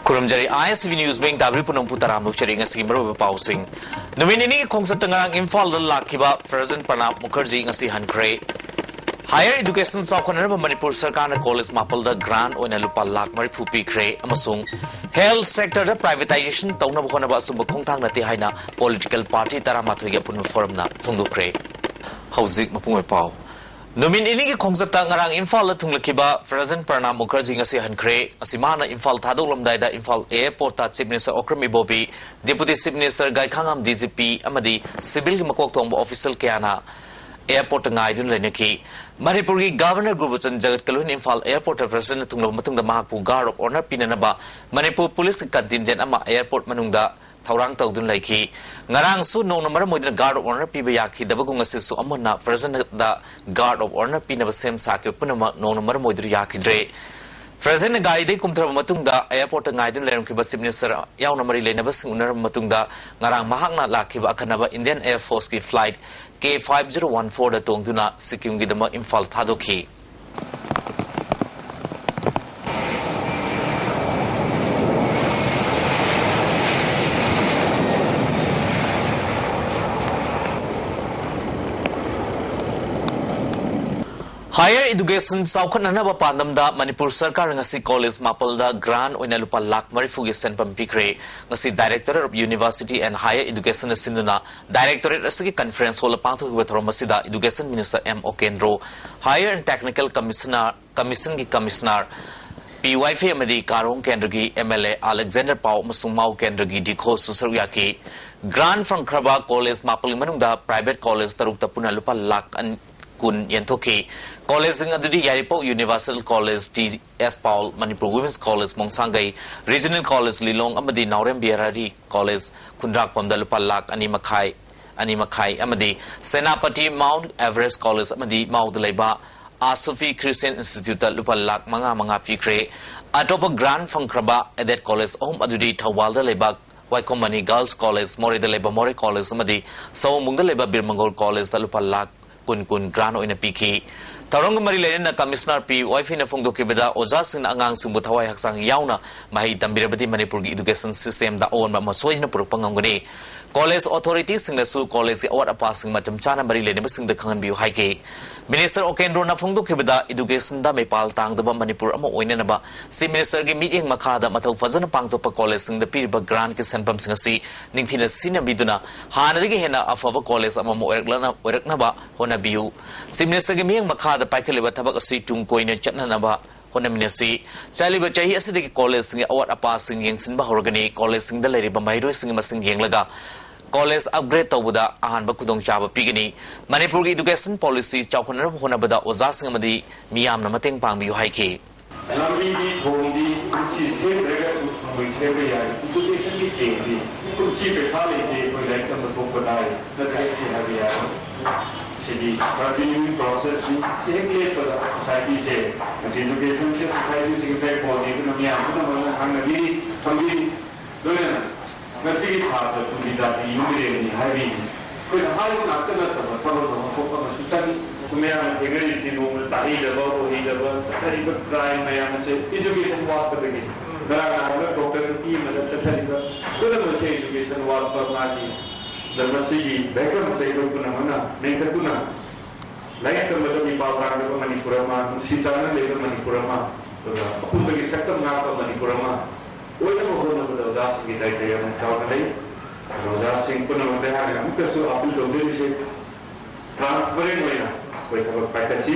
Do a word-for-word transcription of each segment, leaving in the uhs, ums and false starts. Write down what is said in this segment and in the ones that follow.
ꯈꯨꯔꯨꯝꯖꯔꯤ꯫ ISTV News bank ꯇꯥꯕꯤꯔꯤ ꯄꯨꯝꯅꯃꯛꯄꯨ ꯇꯔꯥꯝꯅ ꯑꯣꯛꯆꯔꯤ꯫ ꯉꯁꯤꯒꯤ ꯃꯔꯨꯑꯣꯏꯕ ꯄꯥꯎꯁꯤꯡ꯫ ꯅꯨꯃꯤꯠ ꯅꯤꯅꯤꯒꯤ ꯈꯣꯡꯆꯠꯇ ꯉꯔꯥꯡ ꯏꯝꯐꯥꯜꯗ ꯂꯥꯛꯈꯤꯕ ꯄ꯭ꯔꯦꯖꯤꯗꯦꯟꯠ ꯄ꯭ꯔꯅꯥꯕ ꯃꯨꯈꯔꯖꯤ ꯉꯁꯤ ꯍꯟꯈ꯭ꯔꯦ꯫ Higher education ꯆꯥꯎꯈꯠꯅꯅꯕ ꯃꯅꯤꯄꯨꯔ ꯁꯔꯀꯥꯔꯅ ꯀꯣꯂꯦꯖ ꯃꯥꯄꯜꯗ grant ꯑꯣꯏꯅ ꯂꯨꯄꯥ ꯂꯥꯈ ꯃꯔꯤꯐꯨ ꯄꯤꯈ꯭ꯔꯦ ꯑꯃꯁꯨꯡ health sector ꯗ privatization ꯇꯧꯅꯕ ꯍꯣꯠꯅꯕ ꯑꯆꯨꯝꯕ ꯈꯣꯡꯊꯥꯡ ꯅꯠꯇꯦ ꯍꯥꯏꯅ political party ꯇꯔꯥꯃꯥꯊꯣꯏꯒꯤ ꯑꯄꯨꯟꯕ ꯐꯣꯔꯝꯅ ꯐꯣꯡꯗꯣꯛꯈ꯭ꯔꯦ꯫ ꯍꯧꯖꯤꯛ ꯃꯄꯨꯡ ꯑꯣꯏꯕ ꯄꯥꯎ꯫ ꯅꯨꯃꯤꯠ ꯅꯤꯅꯤꯒꯤ ꯈꯣꯡꯆꯠꯇ ꯉꯔꯥꯡ ꯏꯝꯐꯥꯜꯗ ꯊꯨꯡꯂꯛꯈꯤꯕ ꯄ꯭ꯔꯦꯖꯤꯗꯦꯟꯠ ꯄ꯭ꯔꯅꯥꯕ ꯃꯨꯈꯔꯖꯤ ꯉꯁꯤ ꯍꯟꯈ꯭ꯔꯦ꯫ ꯉꯁꯤ ꯃꯍꯥꯛꯅ ꯏꯝꯐꯥꯜ ꯊꯥꯗꯣꯛꯂꯝꯗꯥꯏꯗ ꯏꯝꯐꯥꯜ airport ꯇ Chief Minister ꯑꯣꯀ꯭ꯔꯝ ꯏꯕꯣꯕꯤ, Deputy Chief Minister ꯒꯥꯏꯈꯥꯉꯥꯝ DGP ꯑꯃꯗꯤ civil ꯒꯤ ꯃꯀꯣꯛ ꯊꯣꯡꯕ official ꯀꯌꯥꯅ airport ꯇ ꯉꯥꯏꯗꯨꯅ ꯂꯩꯅꯈꯤ꯫ ꯃꯅꯤꯄꯨꯔꯒꯤ Governor ꯒꯨꯔꯕꯆꯟ ꯖꯒꯠꯀꯂꯨꯅ ꯏꯝꯐꯥꯜ airport ꯇ ꯄ꯭ꯔꯦꯖꯤꯗꯦꯟꯠꯅ ꯊꯨꯡꯂꯕ ꯃꯇꯨꯡꯗ ꯃꯍꯥꯛꯄꯨ guard of honour ꯄꯤꯅꯅꯕ ꯃꯅꯤꯄꯨꯔ ꯄꯨꯂꯤꯁꯀꯤ contingent ꯑꯃ airport ꯃꯅꯨꯡꯗ ꯊꯧꯔꯥꯡ ꯇꯧꯗꯨꯅ ꯂꯩꯈꯤ꯫ ꯉꯔꯥꯡꯁꯨ ꯅꯣꯡꯅ ꯃꯔꯝ ꯑꯣꯏꯗꯨꯅ guard of honour ꯄꯤꯕ ꯌꯥꯈꯤꯗꯕꯒꯨꯝ, ꯉꯁꯤꯁꯨ ꯑꯃꯨꯛ ꯍꯟꯅ ꯄ꯭ꯔꯦꯖꯤꯗꯦꯟꯠꯇ guard of honour ꯄꯤꯅꯕ ꯁꯦꯝ ꯁꯥꯈꯤꯕ ꯄꯨꯝꯅꯃꯛ ꯅꯣꯡꯅ ꯃꯔꯝ ꯑꯣꯏꯗꯨꯅ ꯌꯥꯈꯤꯗ꯭ꯔꯦ꯫ ꯄ꯭ꯔꯦꯖꯤꯗꯦꯟꯠꯅ ꯒꯥꯔꯤꯗꯒꯤ ꯀꯨꯝꯊꯔꯕ ꯃꯇꯨꯡꯗ airport ꯇ ꯉꯥꯏꯗꯨꯅ ꯂꯩꯔꯝꯈꯤꯕ Chief Minister ꯌꯥꯎꯅ ꯃꯔꯤ ꯂꯩꯅꯕꯁꯤꯡ ꯎꯅꯔꯕ ꯃꯇꯨꯡꯗ ꯉꯔꯥꯡ ꯃꯍꯥꯛꯅ ꯂꯥꯛꯈꯤꯕ ꯑꯈꯟꯅꯕ Indian Air Force ꯀꯤ flight K five zero one four ꯗ ꯇꯣꯡꯗꯨꯅ ꯁꯤꯛꯀꯤꯝꯒꯤꯗꯃꯛ ꯏꯝꯐꯥꯜ ꯊꯥꯗꯣꯛꯈꯤ꯫ Higher education ꯆꯥꯎꯈꯠꯅꯅꯕ ꯄꯥꯟꯗꯝꯗ ꯃꯅꯤꯄꯨꯔ ꯁꯔꯀꯥꯔꯅ ꯉꯁꯤ ꯀꯣꯂꯦꯖ ꯃꯥꯄꯜꯗ grant ꯑꯣꯏꯅ ꯂꯨꯄꯥ ꯂꯥꯈ ꯃꯔꯤꯐꯨꯒꯤ ꯁꯦꯟꯐꯝ ꯄꯤꯈ꯭ꯔꯦ꯫ ꯉꯁꯤ Directorate of University and Higher Education ꯅ ꯁꯤꯟꯗꯨꯅ Directorate ꯑꯁꯤꯒꯤ conference hall ꯗ ꯄꯥꯡꯊꯣꯛꯈꯤꯕ ꯊꯧꯔꯝ ꯑꯁꯤꯗ Education Minister M Okendro, Higher and Technical Commissioner, Commission ꯒꯤ Commissioner ꯄꯤ ꯋꯥꯏꯐꯩ ꯑꯃꯗꯤ ꯀꯥꯔꯣꯡ ꯀꯦꯟꯗ꯭ꯔꯒꯤ MLA ꯑꯂꯦꯛꯖꯦꯟꯗꯔ ꯄꯥꯎ ꯑꯃꯁꯨꯡ ꯃꯥꯎ ꯀꯦꯟꯗ꯭ꯔꯒꯤ ꯗꯤꯈꯣꯁꯨ ꯁꯔꯨꯛ ꯌꯥꯈꯤ꯫ Grant ꯐꯪꯈ꯭ꯔꯕ ꯀꯣꯂꯦꯖ ꯃꯥꯄꯜꯒꯤ ꯃꯅꯨꯡꯗ private ꯀꯣꯂꯦꯖ ꯇꯔꯨꯛꯇ ꯄꯨꯟꯅ ꯂꯨꯄꯥ ꯂꯥꯈ ꯑꯅꯤ ꯀꯨꯟ ꯌꯦꯟꯊꯣꯛꯈꯤ꯫ ꯀꯣꯂꯦꯖꯁꯤꯡ ꯑꯗꯨꯗꯤ Yairipok Universal College, T S Paul, Manipur Women's College Mongsangei, Regional College Lilong ꯑꯃꯗꯤ ꯅꯥꯎꯔꯦꯝ ꯕꯤꯍꯥꯔꯤ College ꯈꯨꯟꯗ꯭ꯔꯥꯛꯄꯝꯗ ꯂꯨꯄꯥ ꯂꯥꯈ ꯑꯅꯤ ꯃꯈꯥꯏ, ꯑꯅꯤ ꯃꯈꯥꯏ ꯑꯃꯗꯤ ꯁꯦꯅꯥꯄꯇꯤ Mount Everest College ꯑꯃꯗꯤ ꯃꯥꯎꯗ ꯂꯩꯕ ꯑꯥ ꯁꯨꯐꯤ Christian Institute ꯇ ꯂꯨꯄꯥ ꯂꯥꯈ ꯃꯉꯥ ꯃꯉꯥ ꯄꯤꯈ꯭ꯔꯦ꯫ ꯑꯇꯣꯞꯄ grant ꯐꯪꯈ꯭ꯔꯕ aided college ꯑꯍꯨꯝ ꯑꯗꯨꯗꯤ ꯊꯧꯕꯥꯜꯗ ꯂꯩꯕ ꯋꯥꯏꯈꯣꯝ ꯃꯅꯤ Girls College, ꯃꯣꯔꯦꯗ ꯂꯩꯕ ꯃꯣꯔꯦ College ꯑꯃꯗꯤ ꯁꯑꯣꯝꯕꯨꯡꯗ ꯂꯩꯕ ꯕꯤꯔ ꯃꯪꯒꯣꯜ College ꯇ ꯂꯨꯄꯥ ꯂꯥꯈ ꯀꯨꯟ ꯀꯨꯟ grant ꯑꯣꯏꯅ ꯄꯤꯈꯤ꯫ ꯊꯧꯔꯝꯒ ꯃꯔꯤ ꯂꯩꯅꯅ ꯀꯃꯤꯁꯅꯔ ꯄꯤ ꯋꯥꯏꯐꯩꯅ ꯐꯣꯡꯗꯣꯛꯈꯤꯕꯗ ꯑꯣꯖꯥꯁꯤꯡꯅ ꯑꯉꯥꯡꯁꯤꯡꯕꯨ ꯊꯋꯥꯏ ꯍꯛꯆꯥꯡ ꯌꯥꯎꯅ ꯃꯍꯩ ꯇꯝꯕꯤꯔꯕꯗꯤ ꯃꯅꯤꯄꯨꯔꯒꯤ education system ꯗ ꯑꯑꯣꯟꯕ ꯑꯃ ꯁꯣꯏꯗꯅ ꯄꯨꯔꯛꯄ ꯉꯝꯒꯅꯤ꯫ College authority ꯁꯤꯡꯅꯁꯨ college ꯀꯤ ꯑꯋꯥꯠ ꯑꯄꯥꯁꯤꯡ ꯃꯇꯝ ꯆꯥꯅ ꯃꯔꯤ ꯂꯩꯅꯕꯁꯤꯡꯗ ꯈꯪꯍꯟꯕꯤꯌꯨ ꯍꯥꯏꯈꯤ꯫ Minister ꯎꯀꯦꯟꯗ꯭ꯔꯣꯅ ꯐꯣꯡꯗꯣꯛꯈꯤꯕꯗ education ꯗ ꯃꯤꯄꯥꯜ ꯇꯥꯡꯗꯕ ꯃꯅꯤꯄꯨꯔ ꯑꯃ ꯑꯣꯏꯅꯅꯕ Chief Minister ꯒꯤ ꯃꯤꯠꯌꯦꯡ ꯃꯈꯥꯗ ꯃꯊꯧ ꯐꯖꯅ ꯄꯥꯡꯊꯣꯛꯄ college ꯁꯤꯡꯗ ꯄꯤꯔꯤꯕ grant ꯀꯤ ꯁꯦꯟꯐꯝꯁꯤꯡ ꯑꯁꯤ ꯅꯤꯡꯊꯤꯅ ꯁꯤꯖꯤꯟꯅꯕꯤꯗꯨꯅ ꯍꯥꯟꯅꯗꯒꯤ ꯍꯦꯟꯅ ꯑꯐꯕ college ꯑꯃꯃꯝ ꯑꯣꯏꯔꯛꯂꯅ-, ꯑꯣꯏꯔꯛꯅꯕ ꯍꯣꯠꯅꯕꯤꯌꯨ꯫ Chief Minister ꯒꯤ ꯃꯤꯠꯌꯦꯡ ꯃꯈꯥꯗ ꯄꯥꯏꯈꯠꯂꯤꯕ ꯊꯕꯛ ꯑꯁꯤ ꯇꯨꯡ ꯀꯣꯏꯅ ꯆꯠꯅꯅꯕ ꯍꯣꯠꯅꯃꯤꯟꯅꯁꯤ꯫ ꯆꯠꯂꯤꯕ ꯆꯍꯤ ꯑꯁꯤꯗꯒꯤ college ꯁꯤꯡꯒꯤ ꯑꯋꯥꯠ ꯑꯄꯥꯁꯤꯡ ꯌꯦꯡꯁꯤꯟꯕ ꯍꯧꯔꯒꯅꯤ꯫ College ꯁꯤꯡꯗ ꯂꯩꯔꯤꯕ ꯃꯍꯩꯔꯣꯏꯁꯤꯡꯒꯤ ꯃꯁꯤꯡ ꯌꯦꯡꯂꯒ college upgrade ꯇꯧꯕꯗ ꯑꯍꯥꯟꯕ ꯈꯨꯗꯣꯡꯆꯥꯕ ꯄꯤꯒꯅꯤ꯫ ꯃꯅꯤꯄꯨꯔꯒꯤ education policy ꯆꯥꯎꯈꯠꯅꯕ ꯍꯣꯠꯅꯕꯗ ꯑꯣꯖꯥꯁꯤꯡ ꯑꯃꯗꯤ ꯃꯤꯌꯥꯝꯅ ꯃꯇꯦꯡ ꯄꯥꯡꯕꯤꯌꯨ ꯍꯥꯏꯈꯤ꯫ ꯂꯝꯕꯤꯗꯤ ꯊꯣꯡꯗꯤ ꯄꯨꯟꯁꯤ ꯁꯦꯝꯗ꯭ꯔꯒꯁꯨ ꯅꯣꯡꯃꯩ ꯁꯦꯝꯕ ꯌꯥꯏ꯫ Education ꯒꯤ ꯆꯦꯡꯗꯤ ꯄꯨꯟꯁꯤ ꯄꯩꯁꯥ ꯂꯩꯇꯦ, ꯑꯩꯈꯣꯏ ꯂꯥꯏꯔꯤꯛ ꯇꯝꯕ ꯊꯣꯛꯄ ꯇꯥꯏ, ꯅꯠꯇ꯭ꯔꯒ ꯁꯤ ꯍꯥꯏꯕ ꯌꯥꯏ꯫ ꯁꯤꯗꯤ continuing process ꯅꯤ꯫ ꯁꯤ ꯍꯦꯛ ꯂꯦꯞꯄꯗ society ꯁꯦ, ꯉꯁꯤ education ꯁꯦ society ꯁꯤꯒꯤ backbone ꯅꯤ꯫ ꯑꯗꯨꯅ ꯃꯤꯌꯥꯝ ꯄꯨꯝꯅꯃꯛꯅ ꯉꯥꯡꯅꯕꯤꯔꯤ, ꯈꯪꯕꯤꯔꯤ꯫ ꯂꯣꯏꯅꯅ ꯉꯁꯤꯒꯤ ꯁꯥꯇ꯭ꯔ ꯇꯨꯡꯒꯤ ꯖꯥꯇꯤꯒꯤ ꯌꯨꯝꯕꯤꯔꯦꯟꯅꯤ ꯍꯥꯏꯕꯤꯔꯤ꯫ ꯑꯩꯈꯣꯏꯅ ꯍꯥꯏꯕ ꯉꯥꯛꯇ ꯅꯠꯇꯕ ꯊꯕꯛ ꯑꯃ ꯊꯣꯛꯄ ꯑꯃꯁꯨ ꯆꯪꯏ꯫ ꯃꯌꯥꯝꯅ ꯊꯦꯡꯅꯔꯤꯁꯤ ꯅꯣꯡꯃꯗ ꯇꯥꯍꯩꯗꯕ, ꯎꯍꯩꯗꯕ, ꯆꯠꯊꯔꯤꯕ crime ꯃꯌꯥꯝꯁꯦ education ꯋꯥꯠꯄꯗꯒꯤ꯫ ꯉꯔꯥꯡ ꯅꯍꯥꯟ doctor ꯅꯨꯄꯤ ꯑꯃꯗ ꯆꯠꯊꯔꯤꯕ ꯄꯨꯝꯅꯃꯛꯁꯦ education ꯋꯥꯠꯄ, ꯃꯥꯒꯤ ꯂꯝ ꯑꯁꯤꯒꯤ ꯚꯦꯀꯝꯁꯦ ꯑꯩꯈꯣꯏ ꯄꯨꯝꯅꯃꯛꯅ ꯃꯦꯟꯈꯠꯇꯨꯅ ꯂꯥꯏꯔꯤꯛ ꯇꯝꯕꯗ ꯃꯤꯄꯥꯜ ꯇꯥꯡꯗꯕ ꯃꯅꯤꯄꯨꯔ ꯑꯃ, ꯅꯨꯡꯁꯤ ꯆꯥꯟꯅ ꯂꯩꯕ ꯃꯅꯤꯄꯨꯔ ꯑꯃ, ꯑꯗꯨꯒ ꯑꯄꯨꯟꯕꯒꯤ ꯁꯛꯇꯝ ꯉꯥꯛꯄ ꯃꯅꯤꯄꯨꯔ ꯑꯃ ꯑꯣꯏꯅꯕ ꯍꯣꯠꯅꯕꯗ ꯑꯣꯖꯥꯁꯤꯡꯒꯤ ꯗꯥꯏꯇ ꯌꯥꯝꯅ ꯆꯥꯎꯅ ꯂꯩ꯫ ꯑꯗꯨꯅ ꯑꯣꯖꯥꯁꯤꯡ ꯄꯨꯝꯅꯃꯛꯇ ꯑꯩꯍꯥꯛꯅ ꯑꯃꯨꯛꯀꯁꯨ appeal ꯇꯧꯖꯔꯤꯁꯦ, transparent ꯑꯣꯏꯅ ꯑꯩꯈꯣꯏ ꯊꯕꯛ ꯄꯥꯏꯈꯠꯁꯤ꯫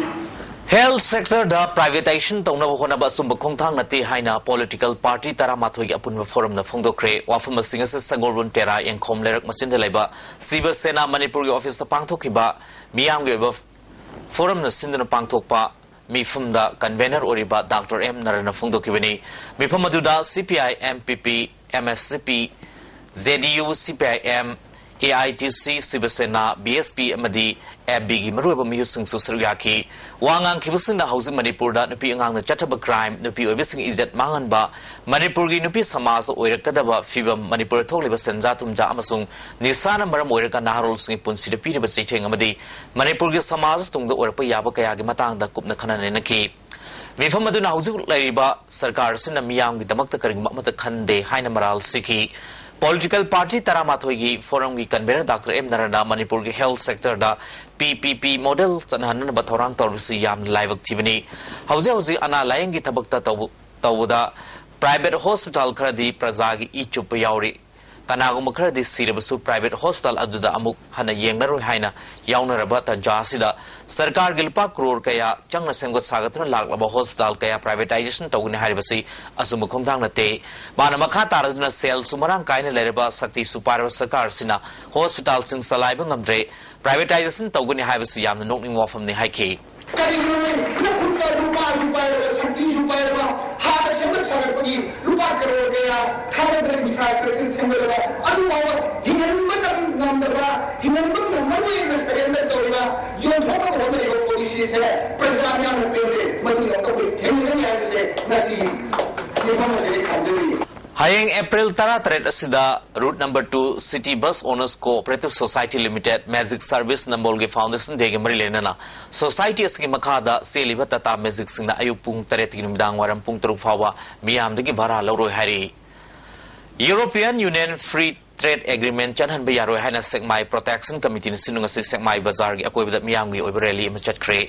Health sector ꯗ privatization ꯇꯧꯅꯕ ꯍꯣꯠꯅꯕ ꯑꯆꯨꯝꯕ ꯈꯣꯡꯊꯥꯡ ꯅꯠꯇꯦ ꯍꯥꯏꯅ political party ꯇꯔꯥꯃꯥꯊꯣꯏꯒꯤ ꯑꯄꯨꯟꯕ forum ꯅ ꯐꯣꯡꯗꯣꯛꯈ꯭ꯔꯦ꯫ ꯋꯥꯐꯝ ꯑꯁꯤꯡ ꯑꯁꯤ ꯁꯒꯣꯜꯕꯟ ꯇꯦꯔꯥ ꯌꯦꯡꯈꯣꯝ ꯂꯩꯔꯛ ꯃꯆꯤꯟꯗ ꯂꯩꯕ ꯁꯤꯕ ꯁꯦꯅꯥ ꯃꯅꯤꯄꯨꯔꯒꯤ office ꯇ ꯄꯥꯡꯊꯣꯛꯈꯤꯕ ꯃꯤꯌꯥꯝꯒꯤ ꯑꯣꯏꯕ forum ꯅ ꯁꯤꯟꯗꯨꯅ ꯄꯥꯡꯊꯣꯛꯄ ꯃꯤꯐꯝꯗ convener ꯑꯣꯏꯔꯤꯕ ꯗꯥꯛꯇꯔ ꯑꯦꯝ ꯅꯔꯟꯅ ꯐꯣꯡꯗꯣꯛꯈꯤꯕꯅꯤ꯫ ꯃꯤꯐꯝ ꯑꯗꯨꯗ C P I M P P, M S C P, J D U, C P I M, A I T C, ꯁꯤꯕ ꯁꯦꯅꯥ, ꯕꯤ ꯑꯦꯁ ꯄꯤ ꯑꯃꯗꯤ ꯑꯦꯞ ꯕꯤꯒꯤ ꯃꯔꯨꯑꯣꯏꯕ ꯃꯤꯑꯣꯏꯁꯤꯡꯁꯨ ꯁꯔꯨꯛ ꯌꯥꯈꯤ꯫ ꯋꯥ ꯉꯥꯡꯈꯤꯕꯁꯤꯡꯅ ꯍꯧꯖꯤꯛ ꯃꯅꯤꯄꯨꯔꯗ ꯅꯨꯄꯤ ꯑꯉꯥꯡꯅ ꯆꯠꯊꯕ ꯀ꯭ꯔꯥꯏꯝ, ꯅꯨꯄꯤ ꯑꯣꯏꯕꯁꯤꯡꯒꯤ ꯏꯖꯠ ꯃꯥꯡꯍꯟꯕ, ꯃꯅꯤꯄꯨꯔꯒꯤ ꯅꯨꯄꯤ ꯁꯃꯥꯖꯇ ꯑꯣꯏꯔꯛꯀꯗꯕ ꯐꯤꯕꯝ, ꯃꯅꯤꯄꯨꯔꯗ ꯊꯣꯛꯂꯤꯕ ꯁꯦꯟꯖꯥ ꯊꯨꯝꯖꯥ ꯑꯃꯁꯨꯡ ꯅꯤꯁꯥꯅ ꯃꯔꯝ ꯑꯣꯏꯔꯒ ꯅꯍꯥꯔꯣꯜꯁꯤꯡꯒꯤ ꯄꯨꯟꯁꯤꯗ ꯄꯤꯔꯤꯕ ꯆꯩꯊꯦꯡ ꯑꯃꯗꯤ ꯃꯅꯤꯄꯨꯔꯒꯤ ꯁꯃꯥꯖ ꯇꯨꯡꯗ ꯑꯣꯏꯔꯛꯄ ꯌꯥꯕ ꯀꯌꯥꯒꯤ ꯃꯇꯥꯡꯗ ꯀꯨꯞꯅ ꯈꯟꯅ ꯅꯩꯅꯈꯤ꯫ ꯃꯤꯐꯝ ꯑꯗꯨꯅ ꯍꯧꯖꯤꯛ ꯂꯩꯔꯤꯕ ꯁꯔꯀꯥꯔ ꯑꯁꯤꯅ ꯃꯤꯌꯥꯝꯒꯤꯗꯃꯛꯇ ꯀꯔꯤꯒꯨꯝꯕ ꯑꯃꯠꯇ ꯈꯟꯗꯦ ꯍꯥꯏꯅ ꯃꯔꯥꯜ ꯁꯤꯈꯤ꯫ ꯄꯣꯂꯤꯇꯤꯀꯦꯜ ꯄꯥꯔꯇꯤ ꯇꯔꯥꯃꯥꯊꯣꯏꯒꯤ ꯐꯣꯔꯝꯒꯤ ꯀꯟꯚꯦꯅꯔ ꯗꯥꯛꯇꯔ ꯑꯦꯝ ꯅꯔꯟꯅ ꯃꯅꯤꯄꯨꯔꯒꯤ ꯍꯦꯜꯊ ꯁꯦꯛꯇꯔꯗ ꯄꯤ ꯄꯤ ꯄꯤ ꯃꯣꯗꯦꯜ ꯆꯠꯅꯍꯟꯅꯕ ꯊꯧꯔꯥꯡ ꯇꯧꯔꯤꯕꯁꯤ ꯌꯥꯝꯅ ꯂꯥꯏꯕꯛ ꯊꯤꯕꯅꯤ꯫ ꯍꯧꯖꯤꯛ ꯍꯧꯖꯤꯛ ꯑꯅꯥ ꯂꯥꯌꯦꯡꯒꯤ ꯊꯕꯛꯇ ꯇꯧꯕ-, ꯇꯧꯕꯗ ꯄ꯭ꯔꯥꯏꯚꯦꯠ ꯍꯣꯁꯄꯤꯇꯥꯜ ꯈꯔꯗꯤ ꯄ꯭ꯔꯖꯥꯒꯤ ꯏ ꯆꯨꯞꯄ ꯌꯥꯎꯔꯤ꯫ ꯀꯅꯥꯒꯨꯝꯕ ꯈꯔꯗꯤ ꯁꯤꯔꯕꯁꯨ ꯄ꯭ꯔꯥꯏꯚꯦꯠ ꯍꯣꯁꯄꯤꯇꯥꯜ ꯑꯗꯨꯗ ꯑꯃꯨꯛ ꯍꯟꯅ ꯌꯦꯡꯂꯔꯣꯏ ꯍꯥꯏꯅ ꯌꯥꯎꯅꯔꯕ ꯇꯥꯟꯖꯥ ꯑꯁꯤꯗ ꯁꯔꯀꯥꯔꯒꯤ ꯂꯨꯄꯥ ꯀ꯭ꯔꯣꯔ ꯀꯌꯥ ꯆꯪꯅ ꯁꯦꯝꯒꯠ ꯁꯥꯒꯠꯇꯨꯅ ꯂꯥꯛꯂꯕ ꯍꯣꯁꯄꯤꯇꯥꯜ ꯀꯌꯥ ꯄ꯭ꯔꯥꯏꯚꯦꯇꯥꯏꯖꯦꯁꯟ ꯇꯧꯒꯅꯤ ꯍꯥꯏꯔꯤꯕꯁꯤ ꯑꯆꯨꯝꯕ ꯈꯣꯡꯊꯥꯡ ꯅꯠꯇꯦ꯫ ꯃꯥꯅ ꯃꯈꯥ ꯇꯥꯔꯗꯨꯅ ꯁꯦꯜꯁꯨ ꯃꯔꯥꯡ ꯀꯥꯏꯅ ꯂꯩꯔꯕ, ꯁꯛꯇꯤꯁꯨ ꯄꯥꯏꯔꯕ ꯁꯔꯀꯥꯔ ꯑꯁꯤꯅ ꯍꯣꯁꯄꯤꯇꯥꯜꯁꯤꯡ ꯆꯂꯥꯏꯕ ꯉꯝꯗ꯭ꯔꯦ, ꯄ꯭ꯔꯥꯏꯚꯦꯇꯥꯏꯖꯦꯁꯟ ꯇꯧꯒꯅꯤ ꯍꯥꯏꯕꯁꯤ ꯌꯥꯝꯅ ꯅꯣꯛꯅꯤꯡꯕ ꯋꯥꯐꯝꯅꯤ ꯍꯥꯏꯈꯤ꯫ ꯀꯔꯤꯒꯤꯅꯣꯅꯦ? ꯅꯈꯨꯠꯇ ꯂꯨꯄꯥꯁꯨ ꯄꯥꯏꯔꯕ, ꯁꯛꯇꯤꯁꯨ ꯄꯥꯏꯔꯕ, ꯍꯥꯟꯅ ꯁꯦꯝꯒꯠ ꯁꯥꯒꯠꯄꯒꯤ ꯂꯨꯄꯥ ꯀꯔꯣꯔ ꯀꯌꯥ ꯊꯥꯗꯗꯅ ꯏꯟꯐ꯭ꯔꯥꯁ꯭ꯇ꯭ꯔꯛꯆꯔ ꯁꯦꯝꯒꯠꯂꯕ, ꯑꯗꯨ ꯐꯥꯎꯕ ꯍꯤꯡꯍꯟꯕ ꯉꯝꯗꯕ, ꯍꯤꯡꯍꯟꯕ ꯉꯝꯃꯔꯣꯏꯅ ꯁꯔꯦꯟꯗꯔ ꯇꯧꯔꯤꯕ, ꯌꯣꯟꯊꯣꯛꯅꯕ ꯍꯣꯠꯅꯔꯤꯕ ꯄꯣꯂꯤꯁꯤꯁꯦ ꯄ꯭ꯔꯖꯥ ꯃꯤꯌꯥꯝꯅ ꯄꯦꯟꯗꯦ꯫ ꯃꯗꯨꯒꯤ ꯑꯃꯨꯛꯇ ꯑꯩꯈꯣꯏ ꯊꯦꯡꯅꯒꯅꯤ ꯍꯥꯏꯕꯁꯦ ꯉꯁꯤ ꯃꯤꯐꯝ ꯑꯁꯤꯗ ꯑꯩ ꯊꯝꯖꯔꯤ꯫ ꯍꯌꯦꯡ ꯑꯦꯄ꯭ꯔꯤꯜ ꯇꯔꯥꯇꯔꯦꯠ ꯑꯁꯤꯗ route number two city bus owners cooperative society limited magic service ꯅꯝꯕꯣꯜꯒꯤ ꯐꯥꯎꯟꯗꯦꯁꯟ ꯗꯦꯒꯤ ꯃꯔꯤ ꯂꯩꯅꯅ ꯁꯣꯁꯥꯏꯇꯤ ꯑꯁꯤꯒꯤ ꯃꯈꯥꯗ ꯆꯦꯜꯂꯤꯕ ꯇꯥꯇꯥ ꯃꯦꯖꯤꯛꯁꯤꯡꯅ ꯑꯌꯨꯛ ꯄꯨꯡ ꯇꯔꯦꯠꯇꯒꯤ ꯅꯨꯃꯤꯗꯥꯡ ꯋꯥꯏꯔꯝ ꯄꯨꯡ ꯇꯔꯨꯛ ꯐꯥꯎꯕ ꯃꯤꯌꯥꯝꯗꯒꯤ ꯚꯔꯥ ꯂꯧꯔꯣꯏ ꯍꯥꯏꯔꯤ꯫ European union free trade agreement ꯆꯠꯍꯟꯕ ꯌꯥꯔꯣꯏ ꯍꯥꯏꯅ ꯁꯦꯛꯃꯥꯏ ꯄ꯭ꯔꯣꯇꯦꯛꯁꯟ ꯀꯃꯤꯇꯤꯅ ꯁꯤꯟꯅꯨꯡ ꯑꯁꯤ ꯁꯦꯛꯃꯥꯏ ꯕꯖꯥꯔꯒꯤ ꯑꯀꯣꯏꯕꯗ ꯃꯤꯌꯥꯝꯒꯤ ꯑꯣꯏꯕ ꯔꯦꯂꯤ ꯑꯃ ꯆꯠꯈ꯭ꯔꯦ꯫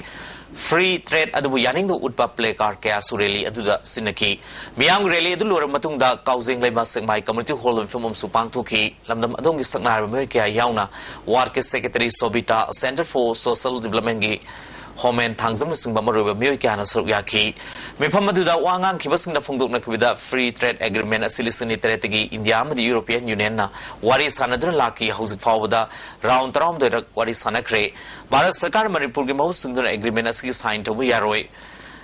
ꯐ꯭ꯔꯤ ꯇ꯭ꯔꯦꯗ ꯑꯗꯨꯕꯨ ꯌꯥꯅꯤꯡꯗꯕ ꯎꯠꯄ ꯄ꯭ꯂꯦ ꯀꯥꯔꯗ ꯀꯌꯥꯁꯨ ꯔꯦꯂꯤ ꯑꯗꯨꯗ ꯁꯤꯟꯅꯈꯤ꯫ ꯃꯤꯌꯥꯝꯒꯤ ꯔꯦꯂꯤ ꯑꯗꯨ ꯂꯣꯏꯔꯕ ꯃꯇꯨꯡꯗ ꯀꯥꯎꯖꯦꯡ ꯂꯩꯃ ꯁꯦꯛꯃꯥꯏ ꯀꯝꯃ꯭ꯌꯨꯅꯤꯇꯤ ꯍꯣꯜꯗ ꯃꯤꯐꯝ ꯑꯃꯁꯨ ꯄꯥꯡꯊꯣꯛꯈꯤ꯫ ꯂꯝꯗꯝ ꯑꯗꯣꯝꯒꯤ ꯁꯛꯅꯥꯏꯔꯕ ꯃꯤꯑꯣꯏ ꯀꯌꯥ ꯌꯥꯎꯅ ꯋꯥꯔꯗꯀꯤ ꯁꯦꯀ꯭ꯔꯦꯇꯔꯤ ꯁꯣꯕꯤꯇꯥ, ꯁꯦꯟꯇꯔ ꯐꯣꯔ ꯁꯣꯁꯤꯌꯦꯜ ꯗꯤꯕ꯭ꯂꯞꯃꯦꯟꯒꯤ ꯍꯣꯃꯦꯟ ꯊꯥꯡꯖꯝꯅꯆꯤꯡꯕ ꯃꯔꯨꯑꯣꯏꯕ ꯃꯤꯑꯣꯏ ꯀꯌꯥꯅ ꯁꯔꯨꯛ ꯌꯥꯈꯤ꯫ ꯃꯤꯐꯝ ꯑꯗꯨꯗ ꯋꯥ ꯉꯥꯡꯈꯤꯕꯁꯤꯡꯅ ꯐꯣꯡꯗꯣꯛꯅꯈꯤꯕꯗ ꯐ꯭ꯔꯤ ꯇ꯭ꯔꯦꯗ ꯑꯦꯒ꯭ꯔꯤꯃꯦꯟ ꯑꯁꯤ ꯂꯤꯁꯤꯡ ꯑꯅꯤ ꯇꯔꯦꯠꯇꯒꯤ ꯏꯟꯗꯤꯌꯥ ꯑꯃꯗꯤ ꯌꯨꯔꯣꯄꯤꯌꯟ ꯌꯨꯅꯤꯌꯟꯅ ꯋꯥꯔꯤ ꯁꯥꯟꯅꯗꯨꯅ ꯂꯥꯛꯈꯤ꯫ ꯍꯧꯖꯤꯛ ꯐꯥꯎꯕꯗ ꯔꯥꯎꯟ ꯇꯔꯥꯍꯨꯝꯗꯣꯏꯔꯛ ꯋꯥꯔꯤ ꯁꯥꯟꯅꯈ꯭ꯔꯦ꯫ ꯚꯥꯔꯠ ꯁꯔꯀꯥꯔꯅ ꯃꯅꯤꯄꯨꯔꯒꯤ ꯃꯍꯨꯠ ꯁꯤꯟꯗꯨꯅ ꯑꯦꯒ꯭ꯔꯤꯃꯦꯟ ꯑꯁꯤꯒꯤ ꯁꯥꯏꯟ ꯇꯧꯕ ꯌꯥꯔꯣꯏ꯫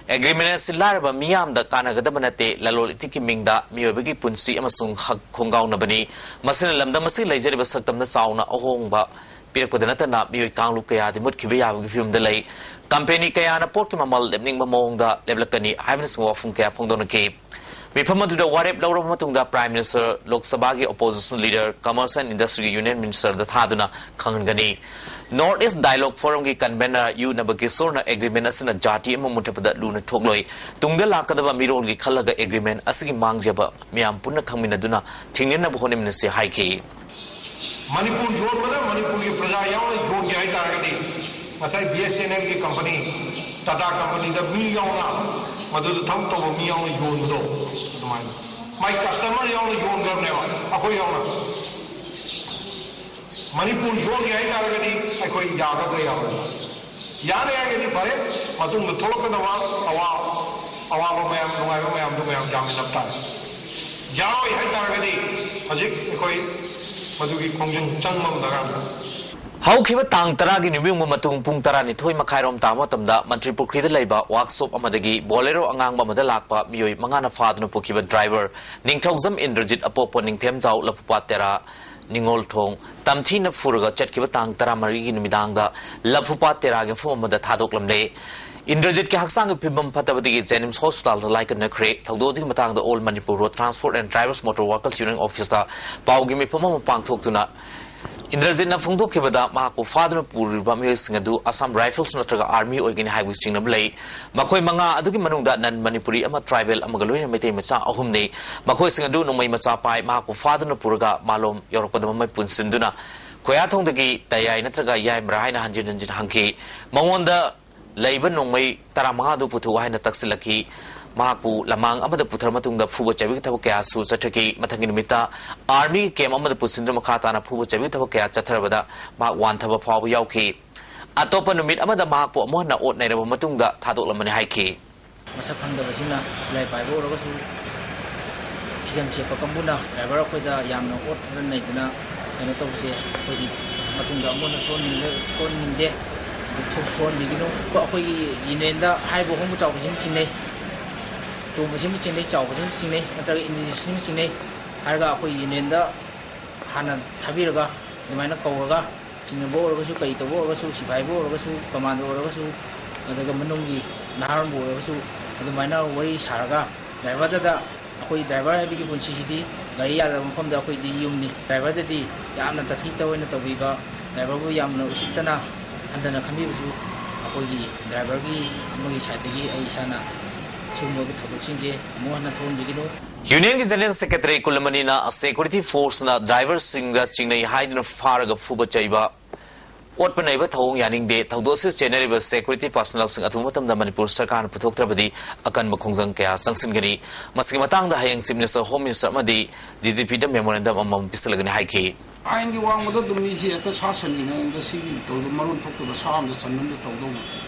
ꯑꯦꯒ꯭ꯔꯤꯃꯦꯟ ꯑꯁꯤ ꯂꯥꯏꯔꯕ ꯃꯤꯌꯥꯝꯗ ꯀꯥꯟꯅꯒꯗꯕ ꯅꯠꯇꯦ, ꯂꯂꯣꯟ ꯏꯇꯤꯛꯀꯤ ꯃꯤꯡꯗ ꯃꯤꯑꯣꯏꯕꯒꯤ ꯄꯨꯟꯁꯤ ꯑꯃꯁꯨꯡ ꯍꯛ ꯈꯣꯡꯒꯥꯎꯅꯕꯅꯤ꯫ ꯃꯁꯤꯅ ꯂꯝꯗꯝ ꯑꯁꯤꯒꯤ ꯂꯩꯖꯔꯤꯕ ꯁꯛꯇꯝꯗ ꯆꯥꯎꯅ ꯑꯍꯣꯡꯕ ꯄꯤꯔꯛꯄꯗ ꯅꯠꯇꯅ ꯃꯤꯑꯣꯏ ꯀꯥꯡꯂꯨꯞ ꯀꯌꯥꯗꯤ ꯃꯨꯠꯈꯤꯕ ꯌꯥꯕꯒꯤ ꯐꯤꯕꯝꯗ ꯂꯩ꯫ ꯀꯝꯄꯦꯅꯤ ꯀꯌꯥꯅ ꯄꯣꯠꯀꯤ ꯃꯃꯜ ꯂꯦꯞꯅꯤꯡꯕ ꯃꯑꯣꯡꯗ ꯂꯦꯞꯂꯛꯀꯅꯤ ꯍꯥꯏꯕꯅꯆꯤꯡꯕ ꯋꯥꯐꯝ ꯀꯌꯥ ꯐꯣꯡꯗꯣꯛꯅꯈꯤ꯫ ꯃꯤꯐꯝ ꯑꯗꯨꯗ ꯋꯥꯔꯦꯞ ꯂꯧꯔꯕ ꯃꯇꯨꯡꯗ Prime Minister, ꯂꯣꯛ ꯁꯚꯥꯒꯤ Opposition Leader, Commerce and Industryꯒꯤ Union Ministerꯗ ꯊꯥꯗꯨꯅ ꯈꯪꯍꯟꯒꯅꯤ꯫ North East Dialogue Forumꯒꯤ convener ꯌꯨ ꯅꯕꯀꯤꯁꯣꯔꯅ ꯑꯦꯒ꯭ꯔꯤꯃꯦꯟ ꯑꯁꯤꯅ ꯖꯥꯇꯤ ꯑꯃ ꯃꯨꯟꯊꯠꯄꯗ ꯂꯨꯅ ꯊꯣꯛꯂꯣꯏ꯫ ꯇꯨꯡꯗ ꯂꯥꯛꯀꯗꯕ ꯃꯤꯔꯣꯜꯒꯤ ꯈꯜꯂꯒ ꯑꯦꯒ꯭ꯔꯤꯃꯦꯟ ꯑꯁꯤꯒꯤ ꯃꯥꯡꯖꯕ ꯃꯤꯌꯥꯝ ꯄꯨꯟꯅ ꯈꯪꯃꯤꯟꯅꯗꯨꯅ ꯊꯦꯡꯅꯅꯕ ꯍꯣꯠꯅꯃꯤꯟꯅꯁꯤ ꯍꯥꯏꯈꯤ꯫ ꯃꯅꯤꯄꯨꯔ ꯌꯣꯟꯕꯗ ꯃꯅꯤꯄꯨꯔꯒꯤ ꯄ꯭ꯔꯖꯥ ꯌꯥꯎꯅ ꯌꯣꯟꯒꯦ ꯍꯥꯏꯇꯥꯔꯒꯗꯤ ꯉꯁꯥꯏ ꯕꯤ ꯑꯦꯁ ꯑꯦꯟ ꯑꯦꯜꯒꯤ ꯀꯝꯄꯅꯤ, ꯇꯥꯇꯥ ꯀꯝꯄꯅꯤꯗ ꯃꯤ ꯌꯥꯎꯅ, ꯃꯗꯨꯗ ꯊꯕꯛ ꯇꯧꯕ ꯃꯤ ꯌꯥꯎꯅ ꯌꯣꯟꯕꯗꯣ ꯑꯗꯨꯃꯥꯏꯅ, ꯃꯥꯏ ꯀꯁꯇꯃꯔ ꯌꯥꯎꯅ ꯌꯣꯟꯈ꯭ꯔꯕꯅꯦꯕ, ꯑꯩꯈꯣꯏ ꯌꯥꯎꯅ꯫ ꯃꯅꯤꯄꯨꯔ ꯌꯣꯟꯒꯦ ꯍꯥꯏꯇꯥꯔꯒꯗꯤ ꯑꯩꯈꯣꯏ ꯌꯥꯒꯗ꯭ꯔꯥ ꯌꯥꯔꯣꯏꯗ꯭ꯔꯥ? ꯌꯥꯅꯤ ꯍꯥꯏꯔꯒꯗꯤ ꯐꯔꯦ, ꯃꯇꯨꯡꯗ ꯊꯣꯛꯂꯛꯀꯗꯕ ꯑꯋꯥ-, ꯑꯋꯥꯕ ꯃꯌꯥꯝ, ꯅꯨꯡꯉꯥꯏꯕ ꯃꯌꯥꯝꯗꯨ ꯃꯌꯥꯝ ꯌꯥꯃꯤꯟꯅꯕ ꯇꯥꯔꯦ꯫ ꯌꯥꯔꯣꯏ ꯍꯥꯏꯇꯥꯔꯒꯗꯤ ꯍꯧꯖꯤꯛ ꯑꯩꯈꯣꯏ ꯃꯗꯨꯒꯤ ꯈꯣꯡꯖꯪ ꯆꯪꯕ ꯑꯃ ꯗꯔꯀꯥꯔ ꯂꯩ꯫ ꯍꯧꯈꯤꯕ ꯇꯥꯡ ꯇꯔꯥꯒꯤ ꯅꯨꯃꯤꯠꯌꯨꯡꯕ ꯃꯇꯨꯡ ꯄꯨꯡ ꯇꯔꯥꯅꯤꯊꯣꯏ ꯃꯈꯥꯏꯔꯣꯝ ꯇꯥꯕ ꯃꯇꯝꯗ ꯃꯟꯇ꯭ꯔꯤ ꯄꯨꯈ꯭ꯔꯤꯗ ꯂꯩꯕ ꯋꯥꯛꯁꯣꯞ ꯑꯃꯗꯒꯤ ꯕꯣꯂꯦꯔꯣ ꯑꯉꯥꯡꯕ ꯑꯃꯗ ꯂꯥꯛꯄ ꯃꯤꯑꯣꯏ ꯃꯉꯥꯅ ꯐꯥꯗꯨꯅ ꯄꯨꯈꯤꯕ ꯗ꯭ꯔꯥꯏꯚꯔ ꯅꯤꯡꯊꯧꯖꯝ ꯏꯟꯗ꯭ꯔꯖꯤꯠ, ꯑꯄꯣꯛꯄ ꯅꯤꯡꯊꯦꯝꯖꯥꯎ, ꯂꯐꯨꯄꯥꯠ ꯇꯦꯔꯥ, ꯅꯤꯉꯣꯜꯊꯣꯡ, ꯇꯝꯊꯤꯅ ꯐꯨꯔꯒ ꯆꯠꯈꯤꯕ ꯇꯥꯡ ꯇꯔꯥꯃꯔꯤꯒꯤ ꯅꯨꯃꯤꯗꯥꯡꯗ ꯂꯐꯨꯄꯥꯠ ꯇꯦꯔꯥꯒꯤ ꯃꯐꯝ ꯑꯃꯗ ꯊꯥꯗꯣꯛꯂꯝꯂꯦ꯫ ꯏꯟꯗ꯭ꯔꯖꯤꯠꯀꯤ ꯍꯛꯆꯥꯡꯒꯤ ꯐꯤꯕꯝ ꯐꯠꯇꯕꯗꯒꯤ ꯖꯦꯅꯤꯝꯁ ꯍꯣꯁꯄꯤꯇꯥꯜꯗ ꯂꯥꯏꯀꯠꯅꯈ꯭ꯔꯦ꯫ ꯊꯧꯗꯣꯛ ꯑꯗꯨꯒꯤ ꯃꯇꯥꯡꯗ All Manipur Road Transport and Drivers Motor Workers Union Officeꯇ ꯄꯥꯎꯒꯤ ꯃꯤꯐꯝ ꯑꯃ ꯄꯥꯡꯊꯣꯛꯇꯨꯅ ꯏꯟꯗ꯭ꯔꯖꯤꯠꯅ ꯐꯣꯡꯗꯣꯛꯈꯤꯕꯗ, ꯃꯍꯥꯛꯄꯨ ꯐꯥꯗꯨꯅ ꯄꯨꯔꯤꯕ ꯃꯤꯑꯣꯏꯁꯤꯡ ꯑꯗꯨ Assam Rifles ꯅꯠꯇ꯭ꯔꯒ Army ꯑꯣꯏꯒꯅꯤ ꯍꯥꯏꯕꯒꯤ ꯆꯤꯡꯅꯕ ꯂꯩ꯫ ꯃꯈꯣꯏ ꯃꯉꯥ ꯑꯗꯨꯒꯤ ꯃꯅꯨꯡꯗ non Manipuri ꯑꯃ, tribal ꯑꯃꯒ ꯂꯣꯏꯅꯅ ꯃꯩꯇꯩ ꯃꯆꯥ ꯑꯍꯨꯝꯅꯤ꯫ ꯃꯈꯣꯏꯁꯤꯡ ꯑꯗꯨ ꯅꯣꯡꯃꯩ ꯃꯆꯥ ꯄꯥꯏ꯫ ꯃꯍꯥꯛꯄꯨ ꯐꯥꯗꯨꯅ ꯄꯨꯔꯒ ꯃꯥꯂꯣꯝ ꯌꯧꯔꯛꯄꯗ ꯃꯃꯩ ꯄꯨꯟꯁꯤꯟꯗꯨꯅ ꯈꯣꯌꯥꯊꯣꯡꯗꯒꯤ ꯇꯌꯥꯏ ꯅꯠꯇ꯭ꯔꯒ ꯌꯥꯏꯃꯔꯥ ꯍꯥꯏꯅ ꯍꯟꯖꯤꯟ ꯍꯟꯖꯤꯟ ꯍꯪꯈꯤ꯫ ꯃꯉꯣꯟꯗ ꯂꯩꯕ ꯅꯣꯡꯃꯩ ꯇꯔꯥꯃꯉꯥꯗꯨ ꯄꯨꯊꯣꯛꯎ ꯍꯥꯏꯅ ꯇꯛꯁꯤꯜꯂꯛꯈꯤ꯫ ꯃꯍꯥꯛꯄꯨ ꯂꯃꯥꯡ ꯑꯃꯗ ꯄꯨꯊꯔ ꯃꯇꯨꯡꯗ ꯐꯨꯕ ꯆꯩꯕꯒꯤ ꯊꯕꯛ ꯀꯌꯥꯁꯨ ꯆꯠꯊꯈꯤ꯫ ꯃꯊꯪꯒꯤ ꯅꯨꯃꯤꯠꯇ Armyꯒꯤ camp ꯑꯃꯗ ꯄꯨꯁꯤꯟꯗꯨꯅ ꯃꯈꯥ ꯇꯥꯅ ꯐꯨꯕ ꯆꯩꯕꯒꯤ ꯊꯕꯛ ꯀꯌꯥ ꯆꯠꯊꯔꯕꯗ ꯃꯍꯥꯛ ꯋꯥꯟꯊꯕ ꯐꯥꯎꯕ ꯌꯥꯎꯈꯤ꯫ ꯑꯇꯣꯞꯄ ꯅꯨꯃꯤꯠ ꯑꯃꯗ ꯃꯍꯥꯛꯄꯨ ꯑꯃꯨꯛ ꯍꯟꯅ ꯑꯣꯠ ꯅꯩꯔꯕ ꯃꯇꯨꯡꯗ ꯊꯥꯗꯣꯛꯂꯝꯕꯅꯤ ꯍꯥꯏꯈꯤ꯫ ꯃꯁꯛ ꯈꯪꯗꯕꯁꯤꯡꯅ ꯈꯨꯠꯂꯥꯏ ꯄꯥꯏꯕ ꯑꯣꯏꯔꯒꯁꯨ, ꯐꯤꯖꯪ ꯁꯦꯠꯄ ꯀꯥꯡꯕꯨꯅ driver ꯑꯩꯈꯣꯏꯗ ꯌꯥꯝꯅ ꯑꯣꯠꯇꯅ ꯅꯩꯗꯅ ꯀꯩꯅꯣ ꯇꯧꯕꯁꯦ ꯑꯩꯈꯣꯏꯗꯤ ꯃꯇꯨꯡꯗ ꯑꯃꯨꯛ ꯍꯟꯅ ꯊꯣꯛꯍꯟꯅꯤꯡꯗꯦ, ꯊꯣꯛꯍꯟꯅꯤꯡꯗꯦ꯫ ꯊꯣꯛ-, ꯊꯣꯛꯍꯟꯕꯤꯒꯅꯨ꯫ ꯑꯩꯈꯣꯏꯒꯤ ꯌꯨꯅꯤꯌꯟꯗ ꯍꯥꯏꯕ ꯍꯣꯡꯕ ꯆꯥꯎꯕꯁꯤꯃ ꯆꯤꯡꯅꯩ, ꯇꯣꯡꯕꯁꯤꯃ ꯆꯤꯡꯅꯩ, ꯆꯥꯎꯕꯁꯤꯃ ꯆꯤꯡꯅꯩ, ꯅꯠꯇ꯭ꯔꯒ ꯏꯟꯗꯤꯖꯤꯁꯤꯃ ꯆꯤꯡꯅꯩ ꯍꯥꯏꯔꯒ ꯑꯩꯈꯣꯏ ꯌꯨꯅꯤꯌꯟꯗ ꯍꯥꯟꯅ ꯊꯥꯕꯤꯔꯒ, ꯑꯗꯨꯃꯥꯏꯅ ꯀꯧꯔꯒ, ꯆꯤꯡꯅꯕ ꯑꯣꯏꯔꯒꯁꯨ, ꯀꯔꯤ ꯇꯧꯕ ꯑꯣꯏꯔꯒꯁꯨ, ꯁꯤꯐꯥꯏꯕꯨ ꯑꯣꯏꯔꯒꯁꯨ, ꯀꯃꯥꯟꯗꯣ ꯑꯣꯏꯔꯒꯁꯨ, ꯑꯗꯨꯒ ꯃꯅꯨꯡꯒꯤ ꯅꯍꯥꯔꯣꯟꯕꯨ ꯑꯣꯏꯔꯒꯁꯨ, ꯑꯗꯨꯃꯥꯏꯅ ꯋꯥꯔꯤ ꯁꯥꯔꯒ, ꯗ꯭ꯔꯥꯏꯚꯔꯗꯨꯗ, ꯑꯩꯈꯣꯏ ꯗ꯭ꯔꯥꯏꯚꯔ ꯍꯥꯏꯕꯒꯤ ꯄꯨꯟꯁꯤꯁꯤꯗꯤ ꯒꯥꯔꯤ ꯌꯥꯗꯕ ꯃꯐꯝꯗ ꯑꯩꯈꯣꯏꯗꯤ ꯌꯨꯝꯅꯤ꯫ ꯗ꯭ꯔꯥꯏꯚꯔꯗꯗꯤ ꯌꯥꯝꯅ ꯇꯥꯊꯤ ꯇꯥꯑꯣꯏꯅ ꯇꯧꯕꯤꯕ, ꯗ꯭ꯔꯥꯏꯚꯔꯕꯨ ꯌꯥꯝꯅ ꯎꯁꯤꯠꯇꯅ ꯍꯟꯊꯅ ꯈꯟꯕꯤꯕꯁꯨ ꯑꯩꯈꯣꯏꯒꯤ ꯗ꯭ꯔꯥꯏꯚꯔꯒꯤ ꯑꯃꯒꯤ ꯁꯥꯏꯠꯇꯒꯤ ꯑꯩ ꯏꯁꯥꯅ ꯁꯤꯒꯨꯝꯕ ꯊꯧꯗꯣꯛꯁꯤꯡꯁꯦ ꯑꯃꯨꯛ ꯍꯟꯅ ꯊꯣꯛꯍꯟꯕꯤꯒꯅꯨ꯫ ꯌꯨꯅꯤꯌꯟꯒꯤ ꯖꯦꯅꯔꯦꯜ ꯁꯦꯀ꯭ꯔꯦꯇꯔꯤ ꯀꯨꯂꯃꯅꯤꯅ ꯁꯦꯀ꯭ꯌꯨꯔꯤꯇꯤ ꯐꯣꯔꯁꯅ ꯗ꯭ꯔꯥꯏꯚꯔꯁꯤꯡꯗ ꯆꯤꯡꯅꯩ ꯍꯥꯏꯗꯨꯅ ꯐꯥꯔꯒ ꯐꯨꯕ ꯆꯩꯕ, ꯑꯣꯠꯄ ꯅꯩꯕ ꯊꯧꯑꯣꯡ ꯌꯥꯅꯤꯡꯗꯦ꯫ ꯊꯧꯗꯣꯛ ꯑꯁꯤꯗ ꯆꯦꯟꯅꯔꯤꯕ ꯁꯦꯀ꯭ꯌꯨꯔꯤꯇꯤ ꯄꯥꯔꯁꯣꯅꯦꯜꯁꯤꯡ ꯑꯊꯨꯕ ꯃꯇꯝꯗ ꯃꯅꯤꯄꯨꯔ ꯁꯔꯀꯥꯔꯅ ꯄꯨꯊꯣꯛꯇ꯭ꯔꯕꯗꯤ ꯑꯀꯟꯕ ꯈꯣꯡꯖꯪ ꯀꯌꯥ ꯆꯪꯁꯤꯟꯒꯅꯤ꯫ ꯃꯁꯤꯒꯤ ꯃꯇꯥꯡꯗ ꯍꯌꯦꯡ ꯆꯤꯐ ꯃꯤꯅꯤꯁꯇꯔ, ꯍꯣꯝ ꯃꯤꯅꯤꯁꯇꯔ ꯑꯃꯗꯤ ꯗꯤ ꯖꯤ ꯄꯤꯗ ꯃꯦꯃꯣꯔꯦꯟꯗꯝ ꯑꯃꯃꯝ ꯄꯤꯁꯤꯜꯂꯒꯅꯤ ꯍꯥꯏꯈꯤ꯫ ꯑꯥꯏꯟꯒꯤ ꯋꯥꯡꯃꯗ ꯑꯗꯨꯝ ꯃꯤꯁꯤ ꯍꯦꯛꯇ ꯁꯥ ꯁꯟꯒꯤ ꯃꯑꯣꯡꯗ ꯁꯤꯒꯤ ꯇꯧꯕ ꯃꯔꯣꯟ ꯊꯣꯛꯇꯕ ꯁꯥ ꯑꯃꯗ ꯁꯟ ꯑꯃꯗ ꯇꯧꯗꯧꯕ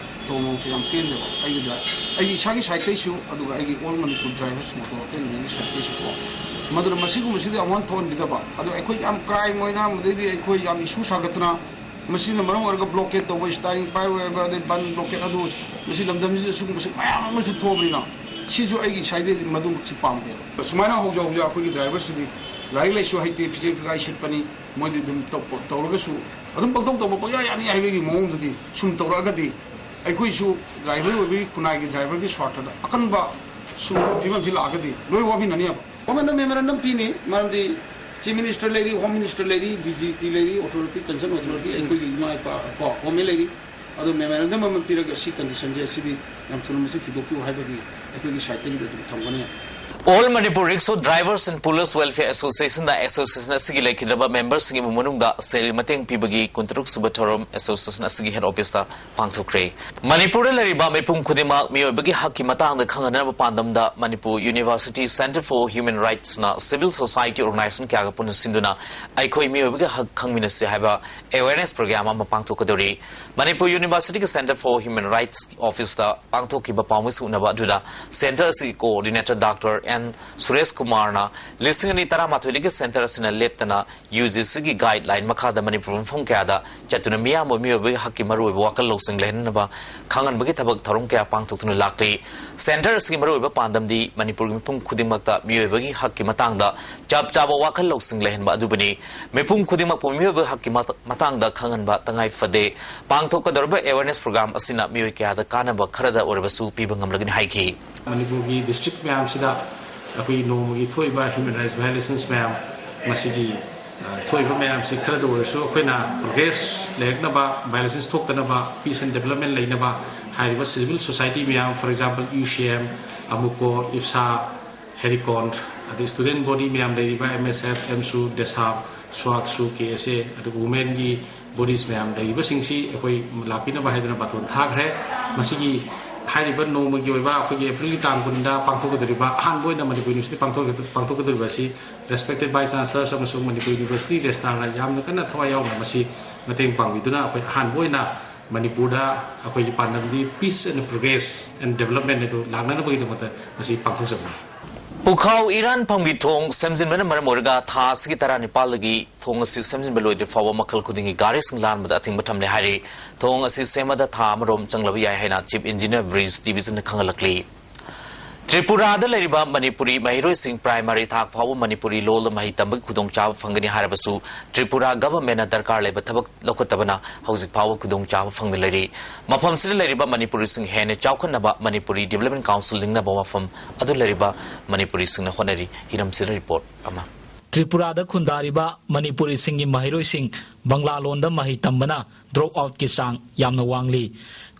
ꯇꯧꯕ ꯃꯑꯣꯡꯁꯦ ꯌꯥꯝ ꯄꯦꯟꯗꯦꯕ꯫ ꯑꯩꯒꯤꯗ, ꯑꯩꯒꯤ ꯏꯁꯥꯒꯤ ꯁꯥꯏꯠꯇꯒꯤꯁꯨ, ꯑꯗꯨꯒ ꯑꯩꯒꯤ All Manipur Drivers Motor Worker Union ꯒꯤ ꯁꯥꯏꯠꯇꯒꯤꯁꯨ ꯀꯣ꯫ ꯃꯗꯨꯅ ꯃꯁꯤꯒꯨꯝꯕꯁꯤꯗꯤ ꯑꯃꯨꯛ ꯍꯟꯅ ꯊꯣꯛꯍꯟꯕꯤꯗꯕ꯫ ꯑꯗꯣ ꯑꯩꯈꯣꯏ ꯌꯥꯝ ꯀ꯭ꯔꯥꯏꯝ ꯑꯣꯏꯅ, ꯃꯗꯩꯗꯤ ꯑꯩꯈꯣꯏ ꯌꯥꯝ ꯏꯁꯨ ꯁꯥꯒꯠꯇꯅ, ꯃꯁꯤꯅ ꯃꯔꯝ ꯑꯣꯏꯔꯒ ꯕ꯭ꯂꯣꯀꯦꯠ ꯇꯧꯕ, ꯁ꯭ꯇꯥꯏꯔꯤꯡ ꯄꯥꯏꯔ ꯑꯣꯏꯕ, ꯑꯗꯩ ꯕꯟ ꯕ꯭ꯂꯣꯀꯦꯠ, ꯑꯗꯨ ꯃꯁꯤ ꯂꯝꯗꯝꯁꯤꯗ ꯁꯤꯒꯨꯝꯕꯁꯤ ꯃꯌꯥꯝ ꯑꯃꯁꯨ ꯊꯣꯛꯑꯕꯅꯤꯅ, ꯁꯤꯁꯨ ꯑꯩꯒꯤ ꯁꯥꯏꯠꯇꯒꯤ ꯃꯗꯨꯃꯛꯁꯤ ꯄꯥꯝꯗꯦꯕ꯫ ꯁꯨꯃꯥꯏꯅ ꯍꯧꯖ ꯍꯧꯖ ꯑꯩꯈꯣꯏꯒꯤ ꯗ꯭ꯔꯥꯏꯚꯔꯁꯤꯗꯤ ꯂꯥꯏꯔꯤꯛ ꯂꯥꯏꯁꯨ ꯍꯩꯇꯦ, ꯐꯤꯖꯦꯠ ꯐꯤꯒꯥꯏ ꯁꯤꯠꯄꯅꯤ, ꯃꯣꯏꯗꯤ ꯑꯗꯨꯝ ꯇꯧ-, ꯇꯧꯔꯒꯁꯨ ꯑꯗꯨꯝ ꯄꯪꯇꯧ ꯇꯧꯕ, ꯄꯪꯌꯥ ꯌꯥꯅꯤ ꯍꯥꯏꯕꯒꯤ ꯃꯑꯣꯡꯗꯨꯗꯤ ꯁꯨꯝ ꯇꯧꯔꯛꯑꯒꯗꯤ, ꯑꯩꯈꯣꯏꯁꯨ ꯗ꯭ꯔꯥꯏꯚꯔ ꯑꯣꯏꯕꯒꯤ, ꯈꯨꯟꯅꯥꯏꯒꯤ ꯗ꯭ꯔꯥꯏꯚꯔꯒꯤ ꯁ꯭ꯋꯥꯔꯊꯗ ꯑꯀꯟꯕ ꯁꯨꯝ ꯐꯤꯕꯝꯁꯤ ꯂꯥꯛꯑꯒꯗꯤ ꯂꯣꯏ ꯋꯥꯃꯤꯟꯅꯅꯦꯕ꯫ ꯒꯣꯔꯃꯦꯟꯗ ꯃꯦꯃꯣꯔꯦꯟꯗꯝ ꯄꯤꯅꯤ, ꯃꯔꯝꯗꯤ ꯆꯤꯐ ꯃꯤꯅꯤꯁꯇꯔ ꯂꯩꯔꯤ, ꯍꯣꯝ ꯃꯤꯅꯤꯁꯇꯔ ꯂꯩꯔꯤ, ꯗꯤ ꯖꯤ ꯄꯤ ꯂꯩꯔꯤ, ꯑꯣꯊꯣꯔꯤꯇꯤ, ꯀꯟꯁꯔꯟ ꯑꯣꯊꯣꯔꯤꯇꯤ, ꯑꯩꯈꯣꯏꯒꯤ ꯏꯃꯥ ꯏꯄꯥ ꯀꯣ, ꯒꯣꯔꯃꯦꯟ ꯂꯩꯔꯤ꯫ ꯑꯗꯣ ꯃꯦꯃꯣꯔꯦꯟꯗꯝ ꯑꯃ ꯄꯤꯔꯒ ꯁꯤ ꯀꯟꯗꯤꯁꯟꯁꯦ ꯁꯤꯗꯤ ꯌꯥꯝ ꯊꯨꯅ ꯃꯁꯤ ꯊꯤꯗꯣꯛꯄꯤꯌꯨ ꯍꯥꯏꯕꯒꯤ ꯑꯩꯈꯣꯏꯒꯤ ꯁꯥꯏꯠꯇꯒꯤꯗꯤ ꯑꯗꯨꯝ ꯊꯝꯒꯅꯤ꯫ All Manipur Rickshaw Drivers and Pullers Welfare Association ꯅ ꯑꯦꯁꯣꯁꯤꯌꯦꯁꯟ ꯑꯁꯤꯒꯤ ꯂꯩꯈꯤꯗ꯭ꯔꯕ ꯃꯦꯝꯕꯔꯁꯤꯡ ꯏꯃꯨꯡ ꯃꯅꯨꯡꯗ ꯁꯦꯜꯒꯤ ꯃꯇꯦꯡ ꯄꯤꯕꯒꯤ ꯀꯨꯟꯇꯔꯨꯛ ꯁꯨꯕ ꯊꯧꯔꯝ ꯑꯦꯁꯣꯁꯤꯌꯦꯁꯟ ꯑꯁꯤꯒꯤ ꯍꯦꯗ ꯑꯣꯐꯤꯁꯇ ꯄꯥꯡꯊꯣꯛꯈ꯭ꯔꯦ꯫ ꯃꯅꯤꯄꯨꯔꯗ ꯂꯩꯔꯤꯕ ꯃꯤꯄꯨꯝ ꯈꯨꯗꯤꯡꯃꯛ ꯃꯤꯑꯣꯏꯕꯒꯤ ꯍꯛꯀꯤ ꯃꯇꯥꯡꯗ ꯈꯪꯍꯟꯅꯕ ꯄꯥꯟꯗꯝꯗ Manipur university Centre for Human Rights ꯅ civil society organization ꯀꯌꯥꯒ ꯄꯨꯟꯅ ꯁꯤꯟꯗꯨꯅ ꯑꯩꯈꯣꯏ ꯃꯤꯑꯣꯏꯕꯒꯤ ꯍꯛ ꯈꯪꯃꯤꯟꯅꯁꯤ ꯍꯥꯏꯕ awareness program ꯑꯃ ꯄꯥꯡꯊꯣꯛꯀꯗꯧꯔꯤ꯫ ꯃꯅꯤꯄꯨꯔ ꯌꯨꯅꯤꯚꯔꯁꯤꯇꯤꯒꯤ Centre for Human Rights ꯀꯤ ꯑꯣꯐꯤꯁꯇ ꯄꯥꯡꯊꯣꯛꯈꯤꯕ ꯄꯥꯎꯃꯤꯁꯨ ꯎꯅꯕ ꯑꯗꯨꯗ ꯁꯦꯟꯇꯔ ꯑꯁꯤꯒꯤ ꯀꯣꯑꯣꯔꯗꯤꯅꯦꯇꯔ ꯗꯥꯛꯇꯔ ꯑꯦꯟ ꯁꯨꯔꯦꯁ ꯀꯨꯃꯥꯔꯅ ꯂꯤꯁꯤꯡ ꯑꯅꯤ ꯇꯔꯥꯃꯥꯊꯣꯏꯗꯒꯤ ꯁꯦꯟꯇꯔ ꯑꯁꯤꯅ ꯂꯦꯞꯇꯅ ꯌꯨ ꯖꯤ ꯁꯤꯒꯤ ꯒꯥꯏꯗꯂꯥꯏꯟ ꯃꯈꯥꯗ ꯃꯅꯤꯄꯨꯔ ꯃꯐꯝ ꯀꯌꯥꯗ ꯆꯠꯇꯨꯅ ꯃꯤꯌꯥꯝꯕ ꯃꯤꯑꯣꯏꯕꯒꯤ ꯍꯛꯀꯤ ꯃꯔꯨꯑꯣꯏꯕ ꯋꯥꯈꯜ ꯂꯧꯁꯤꯡ ꯂꯩꯍꯟꯅꯕ ꯈꯪꯍꯟꯕꯒꯤ ꯊꯕꯛ ꯊꯧꯔꯝ ꯀꯌꯥ ꯄꯥꯡꯊꯣꯛꯇꯨꯅ ꯂꯥꯛꯂꯤ꯫ ꯁꯦꯟꯇꯔ ꯑꯁꯤꯒꯤ ꯃꯔꯨꯑꯣꯏꯕ ꯄꯥꯟꯗꯝꯗꯤ ꯃꯅꯤꯄꯨꯔꯒꯤ ꯃꯤꯄꯨꯝ ꯈꯨꯗꯤꯡꯃꯛꯇ ꯃꯤꯑꯣꯏꯕꯒꯤ ꯍꯛꯀꯤ ꯃꯇꯥꯡꯗ ꯆꯞ ꯆꯥꯕ ꯋꯥꯈꯜ ꯂꯧꯁꯤꯡ ꯂꯩꯍꯟꯕ ꯑꯗꯨꯕꯨꯅꯤ꯫ ꯃꯤꯄꯨꯝ ꯈꯨꯗꯤꯡꯃꯛꯄꯨ ꯃꯤꯑꯣꯏꯕꯒꯤ ꯍꯛꯀꯤ ꯃꯇ-, ꯃꯇꯥꯡꯗ ꯈꯪꯍꯟꯕ ꯇꯉꯥꯏ ꯐꯗꯦ꯫ ꯄꯥꯡꯊꯣꯛꯀꯗꯧꯔꯤꯕ awareness program ꯑꯁꯤꯅ ꯃꯤꯑꯣꯏ ꯀꯌꯥꯗ ꯀꯥꯟꯅꯕ ꯈꯔꯗ ꯑꯣꯏꯔꯕꯁꯨ ꯄꯤꯕ ꯉꯝꯂꯒꯅꯤ ꯍꯥꯏꯈꯤ꯫ ꯃꯅꯤꯄꯨꯔꯒꯤ ꯗꯤꯁꯇ꯭ꯔꯤꯛ ꯃꯌꯥꯝꯁꯤꯗ ꯑꯩꯈꯣꯏ ꯅꯣꯡꯃꯒꯤ ꯊꯣꯛꯏꯕ human rights violations ꯃꯌꯥꯝ, ꯃꯁꯤꯒꯤ, ꯑ, ꯊꯣꯛꯏꯕ ꯃꯌꯥꯝꯁꯤ ꯈꯔꯗ ꯑꯣꯏꯔꯁꯨ ꯑꯩꯈꯣꯏꯅ progress ꯂꯩꯔꯛꯅꯕ, violations ꯊꯣꯛꯇꯅꯕ, peace and development ꯂꯩꯅꯕ ꯍꯥꯏꯔꯤꯕ civil society ꯃꯌꯥꯝ, for example, ꯌꯨ ꯁꯤ ꯑꯦꯝ, ꯑꯃꯨꯀꯣ, ꯏꯞꯁꯥ, ꯍꯦꯔꯤꯀꯣꯟ, ꯑꯗꯩ student body ꯃꯌꯥꯝ ꯂꯩꯔꯤꯕ ꯑꯦꯝ ꯑꯦꯁ ꯑꯦꯐ, ꯑꯦꯝꯁꯨ, ꯗꯦꯁꯥꯞ, ꯁ꯭ꯋꯥꯠꯁꯨ, ꯀꯦ ꯑꯦꯁ ꯑꯦ, ꯑꯗꯨꯒ womenꯒꯤ bodies ꯃꯌꯥꯝ ꯂꯩꯔꯤꯕꯁꯤꯡꯁꯤ ꯑꯩꯈꯣꯏ ꯂꯥꯛꯄꯤꯅꯕ ꯍꯥꯏꯗꯨꯅ ꯕꯥꯇꯣꯟ ꯊꯥꯈ꯭ꯔꯦ꯫ ꯃꯁꯤꯒꯤ ꯍꯥꯏꯔꯤꯕ ꯅꯣꯡꯃꯒꯤ ꯑꯣꯏꯕ ꯑꯩꯈꯣꯏꯒꯤ ꯑꯦꯄ꯭ꯔꯤꯜꯒꯤ ꯇꯥꯡ ꯀꯨꯟꯗ ꯄꯥꯡꯊꯣꯛꯀꯗꯧꯔꯤꯕ ꯑꯍꯥꯟꯕ ꯑꯣꯏꯅ ꯃꯅꯤꯄꯨꯔ ꯌꯨꯅꯤꯚꯔꯁꯤꯇꯤ ꯄꯥꯡꯊꯣꯛ-, ꯄꯥꯡꯊꯣꯛꯀꯗꯧꯔꯤꯕ ꯑꯁꯤ respected vice chancellors ꯑꯃꯁꯨꯡ ꯃꯅꯤꯄꯨꯔ ꯌꯨꯅꯤꯚꯔꯁꯤꯇꯤ registrarꯅ ꯌꯥꯝꯅ ꯀꯟꯅ ꯊꯋꯥꯏ ꯌꯥꯎꯅ ꯃꯁꯤ ꯃꯇꯦꯡ ꯄꯥꯡꯕꯤꯗꯨꯅ ꯑꯩꯈꯣꯏ ꯑꯍꯥꯟꯕ ꯑꯣꯏꯅ ꯃꯅꯤꯄꯨꯔꯗ ꯑꯩꯈꯣꯏꯒꯤ ꯄꯥꯟꯗꯝꯗꯤ peace and progress and development ꯑꯗꯨ ꯂꯥꯛꯅꯅꯕꯒꯤꯗꯃꯛꯇ ꯃꯁꯤ ꯄꯥꯡꯊꯣꯛꯆꯕꯅꯤ꯫ ꯄꯨꯈꯥꯎ ꯏꯔꯥꯟ ꯐꯪꯕꯤ ꯊꯣꯡ ꯁꯦꯝꯖꯤꯟꯕꯅ ꯃꯔꯝ ꯑꯣꯏꯔꯒ ꯊꯥ ꯑꯁꯤꯒꯤ ꯇꯔꯥꯅꯤꯄꯥꯜꯗꯒꯤ ꯊꯣꯡ ꯑꯁꯤ ꯁꯦꯝꯖꯤꯟꯕ ꯂꯣꯏꯗ꯭ꯔꯤ ꯐꯥꯎꯕ ꯃꯈꯜ ꯈꯨꯗꯤꯡꯒꯤ ꯒꯥꯔꯤꯁꯤꯡ ꯂꯥꯟꯕꯗ ꯑꯊꯤꯡꯕ ꯊꯝꯂꯦ ꯍꯥꯏꯔꯤ꯫ ꯊꯣꯡ ꯑꯁꯤ ꯁꯦꯝꯕꯗ ꯊꯥ ꯑꯃꯔꯣꯝ ꯆꯪꯂꯕ ꯌꯥꯏ ꯍꯥꯏꯅ Chief Engineer Bridge Divisionꯅ ꯈꯪꯍꯜꯂꯛꯂꯤ꯫ ꯇ꯭ꯔꯤꯄꯨꯔꯥꯗ ꯂꯩꯔꯤꯕ ꯃꯅꯤꯄꯨꯔꯤ ꯃꯍꯩꯔꯣꯏꯁꯤꯡ primary ꯊꯥꯛ ꯐꯥꯎꯕ ꯃꯅꯤꯄꯨꯔꯤ ꯂꯣꯜꯗ ꯃꯍꯩ ꯇꯝꯕꯒꯤ ꯈꯨꯗꯣꯡꯆꯥꯕ ꯐꯪꯒꯅꯤ ꯍꯥꯏꯔꯕꯁꯨ, ꯇ꯭ꯔꯤꯄꯨꯔꯥ governmentꯅ ꯗꯔꯀꯥꯔ ꯂꯩꯕ ꯊꯕꯛ ꯂꯧꯈꯠꯇꯕꯅ ꯍꯧꯖꯤꯛ ꯐꯥꯎꯕ ꯈꯨꯗꯣꯡꯆꯥꯕ ꯐꯪꯗꯅ ꯂꯩꯔꯤ꯫ ꯃꯐꯝꯁꯤꯗ ꯂꯩꯔꯤꯕ ꯃꯅꯤꯄꯨꯔꯤꯁꯤꯡ ꯍꯦꯟꯅ ꯆꯥꯎꯈꯠꯅꯕ Manipuri Development Council ꯂꯤꯡꯅꯕ ꯋꯥꯐꯝ ꯑꯗꯨ ꯂꯩꯔꯤꯕ ꯃꯅꯤꯄꯨꯔꯤꯁꯤꯡꯅ ꯍꯣꯠꯅꯔꯤ꯫ ꯍꯤꯔꯝꯁꯤꯗ report ꯑꯃ꯫ ꯇ꯭ꯔꯤꯄꯨꯔꯥꯗ ꯈꯨꯟꯗꯥꯔꯤꯕ ꯃꯅꯤꯄꯨꯔꯤꯁꯤꯡꯒꯤ ꯃꯍꯩꯔꯣꯏꯁꯤꯡ ꯕꯪꯂꯥ ꯂꯣꯟꯗ ꯃꯍꯩ ꯇꯝꯕꯅ drop outꯀꯤ ꯆꯥꯡ ꯌꯥꯝꯅ ꯋꯥꯡꯂꯤ꯫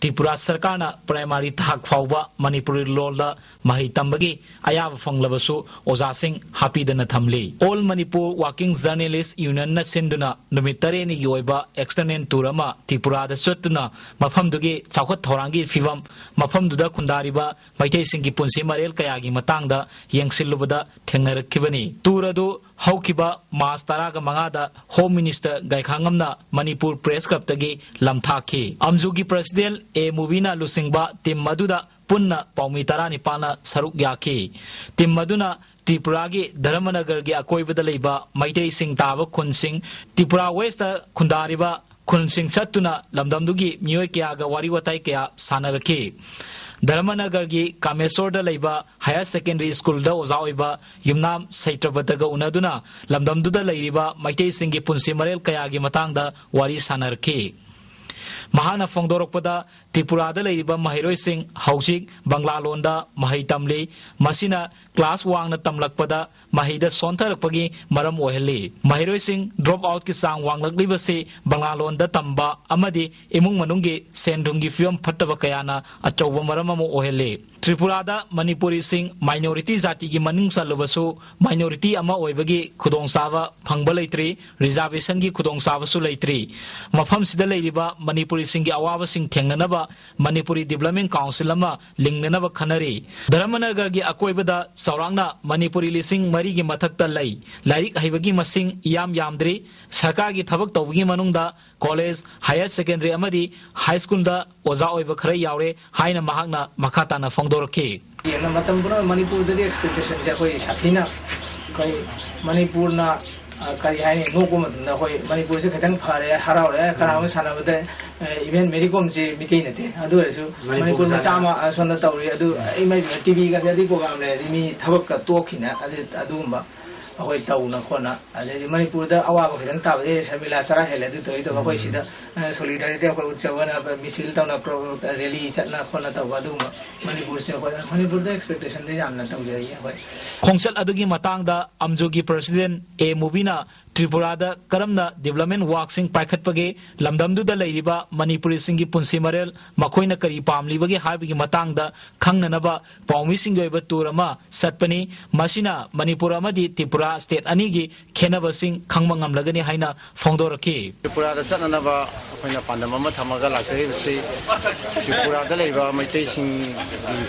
ꯇ꯭ꯔꯤꯄꯨꯔꯥ ꯁꯔꯀꯥꯔꯅ primary ꯊꯥꯛ ꯐꯥꯎꯕ ꯃꯅꯤꯄꯨꯔꯤ ꯂꯣꯜꯗ ꯃꯍꯩ ꯇꯝꯕꯒꯤ ꯑꯌꯥꯕ ꯐꯪꯂꯕꯁꯨ ꯑꯣꯖꯥꯁꯤꯡ ꯍꯥꯞꯄꯤꯗꯅ ꯊꯝꯂꯤ꯫ All Manipur Working Journalist Unionꯅ ꯁꯤꯟꯗꯨꯅ ꯅꯨꯃꯤꯠ ꯇꯔꯦꯠꯅꯤꯒꯤ ꯑꯣꯏꯕ external tour ꯑꯃ ꯇ꯭ꯔꯤꯄꯨꯔꯥꯗ ꯆꯠꯇꯨꯅ ꯃꯐꯝꯗꯨꯒꯤ ꯆꯥꯎꯈꯠ ꯊꯧꯔꯥꯡꯒꯤ ꯐꯤꯕꯝ, ꯃꯐꯝꯗꯨꯗ ꯈꯨꯟꯗꯥꯔꯤꯕ ꯃꯩꯇꯩꯁꯤꯡꯒꯤ ꯄꯨꯟꯁꯤ ꯃꯔꯦꯜ ꯀꯌꯥꯒꯤ ꯃꯇꯥꯡꯗ ꯌꯦꯡꯁꯤꯜꯂꯨꯕꯗ ꯊꯦꯡꯅꯔꯛꯈꯤꯕꯅꯤ꯫ Tour ꯑꯗꯨ ꯍꯧꯈꯤꯕ ꯃꯥꯔꯆ ꯇꯔꯥꯃꯉꯥꯗ Home Minister ꯒꯥꯏꯈꯥꯉꯝꯅ ꯃꯅꯤꯄꯨꯔ Press Clubꯇꯒꯤ ꯂꯝꯊꯥꯛꯈꯤ꯫ ꯑꯝꯖꯨꯒꯤ President ꯑꯦ ꯃꯨꯕꯤꯅ ꯂꯨꯆꯤꯡꯕ team ꯑꯗꯨꯗ ꯄꯨꯟꯅ ꯄꯥꯎꯃꯤ ꯇꯔꯥꯅꯤꯄꯥꯜꯅ ꯁꯔꯨꯛ ꯌꯥꯈꯤ꯫ ꯇꯤꯝ ꯑꯗꯨꯅ ꯇ꯭ꯔꯤꯄꯨꯔꯥꯒꯤ ꯙꯔꯃꯅꯒꯔꯒꯤ ꯑꯀꯣꯏꯕꯗ ꯂꯩꯕ ꯃꯩꯇꯩꯁꯤꯡ ꯇꯥꯕ ꯈꯨꯟꯁꯤꯡ, ꯇ꯭ꯔꯤꯄꯨꯔꯥ ꯋꯦꯁꯇ ꯈꯨꯟꯗꯥꯔꯤꯕ ꯈꯨꯟꯁꯤꯡ ꯆꯠꯇꯨꯅ ꯂꯝꯗꯝꯗꯨꯒꯤ ꯃꯤꯑꯣꯏ ꯀꯌꯥꯒ ꯋꯥꯔꯤ ꯋꯥꯇꯥꯏ ꯀꯌꯥ ꯁꯥꯟꯅꯔꯛꯈꯤ꯫ ꯙꯔꯃꯅꯒꯔꯒꯤ ꯀꯥꯃꯦꯁꯣꯔꯗ ꯂꯩꯕ ꯍꯥꯌꯔ ꯁꯦꯀꯦꯟꯗꯔꯤ ꯁ꯭ꯀꯨꯜꯗ ꯑꯣꯖꯥ ꯑꯣꯏꯕ ꯌꯨꯝꯅꯥꯝ ꯁꯩꯇ꯭ꯔꯕꯇꯒ ꯎꯅꯗꯨꯅ ꯂꯝꯗꯝꯗꯨꯗ ꯂꯩꯔꯤꯕ ꯃꯩꯇꯩꯁꯤꯡꯒꯤ ꯄꯨꯟꯁꯤ ꯃꯔꯦꯜ ꯀꯌꯥꯒꯤ ꯃꯇꯥꯡꯗ ꯋꯥꯔꯤ ꯁꯥꯟꯅꯔꯛꯈꯤ꯫ ꯃꯍꯥꯛꯅ ꯐꯣꯡꯗꯣꯔꯛꯄꯗ, ꯇ꯭ꯔꯤꯄꯨꯔꯥꯗ ꯂꯩꯔꯤꯕ ꯃꯍꯩꯔꯣꯏꯁꯤꯡ ꯍꯧꯖꯤꯛ ꯕꯪꯂꯥꯂꯣꯟꯗ ꯃꯍꯩ ꯇꯝꯂꯤ꯫ ꯃꯁꯤꯅ ꯀ꯭ꯂꯥꯁ ꯋꯥꯡꯅ ꯇꯝꯂꯛꯄꯗ ꯃꯍꯩꯗ ꯁꯣꯟꯊꯔꯛꯄꯒꯤ ꯃꯔꯝ ꯑꯣꯏꯍꯜꯂꯤ꯫ ꯃꯍꯩꯔꯣꯏꯁꯤꯡ ꯗ꯭ꯔꯣꯞ ꯑꯥꯎꯠꯀꯤ ꯆꯥꯡ ꯋꯥꯡꯂꯛꯂꯤꯕꯁꯤ ꯕꯪꯂꯥꯂꯣꯟꯗ ꯇꯝꯕ ꯑꯃꯗꯤ ꯏꯃꯨꯡ ꯃꯅꯨꯡꯒꯤ ꯁꯦꯟ ꯊꯨꯝꯒꯤ ꯐꯤꯕꯝ ꯐꯠꯇꯕ ꯀꯌꯥꯅ ꯑꯆꯧꯕ ꯃꯔꯝ ꯑꯃ ꯑꯣꯏꯍꯜꯂꯤ꯫ ꯇ꯭ꯔꯤꯄꯨꯔꯥꯗ ꯃꯅꯤꯄꯨꯔꯤꯁꯤꯡ ꯃꯥꯏꯅꯣꯔꯤꯇꯤ ꯖꯥꯇꯤꯒꯤ ꯃꯅꯨꯡ ꯆꯜꯂꯕꯁꯨ, ꯃꯥꯏꯅꯣꯔꯤꯇꯤ ꯑꯃ ꯑꯣꯏꯕꯒꯤ ꯈꯨꯗꯣꯡꯆꯥꯕ ꯐꯪꯕ ꯂꯩꯇ꯭ꯔꯤ, ꯔꯤꯖꯥꯔꯕꯦꯁꯟꯒꯤ ꯈꯨꯗꯣꯡꯆꯥꯕꯁꯨ ꯂꯩꯇ꯭ꯔꯤ꯫ ꯃꯐꯝꯁꯤꯗ ꯂꯩꯔꯤꯕ ꯃꯅꯤꯄꯨꯔꯤꯁꯤꯡꯒꯤ ꯑꯋꯥꯕꯁꯤꯡ ꯊꯦꯡꯅꯅꯕ ꯃꯅꯤꯄꯨꯔꯤ ꯗꯤꯕ꯭ꯂꯞꯃꯦꯟ ꯀꯥꯎꯟꯁꯤꯜ ꯑꯃ ꯂꯤꯡꯅꯅꯕ ꯈꯟꯅꯔꯤ꯫ ꯙꯔꯃꯅꯒꯔꯒꯤ ꯑꯀꯣꯏꯕꯗ ꯆꯥꯎꯔꯥꯛꯅ ꯃꯅꯤꯄꯨꯔꯤ ꯂꯤꯁꯤꯡ ꯃꯔꯤꯒꯤ ꯃꯊꯛꯇ ꯂꯩ꯫ ꯂꯥꯏꯔꯤꯛ ꯍꯩꯕꯒꯤ ꯃꯁꯤꯡ ꯏꯌꯥꯝ ꯌꯥꯝꯗ꯭ꯔꯤ꯫ ꯁꯔꯀꯥꯔꯒꯤ ꯊꯕꯛ ꯇꯧꯕꯒꯤ ꯃꯅꯨꯡꯗ ꯀꯣꯂꯦꯖ, ꯍꯥꯌꯔ ꯁꯦꯀꯦꯟꯗꯔꯤ ꯑꯃꯗꯤ ꯍꯥꯏ ꯁ꯭ꯀꯨꯜꯗ ꯑꯣꯖꯥ ꯑꯣꯏꯕ ꯈꯔ ꯌꯥꯎꯔꯦ ꯍꯥꯏꯅ ꯃꯍꯥꯛꯅ ꯃꯈꯥ ꯇꯥꯅ ꯐꯣꯡꯗꯣꯔꯛꯈꯤ꯫ ꯌꯦꯡꯅ ꯃꯇꯝ ꯄꯨꯝꯅꯃꯛ ꯃꯅꯤꯄꯨꯔꯗꯗꯤ ꯑꯦꯛꯁꯄꯦꯛꯇꯦꯁꯟꯁꯦ ꯑꯩꯈꯣꯏ ꯁꯥꯊꯤꯅ, ꯑꯩꯈꯣꯏ ꯃꯅꯤꯄꯨꯔꯅ, ꯑ, ꯀꯔꯤ ꯍꯥꯏꯅꯤ, ꯅꯣꯛꯄ ꯃꯇꯝꯗ ꯑꯩꯈꯣꯏ ꯃꯅꯤꯄꯨꯔꯁꯦ ꯈꯤꯇꯪ ꯐꯔꯦ, ꯍꯔꯥꯎꯔꯦ, ꯀꯅꯥꯒꯨꯝꯕ ꯁꯥꯟꯅꯕꯗ, ꯑ, ꯏꯚꯦꯟ ꯃꯦꯔꯤ ꯀꯣꯝꯁꯤ ꯃꯤꯇꯩ ꯅꯠꯇꯦ, ꯑꯗꯨ ꯑꯣꯏꯔꯁꯨ ꯃꯅꯤꯄꯨꯔ ꯃꯅꯤꯄꯨꯔ ꯃꯆꯥ ꯃꯆꯥꯅ꯫ ꯑꯃ, ꯑ, ꯁꯣꯝꯗ ꯇꯧꯔꯤ꯫ ꯑꯗꯨ ꯏꯃꯥ ꯏꯕꯦꯝꯃ, ꯇꯤꯚꯤꯒꯁꯦ ꯑꯗꯨꯒꯤ ꯄ꯭ꯔꯣꯒꯥꯝ ꯂꯩꯔꯗꯤ ꯃꯤ ꯊꯕꯛꯀ ꯇꯣꯛꯈꯤꯅ, ꯑꯗꯨ, ꯑꯗꯨꯒꯨꯝꯕ ꯑꯩꯈꯣꯏ ꯇꯧꯅ ꯈꯣꯠꯅ, ꯑꯗꯩꯗꯤ ꯃꯅꯤꯄꯨꯔꯗ ꯑꯋꯥꯕ ꯈꯤꯇꯪ ꯇꯥꯕꯗꯤ ꯁꯔꯃꯤꯂꯥ ꯆꯔꯥ ꯍꯦꯜꯂꯦ, ꯑꯗꯨ ꯇꯧꯔꯤ ꯇꯧꯕ, ꯑꯩꯈꯣꯏ ꯁꯤꯗ, ꯑ, ꯁꯣꯂꯤꯗꯥꯔꯤꯇꯤ ꯑꯩꯈꯣꯏ ꯎꯠꯆꯕꯅ, ꯃꯤꯁꯤꯜ ꯇꯧꯅ, ꯄ꯭ꯔꯣ-, ꯔꯦꯂꯤ ꯆꯠꯅ ꯈꯣꯠꯅ ꯇꯧꯕ, ꯑꯗꯨꯒꯨꯝꯕ ꯃꯅꯤꯄꯨꯔꯁꯦ ꯑꯩꯈꯣꯏ, ꯃꯅꯤꯄꯨꯔꯗ ꯑꯦꯛꯁꯄꯦꯛꯇꯦꯁꯟꯗꯤ ꯌꯥꯝꯅ ꯇꯧꯖꯔꯤ ꯑꯩꯈꯣꯏ꯫ ꯈꯣꯡꯆꯠ ꯑꯗꯨꯒꯤ ꯃꯇꯥꯡꯗ ꯑꯝꯖꯨꯒꯤ ꯄ꯭ꯔꯁꯤꯗꯦꯟ ꯑꯦ ꯃꯨꯕꯤꯅ ꯇ꯭ꯔꯤꯄꯨꯔꯥꯗ ꯀꯔꯝꯅ ꯗꯤꯕ꯭ꯂꯞꯃꯦꯟ ꯋꯥꯔꯛꯁꯤꯡ ꯄꯥꯏꯈꯠꯄꯒꯦ, ꯂꯝꯗꯝꯗꯨꯗ ꯂꯩꯔꯤꯕ ꯃꯅꯤꯄꯨꯔꯤꯁꯤꯡꯒꯤ ꯄꯨꯟꯁꯤ ꯃꯔꯦꯜ, ꯃꯈꯣꯏꯅ ꯀꯔꯤ ꯄꯥꯝꯂꯤꯕꯒꯦ ꯍꯥꯏꯕꯒꯤ ꯃꯇꯥꯡꯗ ꯈꯪꯅꯅꯕ ꯄꯥꯎꯃꯤꯁꯤꯡꯒꯤ ꯑꯣꯏꯕ ꯇꯨꯔ ꯑꯃ ꯆꯠꯄꯅꯤ꯫ ꯃꯁꯤꯅ ꯃꯅꯤꯄꯨꯔ ꯑꯃꯗꯤ ꯇ꯭ꯔꯤꯄꯨꯔꯥ ꯁ꯭ꯇꯦꯠ ꯑꯅꯤꯒꯤ ꯈꯦꯠꯅꯕꯁꯤꯡ ꯈꯪꯕ ꯉꯝꯂꯒꯅꯤ ꯍꯥꯏꯅ ꯐꯣꯡꯗꯣꯔꯛꯈꯤ꯫ ꯇ꯭ꯔꯤꯄꯨꯔꯥꯗ ꯆꯠꯅꯅꯕ ꯑꯩꯈꯣꯏꯅ ꯄꯥꯟꯗꯝ ꯑꯃ ꯊꯝꯃꯒ ꯂꯥꯛꯆꯔꯤꯕꯁꯤ ꯇ꯭ꯔꯤꯄꯨꯔꯥꯗ ꯂꯩꯕ ꯃꯩꯇꯩꯁꯤꯡꯒꯤ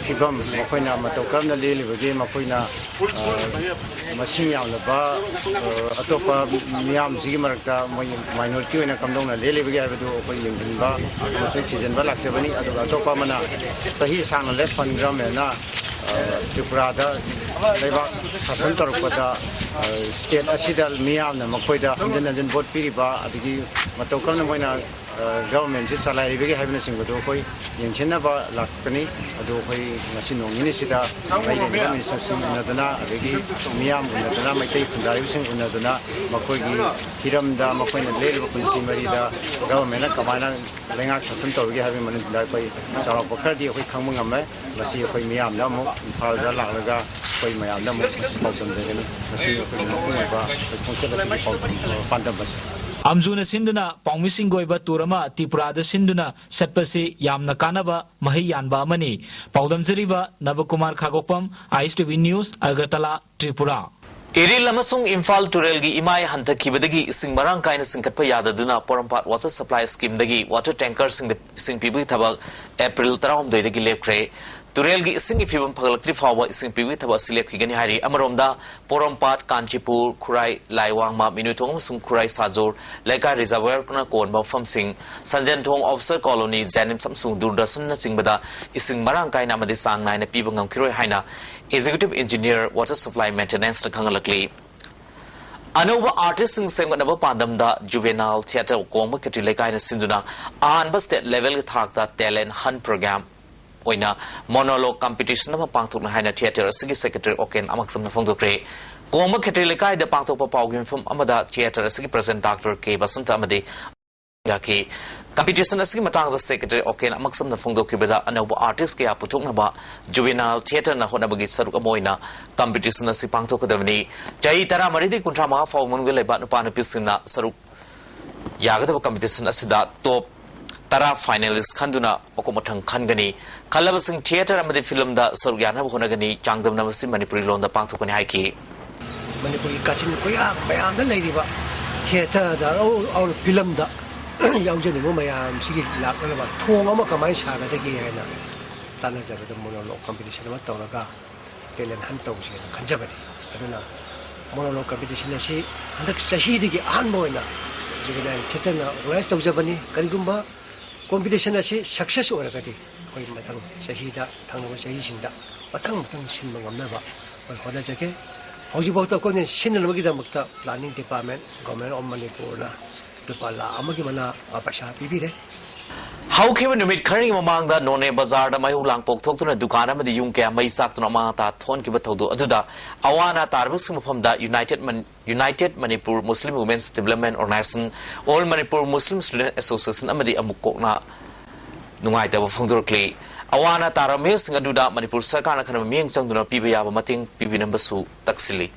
ꯐꯤꯕꯝ, ꯃꯈꯣꯏꯅ ꯃꯇꯧ ꯀꯔꯝꯅ ꯂꯦꯜꯂꯤꯕꯒꯦ, ꯃꯈꯣꯏꯅ, ꯑ, ꯃꯁꯤꯡ ꯌꯥꯝꯂꯕ, ꯑ, ꯑꯇꯣꯞꯄ ꯃꯤꯌꯥꯝꯁꯤꯒꯤ ꯃꯔꯛꯇ ꯃꯣꯏ ꯃꯥꯏꯅꯣꯔꯤꯇꯤ ꯑꯣꯏꯅ ꯀꯝꯗꯧꯅ ꯂꯦꯜꯂꯤꯕꯒꯦ ꯍꯥꯏꯕꯗꯨ ꯑꯩꯈꯣꯏ ꯌꯦꯡꯁꯤꯟꯕ ꯑꯃꯁꯨꯡ ꯊꯤꯖꯤꯟꯕ ꯂꯥꯛꯆꯕꯅꯤ꯫ ꯑꯗꯨꯒ ꯑꯇꯣꯞꯄ ꯑꯃꯅ ꯆꯍꯤ ꯁꯥꯡꯅ ꯂꯦꯞ ꯐꯟꯈ꯭ꯔꯕꯅꯤꯅ, ꯑ, ꯇ꯭ꯔꯤꯄꯨꯔꯥꯗ ꯂꯩꯕꯥꯛ ꯁꯥꯁꯟ ꯇꯧꯔꯛꯄꯗ, ꯑ, ꯁ꯭ꯇꯦꯠ ꯑꯁꯤꯗ ꯃꯤꯌꯥꯝꯅ ꯃꯈꯣꯏꯗ ꯍꯟꯖꯤꯟ ꯍꯟꯖꯤꯟ ꯚꯣꯠ ꯄꯤꯔꯤꯕ, ꯑꯗꯒꯤ ꯃꯇꯧ ꯀꯔꯝꯅ ꯃꯣꯏꯅ, ꯑ, ꯒꯚꯔꯟꯃꯦꯟꯁꯤ ꯆꯂꯥꯏꯔꯤꯕꯒꯦ ꯍꯥꯏꯕꯅꯆꯤꯡꯕꯗꯨ ꯑꯩꯈꯣꯏ ꯌꯦꯡꯁꯤꯟꯅꯕ ꯂꯥꯛꯀꯅꯤ꯫ ꯑꯗꯨ ꯑꯩꯈꯣꯏ ꯉꯁꯤ ꯅꯣꯡ ꯅꯤꯅꯤꯁꯤꯗ ꯂꯩꯔꯤꯕ ꯃꯤꯅꯤꯁꯇꯔꯁꯤꯡ ꯎꯅꯗꯨꯅ, ꯑꯗꯒꯤ ꯃꯤꯌꯥꯝ ꯎꯅꯗꯨꯅ, ꯃꯩꯇꯩ ꯈꯨꯟꯗꯥꯔꯤꯕꯁꯤꯡ ꯎꯅꯗꯨꯅ, ꯃꯈꯣꯏꯒꯤ ꯍꯤꯔꯝꯗ, ꯃꯈꯣꯏꯅ ꯂꯦꯜꯂꯤꯕ ꯄꯨꯟꯁꯤ ꯃꯔꯤꯗ ꯒꯚꯔꯟꯃꯦꯟꯅ ꯀꯃꯥꯏꯅ ꯂꯩꯉꯥꯛ ꯁꯥꯁꯟ ꯇꯧꯔꯤꯒꯦ ꯍꯥꯏꯕꯒꯤ ꯃꯅꯨꯡꯗ ꯑꯩꯈꯣꯏ ꯆꯥꯎꯔꯥꯛꯄ ꯈꯔꯗꯤ ꯑꯩꯈꯣꯏ ꯈꯪꯕ ꯉꯝꯃꯦ꯫ ꯃꯁꯤ ꯑꯩꯈꯣꯏ ꯃꯤꯌꯥꯝꯗ ꯑꯃꯨꯛ ꯏꯝꯐꯥꯜꯗ ꯂꯥꯛꯂꯒ ꯑꯩꯈꯣꯏ ꯃꯌꯥꯝꯗ ꯑꯃꯨꯛ ꯄꯥꯎꯗꯝꯖꯒꯅꯤ꯫ ꯃꯁꯤ ꯑꯩꯈꯣꯏꯒꯤ ꯃꯄꯨꯡ ꯑꯣꯏꯕ ꯑꯩꯈꯣꯏ ꯈꯣꯡꯆꯠ ꯑꯁꯤꯒꯤ ꯄꯥꯎ-, ꯄꯥꯟꯗꯝ ꯑꯁꯤ꯫ ꯑꯝꯖꯨꯅ ꯁꯤꯟꯗꯨꯅ ꯄꯥꯎꯃꯤꯁꯤꯡꯒꯤ ꯑꯣꯏꯕ ꯇꯨꯔ ꯑꯃ ꯇ꯭ꯔꯤꯄꯨꯔꯥꯗ ꯁꯤꯟꯗꯨꯅ ꯆꯠꯄꯁꯤ ꯌꯥꯝꯅ ꯀꯥꯟꯅꯕ ꯃꯍꯩ ꯌꯥꯟꯕ ꯑꯃꯅꯤ꯫ ꯄꯥꯎꯗꯝꯖꯔꯤꯕ Nabakumar Khagokpam, I S T V news, Agartala, Tripura. Iril ꯑꯃꯁꯨꯡ ꯏꯝꯐꯥꯜ ꯇꯨꯔꯦꯜꯒꯤ ꯏꯃꯥꯏ ꯍꯟꯊꯈꯤꯕꯗꯒꯤ ꯏꯁꯤꯡ ꯃꯔꯥꯡ ꯀꯥꯏꯅ ꯆꯤꯡꯈꯠꯄ ꯌꯥꯗꯗꯨꯅ ꯄꯣꯔꯣꯝꯄꯥꯠ ꯋꯥꯇꯔ ꯁꯄ꯭ꯂꯥꯏ ꯁ꯭ꯀꯤꯝꯗꯒꯤ ꯋꯥꯇꯔ ꯇꯦꯡꯀꯔꯁꯤꯡꯗ ꯏꯁꯤꯡ ꯄꯤꯕꯒꯤ ꯊꯕꯛ ꯑꯦꯄ꯭ꯔꯤꯜ ꯇꯔꯥꯍꯨꯝꯗꯣꯏꯗꯒꯤ ꯂꯦꯞꯈ꯭ꯔꯦ꯫ ꯇꯨꯔꯦꯜꯒꯤ ꯏꯁꯤꯡꯒꯤ ꯐꯤꯕꯝ ꯐꯒꯠꯂꯛꯇ꯭ꯔꯤ ꯐꯥꯎꯕ ꯏꯁꯤꯡ ꯄꯤꯕꯒꯤ ꯊꯕꯛ ꯑꯁꯤ ꯂꯦꯞꯈꯤꯒꯅꯤ ꯍꯥꯏꯔꯤ꯫ ꯑꯃꯔꯣꯝꯗ, ꯄꯣꯔꯣꯝꯄꯥꯠ, ꯀꯥꯟꯆꯤꯄꯨꯔ, ꯈꯨꯔꯥꯏ, ꯂꯥꯏꯋꯥꯡꯃ, ꯃꯤꯅꯨꯊꯣꯡ ꯑꯃꯁꯨꯡ ꯈꯨꯔꯥꯏ ꯁꯥꯖꯣꯔ, ꯂꯩꯀꯥꯏ ꯔꯤꯖꯔꯚꯔꯅ ꯀꯣꯟꯕ ꯃꯐꯝꯁꯤꯡ, ꯁꯟꯖꯦꯟꯊꯣꯡ ꯑꯣꯐꯤꯁꯔ ꯀꯣꯂꯣꯅꯤ, ꯖꯦꯅꯤꯝꯁ ꯑꯃꯁꯨꯡ ꯗꯨꯔꯗꯔꯁꯟꯅꯆꯤꯡꯕꯗ ꯏꯁꯤꯡ ꯃꯔꯥꯡ ꯀꯥꯏꯅ ꯑꯃꯗꯤ ꯆꯥꯡ ꯅꯥꯏꯅ ꯄꯤꯕ ꯉꯝꯈꯤꯔꯣꯏ ꯍꯥꯏꯅ ꯑꯦꯛꯖꯤꯀ꯭ꯌꯨꯇꯤꯚ ꯏꯟꯖꯤꯅꯤꯌꯔ, ꯋꯥꯇꯔ ꯁꯄ꯭ꯂꯥꯏ ꯃꯦꯟꯇꯦꯅꯦꯟꯁꯅ ꯈꯪꯍꯜꯂꯛꯂꯤ꯫ ꯑꯅꯧꯕ ꯑꯥꯔꯇꯤꯁꯁꯤꯡ ꯁꯦꯝꯒꯠꯅꯕ ꯄꯥꯟꯗꯝꯗ ꯖꯨꯕꯦꯅꯥꯏꯜ ꯊꯤꯌꯦꯇꯔ ꯀꯣꯡꯕ ꯈꯦꯇ꯭ꯔꯤ ꯂꯩꯀꯥꯏꯅ ꯁꯤꯟꯗꯨꯅ ꯑꯍꯥꯟꯕ ꯁ꯭ꯇꯦꯠ ꯂꯦꯚꯦꯜꯒꯤ ꯊꯥꯛꯇ ꯇꯦꯂꯦꯟꯠ ꯍꯟꯠ ꯄ꯭ꯔꯣꯒ꯭ꯔꯥꯝ ꯑꯣꯏꯅ ꯃꯣꯅꯣꯂꯣꯒ ꯀꯝꯄꯤꯇꯤꯁꯟ ꯑꯃ ꯄꯥꯡꯊꯣꯛꯅꯤ ꯍꯥꯏꯅ ꯊꯤꯌꯦꯇꯔ ꯑꯁꯤꯒꯤ ꯁꯦꯀ꯭ꯔꯦꯇꯔꯤ ꯑꯣꯀꯦꯟ ꯑꯃꯛꯁꯝꯅ ꯐꯣꯡꯗꯣꯛꯈ꯭ꯔꯦ꯫ ꯀꯣꯡꯕ ꯈꯦꯇ꯭ꯔꯤ ꯂꯩꯀꯥꯏꯗ ꯄꯥꯡꯊꯣꯛꯄ ꯄꯥꯎꯒꯤ ꯃꯤꯐꯝ ꯑꯃꯗ ꯊꯤꯌꯦꯇꯔ ꯑꯁꯤꯒꯤ ꯄ꯭ꯔꯁꯤꯗꯦꯟꯠ ꯗꯥꯛꯇꯔ ꯀꯦ ꯕꯁꯟꯇ ꯑꯃꯗꯤ ꯌꯥꯈꯤ꯫ ꯀꯝꯄꯤꯇꯤꯁꯟ ꯑꯁꯤꯒꯤ ꯃꯇꯥꯡꯗ ꯁꯦꯀ꯭ꯔꯦꯇꯔꯤ ꯑꯣꯀꯦꯟ ꯑꯃꯛꯁꯝꯅ ꯐꯣꯡꯗꯣꯛꯈꯤꯕꯗ, ꯑꯅꯧꯕ ꯑꯥꯔꯇꯤꯁ ꯀꯌꯥ ꯄꯨꯊꯣꯛꯅꯕ ꯖꯨꯕꯦꯅꯥꯏꯜ ꯊꯤꯌꯦꯇꯔꯅ ꯍꯣꯠꯅꯕꯒꯤ ꯁꯔꯨꯛ ꯑꯃ ꯑꯣꯏꯅ ꯀꯝꯄꯤꯇꯤꯁꯟ ꯑꯁꯤ ꯄꯥꯡꯊꯣꯛꯀꯗꯕꯅꯤ꯫ ꯆꯍꯤ ꯇꯔꯥꯃꯔꯤꯗꯒꯤ ꯀꯨꯟꯊ꯭ꯔꯥ ꯃꯉꯥ ꯐꯥꯎꯕ ꯃꯅꯨꯡꯗ ꯂꯩꯕ ꯅꯨꯄꯥ ꯅꯨꯄꯤꯁꯤꯡꯅ ꯁꯔꯨꯛ ꯌꯥꯒꯗꯕ ꯀꯝꯄꯤꯇꯤꯁꯟ ꯑꯁꯤꯗ ꯇꯣꯞ ꯇꯔꯥ ꯐꯥꯏꯅꯦꯂꯤꯁ ꯈꯟꯗꯨꯅ ꯃꯀꯣꯛ ꯃꯊꯪ ꯈꯟꯒꯅꯤ꯫ ꯈꯜꯂꯕꯁꯤꯡ ꯊꯤꯌꯦꯇꯔ ꯑꯃꯗꯤ ꯐꯤꯂꯝꯗ ꯁꯔꯨꯛ ꯌꯥꯅꯕ ꯍꯣꯠꯅꯒꯅꯤ꯫ ꯆꯥꯡꯗꯝꯅꯕ ꯑꯁꯤ ꯃꯅꯤꯄꯨꯔꯤ ꯂꯣꯟꯗ ꯄꯥꯡꯊꯣꯛꯀꯅꯤ ꯍꯥꯏꯈꯤ꯫ ꯃꯅꯤꯄꯨꯔꯒꯤ ꯀꯥꯆꯤꯟ ꯀꯣꯏꯌꯥ ꯃꯌꯥꯝꯗ ꯂꯩꯔꯤꯕ ꯊꯤꯌꯦꯇꯔꯗ, ꯑꯧ, ꯑꯧ, ꯐꯤꯂꯝꯗ ꯌꯥꯎꯖꯅꯤꯡꯕ ꯃꯌꯥꯝꯁꯤꯒꯤ ꯂꯥꯛꯅꯅꯕ ꯊꯣꯡ ꯑꯃ ꯀꯃꯥꯏꯅ ꯁꯥꯒꯗꯒꯦ ꯍꯥꯏꯅ ꯇꯥꯟꯅꯖꯕꯗ ꯃꯣꯅꯣꯂꯣꯒ ꯀꯝꯄꯤꯇꯤꯁꯟ ꯑꯃ ꯇꯧꯔꯒ ꯇꯦꯂꯦꯟꯠ ꯍꯟꯠ ꯇꯧꯁꯦꯅ ꯈꯟꯖꯕꯅꯤ꯫ ꯑꯗꯨꯅ ꯃꯣꯅꯣꯂꯣꯛ ꯀꯝꯄꯤꯇꯤꯁꯟ ꯑꯁꯤ ꯍꯟꯗꯛ ꯆꯍꯤꯗꯒꯤ ꯑꯍꯥꯟꯕ ꯑꯣꯏꯅ ꯖꯨꯕꯤꯅꯥꯏꯜ ꯊꯤꯌꯦꯇꯔꯅ ꯑꯣꯔꯒꯅꯥꯏꯖ ꯇꯧꯖꯕꯅꯤ꯫ ꯀꯔꯤꯒꯨꯝꯕ ꯀꯣꯝꯄꯤꯇꯤꯁꯟ ꯑꯁꯤ ꯁꯛꯁꯦꯁ ꯑꯣꯏꯔꯒꯗꯤ ꯑꯩꯈꯣꯏ ꯃꯊꯪ ꯆꯍꯤꯗ, ꯊꯪꯅꯕ ꯆꯍꯤꯁꯤꯡꯗ ꯃꯊꯪ ꯃꯊꯪ ꯁꯤꯟꯕ ꯉꯝꯅꯕ ꯑꯩꯈꯣꯏ ꯍꯣꯠꯅꯖꯒꯦ꯫ ꯍꯧꯖꯤꯛꯐꯥꯎꯗ ꯑꯩꯈꯣꯏꯅ ꯁꯤꯟꯅꯅꯕꯒꯤꯗꯃꯛꯇ planning department, Government of Manipurꯅ ꯂꯨꯄꯥ ꯂꯥꯈ ꯑꯃꯒꯤ ꯃꯅꯥ ꯄꯩꯁꯥ ꯄꯤꯕꯤꯔꯦ꯫ ꯍꯧꯈꯤꯕ ꯅꯨꯃꯤꯠ ꯈꯔꯒꯤ ꯃꯃꯥꯡꯗ ꯅꯣꯅꯦ ꯕꯖꯥꯔꯗ ꯃꯩꯍꯧ ꯂꯥꯡꯄꯣꯛ ꯊꯣꯛꯇꯨꯅ ꯗꯨꯀꯥꯟ ꯑꯃꯗꯤ ꯌꯨꯝ ꯀꯌꯥ ꯃꯩ ꯆꯥꯛꯇꯨꯅ ꯑꯃꯥꯡ ꯑꯇꯥ ꯊꯣꯛꯍꯟꯈꯤꯕ ꯊꯧꯗꯣꯛ ꯑꯗꯨꯗ ꯑꯋꯥ ꯑꯅꯥ ꯇꯥꯔꯕꯁꯤꯡ ꯃꯐꯝꯗ ꯌꯨꯅꯥꯏꯇꯦꯗ ꯃꯅꯤ- united Manipur Muslim women's development organisation, all Manipur Muslim student association ꯑꯃꯗꯤ ꯑꯃꯨꯛ ꯀꯣꯛꯅ ꯅꯨꯡꯉꯥꯏꯇꯕ ꯐꯣꯡꯗꯣꯔꯛꯂꯤ꯫ ꯑꯋꯥ ꯑꯅꯥ ꯇꯥꯔꯕ ꯃꯤꯑꯣꯏꯁꯤꯡ ꯑꯗꯨꯗ ꯃꯅꯤꯄꯨꯔ ꯁꯔꯀꯥꯔꯅ ꯈꯟꯅꯕ ꯃꯤꯠꯌꯦꯡ ꯆꯪꯗꯨꯅ ꯄꯤꯕ ꯌꯥꯕ ꯃꯇꯦꯡ ꯄꯤꯕꯤꯅꯕꯁꯨ ꯇꯛꯁꯤꯜꯂꯤ꯫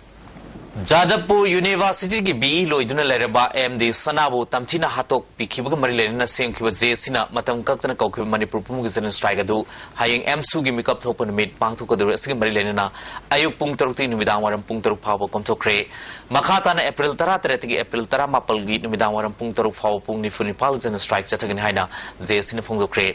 ꯖꯥꯗꯕꯄꯨꯔ ꯌꯨꯅꯤꯚꯔꯁꯤꯇꯤꯒꯤ ꯕꯤ ꯏ ꯂꯣꯏꯗꯨꯅ ꯂꯩꯔꯕ ꯑꯦꯝ ꯗꯤ ꯁꯅꯥꯕꯨ ꯇꯝꯊꯤꯅ ꯍꯥꯠꯇꯣꯛꯄꯤꯈꯤꯕꯒ ꯃꯔꯤ ꯂꯩꯅꯅ ꯁꯦꯝꯈꯤꯕ ꯖꯦ ꯑꯦ ꯁꯤꯅ ꯃꯇꯝ ꯀꯛꯇꯅ ꯀꯧꯈꯤꯕ ꯃꯅꯤꯄꯨꯔ ꯄꯨꯝꯕꯒꯤ ꯖꯦꯅꯣꯁꯥꯏꯗ ꯑꯗꯨ ꯍꯌꯦꯡ ꯑꯦꯝꯁꯨꯒꯤ ꯃꯤꯀꯞ ꯊꯣꯛꯄ ꯅꯨꯃꯤꯠ ꯄꯥꯡꯊꯣꯛꯀꯗꯧꯔꯤ꯫ ꯑꯁꯤꯒꯤ ꯃꯔꯤ ꯂꯩꯅꯅ ꯑꯌꯨꯛ ꯄꯨꯡ ꯇꯔꯨꯛꯇꯒꯤ ꯅꯨꯃꯤꯗꯥꯡ ꯋꯥꯏꯔꯝ ꯄꯨꯡ ꯇꯔꯨꯛ ꯐꯥꯎꯕ ꯀꯣꯝꯊꯣꯛꯈ꯭ꯔꯦ꯫ ꯃꯈꯥ ꯇꯥꯅ ꯑꯦꯄ꯭ꯔꯤꯜ ꯇꯔꯥ ꯇꯔꯦꯠꯇꯒꯤ ꯑꯦꯄ꯭ꯔꯤꯜ ꯇꯔꯥ ꯃꯥꯄꯜꯒꯤ ꯅꯨꯃꯤꯗꯥꯡ ꯋꯥꯏꯔꯝ ꯄꯨꯡ ꯇꯔꯨꯛ ꯐꯥꯎꯕ ꯄꯨꯡ ꯅꯤꯐꯨ ꯅꯤꯄꯥꯜ ꯖꯦꯅꯣꯁꯥꯏꯗ ꯆꯠꯊꯒꯅꯤ ꯍꯥꯏꯅ ꯖꯦ ꯑꯦ ꯁꯤꯅ ꯐꯣꯡꯗꯣꯛꯈ꯭ꯔꯦ꯫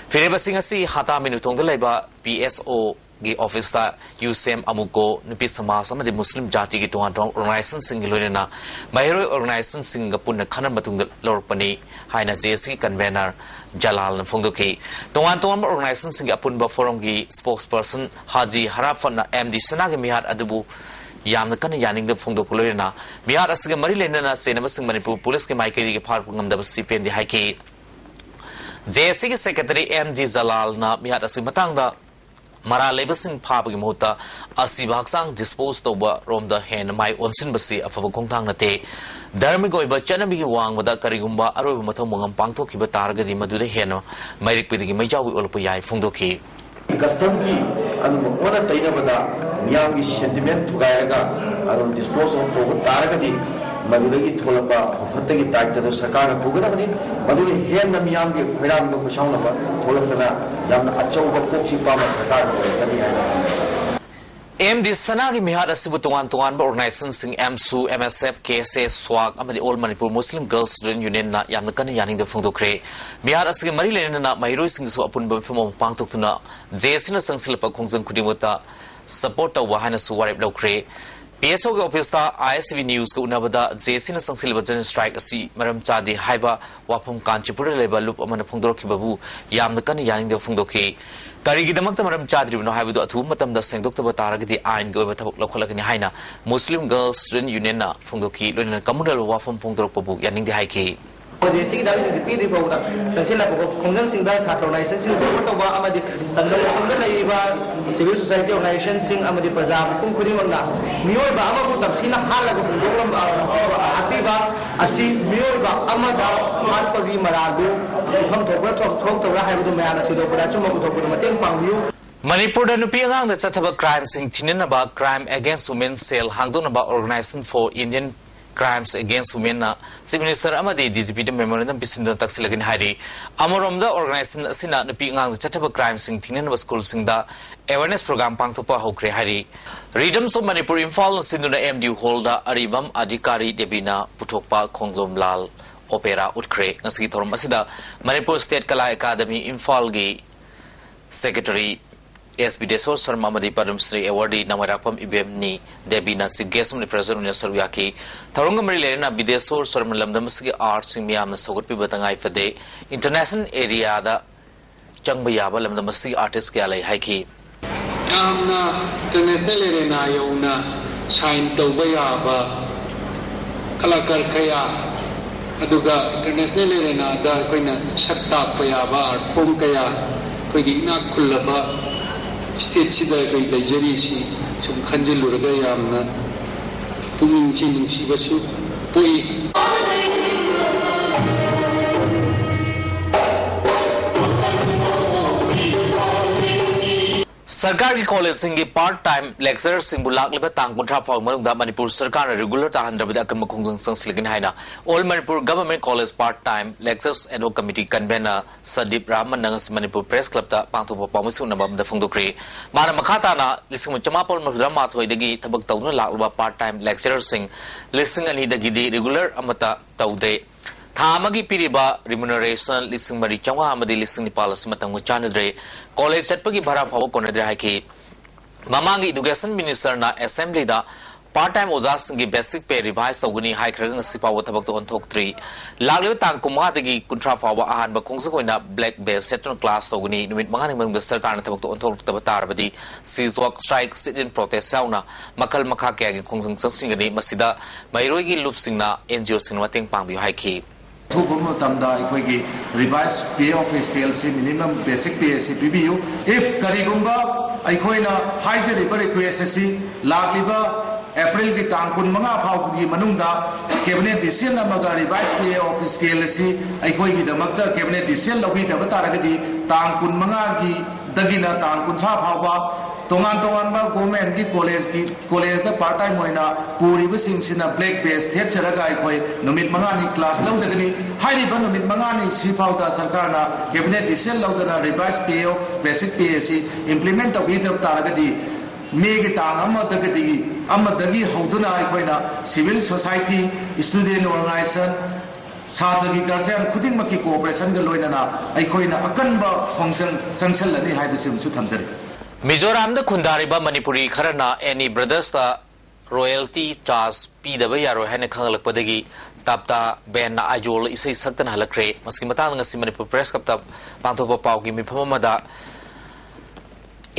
ꯐꯤꯔꯦꯞ ꯑꯁꯤ ꯉꯁꯤ ꯍꯇꯥ ꯃꯤꯅꯨꯊꯣꯡꯗ ꯂꯩꯕ ꯄꯤ ꯑꯦꯁ ꯑꯣ ꯒꯤ ꯑꯣꯐꯤꯁꯇ ꯌꯨꯁꯦꯝ ꯑꯃꯨꯀꯣ, ꯅꯨꯄꯤ ꯁꯃꯥꯖ ꯑꯃꯗꯤ ꯃꯨꯁꯂꯤꯝ ꯖꯥꯇꯤꯒꯤ ꯇꯣꯉꯥꯟ ꯇꯣꯉꯥꯟꯕ ꯑꯣꯔꯒꯅꯥꯏꯖꯦꯁꯟꯁꯤꯡꯒꯤ ꯂꯣꯏꯅꯅ ꯃꯍꯩꯔꯣꯏ ꯑꯣꯔꯒꯅꯥꯏꯖꯦꯁꯟꯁꯤꯡꯒ ꯄꯨꯟꯅ ꯈꯟꯅ ꯃꯇꯨꯡꯗ ꯂꯧꯔꯛꯄꯅꯤ ꯍꯥꯏꯅ ꯖꯦ ꯑꯦ ꯁꯤꯒꯤ ꯀꯟꯚꯦꯅꯔ ꯖꯂꯥꯜꯅ ꯐꯣꯡꯗꯣꯛꯈꯤ꯫ ꯇꯣꯉꯥꯟ ꯇꯣꯉꯥꯟꯕ ꯑꯣꯔꯒꯅꯥꯏꯖꯦꯁꯟꯁꯤꯡꯒꯤ ꯑꯄꯨꯟꯕ ꯐꯣꯔꯝꯒꯤ ꯁ꯭ꯄꯣꯛꯁ ꯄꯔꯁꯟ ꯍꯥꯖꯤ ꯍꯔꯥꯐꯠꯅ ꯑꯦꯝ ꯗꯤ ꯁꯅꯥꯒꯤ ꯃꯤꯍꯥꯠ ꯑꯗꯨꯕꯨ ꯌꯥꯝꯅ ꯀꯟꯅ ꯌꯥꯅꯤꯡꯗꯕ ꯐꯣꯡꯗꯣꯛꯄ ꯂꯣꯏꯅꯅ ꯃꯤꯍꯥꯠ ꯑꯁꯤꯒ ꯃꯔꯤ ꯂꯩꯅꯅ ꯆꯦꯟꯅꯕꯁꯤꯡ ꯃꯅꯤꯄꯨꯔ ꯄꯨꯂꯤꯁꯀꯤ ꯃꯥꯏꯀꯩꯗꯒꯤ ꯐꯥꯔꯛꯄ ꯉꯝꯗꯕꯁꯤ ꯄꯦꯟꯗꯦ ꯍꯥꯏꯈꯤ꯫ ꯖꯦ ꯑꯦ ꯁꯤꯒꯤ ꯁꯦꯀ꯭ꯔꯦꯇꯔꯤ ꯑꯦꯝ ꯗꯤ ꯖꯂꯥꯜꯅ ꯃꯤꯍꯥꯠ ꯑꯁꯤꯒꯤ ꯃꯇꯥꯡꯗ ꯃꯔꯥꯜ ꯂꯩꯕꯁꯤꯡ ꯐꯥꯕꯒꯤ ꯃꯍꯨꯠꯇ ꯑꯁꯤꯕ ꯍꯛꯆꯥꯡ ꯗꯤꯁꯄꯣꯖ ꯇꯧꯕ ꯔꯣꯝꯗ ꯍꯦꯟꯅ ꯃꯥꯏ ꯑꯣꯟꯁꯤꯟꯕꯁꯤ ꯑꯐꯕ ꯈꯣꯡꯊꯥꯡ ꯅꯠꯇꯦ꯫ ꯙꯔꯃꯒꯤ ꯑꯣꯏꯕ ꯆꯠꯅꯕꯤꯒꯤ ꯋꯥꯡꯃꯗ ꯀꯔꯤꯒꯨꯝꯕ ꯑꯔꯣꯏꯕ ꯃꯊꯧ ꯃꯉꯝ ꯄꯥꯡꯊꯣꯛꯈꯤꯕ ꯇꯥꯔꯒꯗꯤ ꯃꯗꯨꯗ ꯍꯦꯟꯅ ꯃꯩꯔꯤꯛꯄꯗꯒꯤ ꯃꯩꯖꯥꯎꯒꯤ ꯑꯣꯜꯂꯛꯄ ꯌꯥꯏ ꯐꯣꯡꯗꯣꯛꯈꯤ꯫ ꯀꯁꯇꯝꯒꯤ ꯑꯗꯨꯒꯨꯝꯕ ꯑꯣꯟꯅ ꯇꯩꯅꯕꯗ ꯃꯤꯌꯥꯝꯒꯤ ꯁꯦꯟꯇꯤꯃꯦꯟ ꯊꯨꯒꯥꯏꯔꯒ ꯑꯗꯨꯝ ꯗꯤꯁꯄꯣꯖ ꯑꯣꯐ ꯇꯧꯕ ꯇꯥꯔꯒꯗꯤ ꯃꯗꯨꯗꯒꯤ ꯊꯣꯛꯂꯛꯄ ꯑꯐ ꯐꯠꯇꯒꯤ ꯗꯥꯏꯇꯗꯨ ꯁꯔꯀꯥꯔꯅ ꯄꯨꯒꯗꯕꯅꯤ꯫ ꯃꯗꯨꯅ ꯍꯦꯟꯅ ꯃꯤꯌꯥꯝꯒꯤ ꯈꯣꯏꯔꯥꯡꯕ ꯈꯣꯏꯁꯥꯎꯅꯕ ꯊꯣꯛꯂꯛꯇꯅ ꯌꯥꯝꯅ ꯑꯆꯧꯕ ꯀꯣꯛ ꯆꯤꯛꯄ ꯑꯃ ꯁꯔꯀꯥꯔꯅ ꯑꯣꯏꯔꯛꯀꯅꯤ ꯍꯥꯏꯅ ꯈꯜꯂꯤ꯫ ꯑꯦꯝ ꯗꯤ ꯁꯅꯥꯒꯤ ꯃꯤꯍꯥꯠ ꯑꯁꯤꯕꯨ ꯇꯣꯉꯥꯟ ꯇꯣꯉꯥꯟꯕ ꯑꯣꯔꯒꯅꯥꯏꯖꯦꯁꯟꯁꯤꯡ ꯑꯦꯝꯁꯨ, ꯑꯦꯝ ꯑꯦꯁ ꯑꯦꯐ, ꯀꯦ ꯑꯦꯁ ꯑꯦ, ꯁ꯭ꯋꯥꯛ ꯑꯃꯗꯤ ꯑꯣꯜ ꯃꯅꯤꯄꯨꯔ ꯃꯨꯁꯂꯤꯝ ꯒꯔꯜꯁ ꯁ꯭ꯇꯨꯗꯦꯟꯠ ꯌꯨꯅꯤꯌꯟꯅ ꯌꯥꯝꯅ ꯀꯟꯅ ꯌꯥꯅꯤꯡꯗꯕ ꯐꯣꯡꯗꯣꯛꯈ꯭ꯔꯦ꯫ ꯃꯤꯍꯥꯠ ꯑꯁꯤꯒ ꯃꯔꯤ ꯂꯩꯅꯅ ꯃꯍꯩꯔꯣꯏꯁꯤꯡꯒꯤꯁꯨ ꯑꯄꯨꯟꯕ ꯃꯤꯐꯝ ꯑꯃ ꯄꯥꯡꯊꯣꯛꯇꯨꯅ ꯖꯦ ꯑꯦ ꯁꯤꯅ ꯆꯪꯁꯤꯜꯂꯛꯄ ꯈꯣꯡꯖꯪ ꯈꯨꯗꯤꯡꯃꯛꯇ ꯁꯄꯣꯔꯠ ꯇꯧꯕ ꯍꯥꯏꯅꯁꯨ ꯋꯥꯔꯦꯞ ꯂꯧꯈ꯭ꯔꯦ꯫ ꯄꯤ ꯑꯦꯁ ꯑꯣꯒꯤ ꯑꯣꯐꯤꯁꯇ ꯑꯥꯏ ꯑꯦꯁ ꯇꯤ ꯚꯤ ꯅ꯭ꯌꯨꯁꯀ ꯎꯅꯕꯗ ꯖꯦ ꯑꯦꯁ ꯁꯤꯅ ꯆꯪꯁꯤꯜꯂꯤꯕ ꯖꯦꯅꯔꯦꯜ ꯁ꯭ꯇ꯭ꯔꯥꯏꯛ ꯑꯁꯤ ꯃꯔꯝ ꯆꯥꯗꯦ ꯍꯥꯏꯕ ꯋꯥꯐꯝ ꯀꯥꯟꯆꯤꯄꯨꯔꯗ ꯂꯩꯕ ꯂꯨꯞ ꯑꯃꯅ ꯐꯣꯡꯗꯣꯔꯛꯈꯤꯕꯕꯨ ꯌꯥꯝꯅ ꯀꯟꯅ ꯌꯥꯅꯤꯡꯗꯕ ꯐꯣꯡꯗꯣꯛꯈꯤ꯫ ꯀꯔꯤꯒꯤꯗꯃꯛꯇ ꯃꯔꯝ ꯆꯥꯗ꯭ꯔꯤꯕꯅꯣ ꯍꯥꯏꯕꯗꯨ ꯑꯊꯨꯕ ꯃꯇꯝꯗ ꯁꯦꯡꯗꯣꯛꯇꯕ ꯇꯥꯔꯒꯗꯤ ꯑꯥꯏꯟꯒꯤ ꯑꯣꯏꯕ ꯊꯕꯛ ꯂꯧꯈꯠꯂꯒꯅꯤ ꯍꯥꯏꯅ ꯃꯨꯁꯂꯤꯝ ꯒꯔꯜꯁ ꯁ꯭ꯇꯨꯗꯦꯟꯠ ꯌꯨꯅꯤꯌꯟꯅ ꯐꯣꯡꯗꯣꯛꯈꯤ꯫ ꯂꯣꯏꯅꯅ ꯀꯃꯟꯋꯦꯜꯊ ꯋꯥꯐꯝ ꯐꯣꯡꯗꯣꯔꯛꯄꯕꯨ ꯌꯥꯅꯤꯡꯗꯦ ꯍꯥꯏꯈꯤ꯫ ꯍꯧꯖꯤꯛ ꯁꯤꯒꯤ ꯗꯥꯕꯤꯁꯤꯡꯁꯤ ꯄꯤꯗ꯭ꯔꯤ ꯐꯥꯎꯕꯗ ꯆꯪꯁꯤꯜꯂꯛꯄ ꯈꯣꯡꯖꯪꯁꯤꯡꯗ ꯁꯥꯇ꯭ꯔ ꯑꯣꯔꯒꯅꯥꯏꯖꯦꯁꯟꯁꯤꯡ ꯁꯄꯣꯔꯠ ꯇꯧꯕ ꯑꯃꯗꯤ ꯂꯝꯗꯝ ꯑꯁꯣꯝꯗ ꯂꯩꯔꯤꯕ ꯁꯤꯚꯤꯜ ꯁꯣꯁꯥꯏꯇꯤ ꯑꯣꯔꯒꯅꯥꯏꯖꯦꯁꯟꯁꯤꯡ ꯑꯃꯗꯤ ꯄ꯭ꯔꯖꯥ ꯃꯤꯄꯨꯝ ꯈꯨꯗꯤꯡꯃꯛꯅ ꯃꯤꯑꯣꯏꯕ ꯑꯃꯕꯨ ꯇꯝꯊꯤꯅ ꯍꯥꯠꯂꯒ ꯍꯨꯟꯗꯣꯛꯂꯝꯕ, ꯍꯥꯠꯄꯤꯕ ꯑꯁꯤ ꯃꯤꯑꯣꯏꯕ ꯑꯃꯗ ꯍꯥꯠꯄꯒꯤ ꯃꯔꯥꯜꯗꯨ ꯐꯝ ꯊꯣꯛꯄ꯭ꯔꯥ ꯊꯣꯛ-, ꯊꯣꯛꯇꯕ꯭ꯔꯥ ꯍꯥꯏꯕꯗꯨ ꯃꯌꯥꯝꯅ ꯊꯤꯗꯣꯛꯄꯗ ꯑꯆꯨꯝꯕ ꯄꯨꯊꯣꯛꯄꯗ ꯃꯇꯦꯡ ꯄꯥꯡꯕꯤꯌꯨ꯫ ꯃꯅꯤꯄꯨꯔꯗ ꯅꯨꯄꯤ ꯑꯉꯥꯡꯗ ꯆꯠꯊꯕ ꯀ꯭ꯔꯥꯏꯝꯁꯤꯡ ꯊꯤꯡꯅꯅꯕ Crime Against Women Cell ꯍꯥꯡꯗꯣꯛꯅꯕ Organization for Indian Crimes Against Womenꯅ Chief Minister ꯑꯃꯗꯤ D G Pꯗ memorandum ꯄꯤꯁꯤꯟꯗꯨꯅ ꯇꯛꯁꯤꯜꯂꯒꯅꯤ ꯍꯥꯏꯔꯤ꯫ ꯑꯃꯔꯣꯝꯗ organization ꯑꯁꯤꯅ ꯅꯨꯄꯤ ꯑꯉꯥꯡꯗ ꯆꯠꯊꯕ crimesꯁꯤꯡ ꯊꯤꯡꯅꯅꯕ schoolꯁꯤꯡꯗ awareness program ꯄꯥꯡꯊꯣꯛꯄ ꯍꯧꯈ꯭ꯔꯦ ꯍꯥꯏꯔꯤ꯫ Rhythms of Manipur ꯏꯝꯐꯥꯜꯅ ꯁꯤꯟꯗꯨꯅ M D U hallꯗ ꯑꯔꯤꯕꯝ ꯑꯙꯤꯀꯥꯔꯤ ꯗꯦꯕꯤꯅ ꯄꯨꯊꯣꯛꯄ ꯈꯣꯡꯖꯣꯝ ꯂꯥꯜ opera ꯎꯠꯈ꯭ꯔꯦ꯫ ꯉꯁꯤꯒꯤ ꯊꯧꯔꯝ ꯑꯁꯤꯗ ꯃꯅꯤꯄꯨꯔ State Kala Academy ꯏꯝꯐꯥꯜꯒꯤ Secretary S ꯕꯤꯗꯦꯁꯣꯔ ꯁꯔꯃ ꯑꯃꯗꯤ Padma Shri awardee ꯅꯃꯥꯏꯔꯥꯛꯄꯝ ꯏꯕꯦꯝꯅꯤ ꯗꯦꯕꯤꯅ chief guest ꯑꯃꯗꯤ president ꯑꯣꯏꯅ ꯁꯔꯨꯛ ꯌꯥꯈꯤ꯫ ꯊꯧꯔꯝꯒ ꯃꯔꯤ ꯂꯩꯅꯅ ꯕꯤꯗꯦꯁꯣꯔ ꯁꯔꯃ ꯂꯝꯗꯝ ꯑꯁꯤꯒꯤ artꯁꯤꯡ ꯃꯤꯌꯥꯝꯅ ꯁꯧꯒꯠꯄꯤꯕ ꯇꯉꯥꯏ ꯐꯗꯦ꯫ International areaꯗ ꯆꯪꯕ ꯌꯥꯕ ꯂꯝꯗꯝ ꯑꯁꯤꯒꯤ artist ꯀꯌꯥ ꯂꯩ ꯍꯥꯏꯈꯤ꯫ ꯌꯥꯝꯅ international arena ꯌꯧꯅ sign ꯇꯧꯕ ꯌꯥꯕ ꯀꯂꯥꯀꯥꯔ ꯀꯌꯥ, ꯑꯗꯨꯒ international arenaꯗ ꯑꯩꯈꯣꯏꯅ ꯁꯛ ꯇꯥꯛꯄ ꯌꯥꯕ art form ꯀꯌꯥ, ꯑꯩꯈꯣꯏꯒꯤ ꯏꯅꯥꯛ ꯈꯨꯜꯂꯕ stateꯁꯤꯗ ꯑꯩꯈꯣꯏ ꯂꯩꯖꯔꯤꯁꯤ ꯁꯨꯝ ꯈꯟꯖꯤꯜꯂꯨꯔꯒ ꯌꯥꯝꯅ ꯄꯨꯛꯅꯤꯡꯁꯤ ꯅꯨꯡꯁꯤꯕꯁꯨ ꯄꯣꯛꯏ꯫ ꯁꯔꯀꯥꯔꯒꯤ ꯀꯣꯂꯦꯖꯁꯤꯡꯒꯤ part time lecturerꯁꯤꯡꯕꯨ ꯂꯥꯛꯂꯤꯕ ꯇꯥꯡ ꯀꯨꯟꯊ꯭ꯔꯥ ꯐꯥꯎꯕ ꯃꯅꯨꯡꯗ ꯃꯅꯤꯄꯨꯔ ꯁꯔꯀꯥꯔꯅ regular ꯇꯥꯍꯟꯗ꯭ꯔꯕꯗꯤ ꯑꯀꯟꯕ ꯈꯣꯡꯖꯪ ꯆꯪꯁꯤꯜꯂꯛꯀꯅꯤ ꯍꯥꯏꯅ All Manipur Government College Part Time Lecturers Ad Hoc Committee convener ꯁꯗꯤꯞ ꯔꯥꯃꯟꯅ ꯉꯁꯤ ꯃꯅꯤꯄꯨꯔ Press Clubꯇ ꯄꯥꯡꯊꯣꯛꯄ ꯄꯥꯎꯃꯤꯁꯤꯡ ꯎꯅꯕ ꯑꯃꯗ ꯐꯣꯡꯗꯣꯛꯈ꯭ꯔꯤ꯫ ꯃꯥꯅ ꯃꯈꯥ ꯇꯥꯅ ꯂꯤꯁꯤꯡ ꯆꯃꯥꯄꯜ ꯃꯔꯤꯐꯨꯇꯔꯥꯃꯥꯊꯣꯏꯗꯒꯤ ꯊꯕꯛ ꯇꯧꯗꯨꯅ ꯂꯥꯛꯂꯕ part time lecturerꯁꯤꯡ ꯂꯤꯁꯤꯡ ꯑꯅꯤꯗꯒꯤꯗꯤ regular ꯑꯃꯠꯇ ꯇꯧꯗꯦ꯫ ꯊꯥ ꯑꯃꯒꯤ ꯄꯤꯔꯤꯕ remuneration ꯂꯤꯁꯤꯡ ꯃꯔꯤ ꯆꯥꯝꯃꯉꯥ ꯑꯃꯗꯤ ꯂꯤꯁꯤꯡ ꯅꯤꯄꯥꯜ ꯑꯁꯤ ꯃꯇꯝꯒ ꯆꯥꯟꯅꯗ꯭ꯔꯦ꯫ ꯀꯣꯂꯦꯖ ꯆꯠꯄꯒꯤ ꯚꯔꯥ ꯐꯥꯎꯕ ꯀꯣꯟꯅꯗ꯭ꯔꯦ ꯍꯥꯏꯈꯤ꯫ ꯃꯃꯥꯡꯒꯤ Education Ministerꯅ Assemblyꯗ Part time ꯑꯣꯖꯥꯁꯤꯡꯒꯤ basic pay revise ꯇꯧꯒꯅꯤ ꯍꯥꯏꯈ꯭ꯔꯒ ꯉꯁꯤ ꯐꯥꯎꯕ ꯊꯕꯛꯇ ꯑꯣꯟꯊꯣꯛꯇ꯭ꯔꯤ꯫ ꯂꯥꯛꯂꯤꯕ ꯇꯥꯡ ꯀꯨꯟꯃꯉꯥꯗꯒꯤ ꯀꯨꯟꯊ꯭ꯔꯥ ꯐꯥꯎꯕ ꯑꯍꯥꯟꯕ ꯈꯣꯡꯖꯪ ꯑꯣꯏꯅ black badge ꯁꯦꯠꯇꯨꯅ class ꯇꯧꯒꯅꯤ꯫ ꯅꯨꯃꯤꯠ ꯃꯉꯥꯅꯤ ꯃꯅꯨꯡꯗ ꯁꯔꯀꯥꯔꯅ ꯊꯕꯛꯇ ꯑꯣꯟꯊꯣꯛꯂꯛꯇꯕ ꯇꯥꯔꯕꯗꯤ cease work, strike, sit-in protest ꯌꯥꯎꯅ ꯃꯈꯜ ꯃꯈꯥ ꯀꯌꯥꯒꯤ ꯈꯣꯡꯖꯪ ꯆꯪꯁꯤꯟꯒꯅꯤ꯫ ꯃꯁꯤꯗ ꯃꯍꯩꯔꯣꯏꯒꯤ ꯂꯨꯞꯁꯤꯡꯅ NGO ꯁꯤꯡꯅ ꯃꯇꯦꯡ ꯄꯥꯡꯕꯤꯌꯨ ꯍꯥꯏꯈꯤ꯫ ꯑꯊꯨꯕ ꯃꯇꯝꯗ ꯑꯩꯈꯣꯏꯒꯤ revise pay of scale ꯁꯤ, minimum basic pay ꯑꯁꯤ ꯄꯤꯕꯤꯌꯨ꯫ If ꯀꯔꯤꯒꯨꯝꯕ ꯑꯩꯈꯣꯏꯅ ꯍꯥꯏꯖꯔꯤꯕ request ꯑꯁꯤ ꯂꯥꯛꯂꯤꯕ April ꯒꯤ ꯇꯥꯡ ꯀꯨꯟꯃꯉꯥ ꯐꯥꯎꯕꯒꯤ ꯃꯅꯨꯡꯗ cabinet decision ꯑꯃꯒ revise pay of scale ꯑꯁꯤ ꯑꯩꯈꯣꯏꯒꯤꯗꯃꯛꯇ cabinet decision ꯂꯧꯕꯤꯗꯕ ꯇꯥꯔꯒꯗꯤ, ꯇꯥꯡ ꯀꯨꯟꯃꯉꯥꯒꯤꯗꯒꯤꯅ ꯇꯥꯡ ꯀꯨꯟꯊ꯭ꯔꯥ ꯐꯥꯎꯕ ꯇꯣꯉꯥꯟ ꯇꯣꯉꯥꯟꯕ government ꯀꯤ college ꯀꯤ, college ꯇ part time ꯑꯣꯏꯅ ꯄꯨꯔꯤꯕꯁꯤꯡꯁꯤꯅ black badge ꯊꯦꯠꯆꯔꯒ ꯑꯩꯈꯣꯏ ꯅꯨꯃꯤꯠ ꯃꯉꯥꯅꯤ class ꯂꯧꯖꯒꯅꯤ꯫ ꯍꯥꯏꯔꯤꯕ ꯅꯨꯃꯤꯠ ꯃꯉꯥꯅꯤ ꯁꯤ ꯐꯥꯎꯗ ꯁꯔꯀꯥꯔꯅ cabinet decision ꯂꯧꯗꯅ revise pay of basic pay ꯑꯁꯤ implement ꯇꯧꯕꯤꯗꯕ ꯇꯥꯔꯒꯗꯤ, May ꯒꯤ ꯇꯥꯡ ꯑꯃꯗꯒꯤ, ꯑꯃꯗꯒꯤ ꯍꯧꯗꯨꯅ ꯑꯩꯈꯣꯏꯅ civil society, student organization, ꯁꯥꯇ꯭ꯔꯒꯤ guardian ꯈꯨꯗꯤꯡꯃꯛꯀꯤ cooperation ꯒ ꯂꯣꯏꯅꯅ ꯑꯩꯈꯣꯏꯅ ꯑꯀꯟꯕ ꯈꯣꯡꯖꯪ ꯆꯪꯁꯤꯜꯂꯅꯤ ꯍꯥꯏꯕꯁꯤꯃꯁꯨ ꯊꯝꯖꯔꯤ꯫ ꯃꯤꯖꯣꯔꯥꯝꯗ ꯈꯨꯟꯗꯥꯔꯤꯕ ꯃꯅꯤꯄꯨꯔꯤ ꯈꯔꯅ ꯑꯦꯅꯤ ꯕ꯭ꯔꯗꯔꯁꯇ royalty charge ꯄꯤꯗꯕ ꯌꯥꯔꯣꯏ ꯍꯥꯏꯅ ꯈꯪꯍꯜꯂꯛꯄꯗꯒꯤ ꯇꯞꯇꯥ ꯕꯦꯟꯅ ꯑꯥꯏꯖꯣꯜ ꯏꯁꯩ ꯁꯛꯇꯅ ꯍꯜꯂꯛꯈ꯭ꯔꯦ꯫ ꯃꯁꯤꯒꯤ ꯃꯇꯥꯡꯗ ꯉꯁꯤ ꯃꯅꯤꯄꯨꯔ Press Club ꯇ ꯄꯥꯡꯊꯣꯛꯄ ꯄꯥꯎꯒꯤ ꯃꯤꯐꯝ ꯑꯃꯗ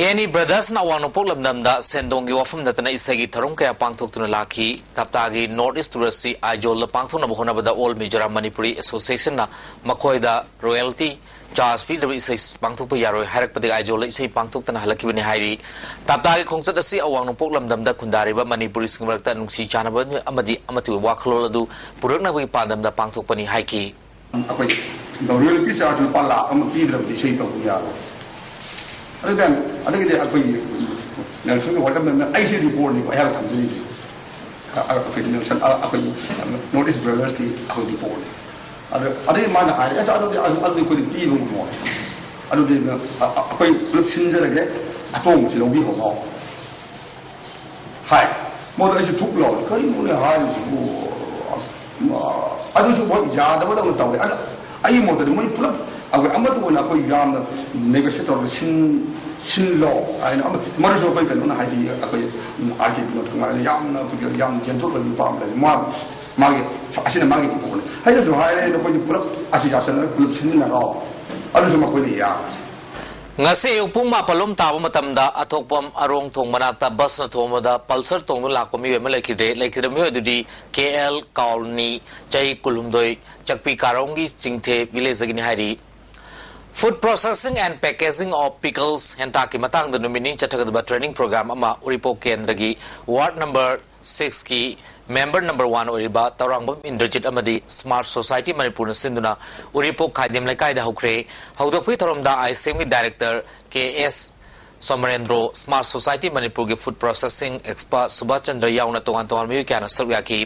ꯑꯦꯅꯤ ꯕ꯭ꯔꯗꯔꯁꯅ ꯑꯋꯥꯡ ꯅꯣꯡꯄꯣꯛ ꯂꯝꯗꯝꯗ ꯁꯦꯟꯗꯣꯡꯒꯤ ꯋꯥꯐꯝ ꯅꯠꯇꯅ ꯏꯁꯩꯒꯤ ꯊꯧꯔꯝ ꯀꯌꯥ ꯄꯥꯡꯊꯣꯛꯇꯨꯅ ꯂꯥꯛꯈꯤ꯫ ꯇꯞꯇꯥꯒꯤ North East Tour ꯑꯁꯤ ꯑꯥꯏꯖꯣꯜꯗ ꯄꯥꯡꯊꯣꯛꯅꯕ ꯍꯣꯠꯅꯕꯗ All Mizoram Manipuri Association ꯅ ꯃꯈꯣꯏꯗ royalty charge ꯄꯤꯗ꯭ꯔꯕ ꯏꯁꯩ ꯄꯥꯡꯊꯣꯛꯄ ꯌꯥꯔꯣꯏ ꯍꯥꯏꯔꯛꯄꯗꯒꯤ ꯑꯥꯏꯖꯣꯜꯗ ꯏꯁꯩ ꯄꯥꯡꯊꯣꯛꯇꯅ ꯍꯜꯂꯛꯈꯤꯕꯅꯤ ꯍꯥꯏꯔꯤ꯫ ꯇꯞꯇꯥꯒꯤ ꯈꯣꯡꯆꯠ ꯑꯁꯤ ꯑꯋꯥꯡ ꯅꯣꯡꯄꯣꯛ ꯂꯝꯗꯝꯗ ꯈꯨꯟꯗꯥꯔꯤꯕ ꯃꯅꯤꯄꯨꯔꯤꯁꯤꯡꯒꯤ ꯃꯔꯛꯇ ꯅꯨꯡꯁꯤ ꯆꯥꯟꯅꯕ ꯑꯃꯗꯤ ꯑꯃꯠꯇ ꯑꯣꯏꯕ ꯋꯥꯈꯜꯂꯣꯟ ꯑꯗꯨ ꯄꯨꯔꯛꯅꯕꯒꯤ ꯄꯥꯟꯗꯝꯗ ꯄꯥꯡꯊꯣꯛꯄꯅꯤ ꯍꯥꯏꯈꯤ꯫ ꯑꯩꯈꯣꯏ royalty charge ꯂꯨꯄꯥ ꯂꯥꯈ ꯑꯃ ꯄꯤꯗ꯭ꯔꯕꯗꯤ ꯏꯁꯩ ꯇꯧꯕ ꯌꯥꯔꯣꯏ꯫ ꯑꯗꯨꯗ ꯑꯗꯒꯤꯗꯤ ꯑꯩꯈꯣꯏꯒꯤ ꯅꯦꯜꯁꯟꯒꯤ ꯋꯥꯀꯠ ꯃꯇꯝꯗ ꯑꯩꯁꯦ reportꯅꯤꯀꯣ ꯑꯩꯍꯥꯛ ꯊꯝꯖꯔꯤꯁꯦ꯫ ꯑ-, ꯑ-, ꯑꯩꯈꯣꯏ ꯅꯦꯜꯁꯟ, ꯑ-, ꯑꯩꯈꯣꯏꯒꯤ North East Brothersꯀꯤ ꯑꯩꯈꯣꯏ reportꯅꯤ꯫ ꯑꯗꯨ, ꯑꯗꯨꯗꯤ ꯃꯥꯅ ꯍꯥꯏꯔꯦ, "ꯑꯁ, ꯑꯗꯨꯗꯤ, ꯑꯗꯨ, ꯑꯗꯨꯗꯤ ꯑꯩꯈꯣꯏꯗꯤ ꯄꯤꯕ ꯉꯝꯃꯣꯏ꯫ ꯑꯗꯨꯗꯤ, ꯑ, ꯑ, ꯑꯩꯈꯣꯏ ꯄꯨꯂꯞ ꯁꯤꯟꯖꯔꯒꯦ, ꯑꯇꯣꯡꯕꯁꯤ ꯂꯧꯕꯤꯍꯧꯔꯣ" ꯍꯥꯏ꯫ ꯃꯗꯨ ꯑꯩꯁꯨ ꯊꯨꯛ ꯂꯥꯎꯔꯦ, "ꯀꯔꯤꯅꯣꯅꯦ ꯍꯥꯏꯔꯤꯁꯤꯕꯨ?" ꯑ, ꯑꯗꯨꯁꯨ ꯃꯣꯏ ꯌꯥꯗꯕꯗꯧꯅ ꯇꯧꯔꯦ꯫ ꯑꯗ ꯑꯩ ꯃꯣꯠꯇꯗꯤ ꯃꯣꯏ ꯄꯨꯂꯞ ꯑꯩꯈꯣꯏ ꯑꯃꯠꯇ ꯑꯣꯏꯅ ꯑꯩꯈꯣꯏ ꯌꯥꯝꯅ ꯅꯦꯒꯣꯁꯤꯌꯦꯠ ꯇꯧꯔꯒ ꯁꯤꯟ ꯁꯤꯜꯂꯣ ꯍꯥꯏꯅ ꯑꯃ ꯃꯔꯨꯁꯨ ꯑꯩꯈꯣꯏ ꯀꯩꯅꯣꯅ ꯍꯥꯏꯗꯤ ꯑꯩꯈꯣꯏ ꯑꯥꯔ ꯀꯦ ꯕꯤꯅꯣꯗ ꯀꯨꯃꯥꯔꯅ ꯌꯥꯝꯅ ꯑꯩꯈꯣꯏꯒꯤ ꯌꯥꯝ ꯖꯦꯟꯇꯜ ꯑꯣꯏꯕ ꯅꯨꯄꯥ ꯑꯃ ꯂꯩ꯫ ꯃꯥ ꯃꯥꯒꯤ ꯑꯁꯤꯅ ꯃꯥꯒꯤ ꯏꯄꯣꯛꯅꯤ꯫ ꯑꯩꯅꯁꯨ ꯍꯥꯏꯔꯦ, ꯅꯈꯣꯏꯁꯨ ꯄꯨꯂꯞ ꯑꯁꯤ ꯌꯥꯁꯟꯅꯔ ꯄꯨꯂꯞ ꯁꯤꯟꯃꯤꯟꯅꯔꯣ꯫ ꯑꯗꯨꯁꯨ ꯃꯈꯣꯏꯅ ꯌꯥꯕꯁꯦ꯫ ꯉꯁꯤ ꯑꯌꯨꯛ ꯄꯨꯡ ꯃꯥꯄꯜ ꯂꯣꯝ ꯇꯥꯕ ꯃꯇꯝꯗ ꯑꯊꯣꯛꯄꯝ ꯑꯔꯣꯡ ꯊꯣꯡ ꯃꯅꯥꯛꯇ ꯕꯁꯅ ꯊꯣꯡꯕꯗ ꯄꯜꯁꯔ ꯇꯣꯡꯗꯨꯅ ꯂꯥꯛꯄ ꯃꯤꯑꯣꯏ ꯑꯃ ꯂꯩꯈꯤꯗ꯭ꯔꯦ꯫ ꯂꯩꯈꯤꯗꯕ ꯃꯤꯑꯣꯏ ꯑꯗꯨꯗꯤ ꯀꯦ ꯑꯦꯜ ꯀꯥꯎꯜꯅꯤ, ꯆꯍꯤ ꯀꯨꯟꯍꯨꯝꯗꯣꯏ, ꯆꯥꯛꯄꯤ ꯀꯥꯔꯣꯡꯒꯤ ꯆꯤꯡꯊꯦ ꯚꯤꯂꯦꯖꯇꯒꯤꯅꯤ ꯍꯥꯏꯔꯤ꯫ Food processing and packaging of pickles ꯍꯦꯟꯇꯥꯛꯀꯤ ꯃꯇꯥꯡꯗ ꯅꯨꯃꯤꯠ ꯅꯤꯅꯤ ꯆꯠꯊꯒꯗꯕ ꯇ꯭ꯔꯦꯅꯤꯡ ꯄ꯭ꯔꯣꯒ꯭ꯔꯥꯝ ꯑꯃ ꯎꯔꯤꯄꯣꯛ ꯀꯦꯟꯗ꯭ꯔꯒꯤ ꯋꯥꯔꯗ ꯅꯝꯕꯔ ꯁꯤꯛꯁꯀꯤ ꯃꯦꯝꯕꯔ ꯅꯝꯕꯔ ꯋꯥꯟ ꯑꯣꯏꯔꯤꯕ ꯇꯧꯔꯥꯡꯕꯝ ꯏꯟꯗ꯭ꯔꯖꯤꯠ ꯑꯃꯗꯤ ꯁ꯭ꯃꯥꯔꯠ ꯁꯣꯁꯥꯏꯇꯤ ꯃꯅꯤꯄꯨꯔꯅ ꯁꯤꯟꯗꯨꯅ ꯎꯔꯤꯄꯣꯛ ꯈꯥꯏꯗꯦꯝ ꯂꯩꯀꯥꯏꯗ ꯍꯧꯈ꯭ꯔꯦ꯫ ꯍꯧꯗꯣꯛꯄꯒꯤ ꯊꯧꯔꯝꯗ ꯑꯥꯏ ꯑꯦꯁ ꯑꯦꯝꯒꯤ ꯗꯥꯏꯔꯦꯛꯇꯔ ꯀꯦ ꯑꯦꯁ ꯁꯣꯃꯔꯦꯟꯗ꯭ꯔꯣ, ꯁ꯭ꯃꯥꯔꯠ ꯁꯣꯁꯥꯏꯇꯤ ꯃꯅꯤꯄꯨꯔꯒꯤ food processing expert Subhas Chandra ꯌꯥꯎꯅ ꯇꯣꯉꯥꯟ ꯇꯣꯉꯥꯟꯕ ꯃꯤꯑꯣꯏ ꯀꯌꯥꯅ ꯁꯔꯨꯛ ꯌꯥꯈꯤ꯫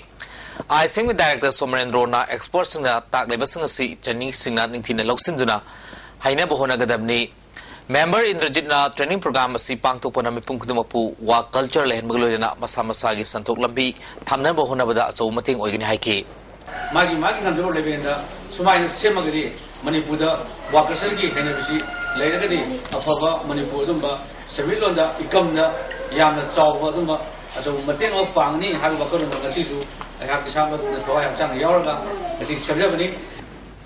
ꯑꯥꯏ ꯑꯦꯁ ꯑꯦꯝꯒꯤ ꯗꯥꯏꯔꯦꯛꯇꯔ ꯁꯣꯃꯔꯦꯟꯗ꯭ꯔꯣꯅ ꯑꯦꯛꯁꯄꯔꯠꯁꯤꯡꯅ ꯇꯥꯛꯂꯤꯕꯁꯤꯡ ꯑꯁꯤ ꯇ꯭ꯔꯦꯅꯤꯡꯁꯤꯡꯅ ꯅꯤꯡꯊꯤꯅ ꯂꯧꯁꯤꯟꯗꯨꯅ ꯍꯩꯅꯕ ꯍꯣꯠꯅꯒꯗꯕꯅꯤ꯫ ꯃꯦꯝꯕꯔ ꯏꯟꯗ꯭ꯔꯖꯤꯠꯅ ꯇ꯭ꯔꯦꯅꯤꯡ ꯄ꯭ꯔꯣꯒ꯭ꯔꯥꯝ ꯑꯁꯤ ꯄꯥꯡꯊꯣꯛꯄꯅ ꯃꯤꯄꯨꯝ ꯈꯨꯗꯤꯡꯃꯛꯄꯨ ꯋꯥꯔꯛ ꯀꯜꯆꯔ ꯂꯩꯍꯟꯕꯒ ꯂꯣꯏꯅꯅ ꯃꯁꯥ ꯃꯁꯥꯒꯤ ꯁꯦꯟꯊꯣꯛ ꯂꯝꯕꯤ ꯊꯝꯅꯕ ꯍꯣꯠꯅꯕꯗ ꯑꯆꯧꯕ ꯃꯇꯦꯡ ꯑꯣꯏꯒꯅꯤ ꯍꯥꯏꯈꯤ꯫ ꯃꯥꯒꯤ ꯃꯥꯒꯤ ꯉꯝꯖꯕ ꯂꯦꯚꯦꯜꯗ ꯁꯨꯃꯥꯏꯅ ꯁꯦꯝꯃꯒꯗꯤ ꯃꯅꯤꯄꯨꯔꯗ ꯋꯥꯔꯛ ꯀꯜꯆꯔꯒꯤ ꯍꯩꯅꯕꯤꯁꯤ ꯂꯩꯔꯒꯗꯤ ꯑꯐꯕ ꯃꯅꯤꯄꯨꯔ ꯑꯗꯨꯝꯕ ꯁꯦꯟꯃꯤꯠꯂꯣꯟꯗ, ꯏꯟꯀꯝꯗ ꯌꯥꯝꯅ ꯆꯥꯎꯕ ꯑꯗꯨꯝꯕ ꯑꯆꯧꯕ ꯃꯇꯦꯡ ꯑꯃ ꯄꯥꯡꯒꯅꯤ ꯍꯥꯏꯕ ꯋꯥꯈꯜꯂꯣꯟꯗ ꯉꯁꯤꯁꯨ ꯑꯩꯍꯥꯛ ꯏꯁꯥꯃꯛꯅ ꯊꯋꯥꯏ ꯍꯛꯆꯥꯡ ꯌꯥꯎꯔꯒ ꯉꯁꯤ ꯁꯦꯝꯖꯕꯅꯤ꯫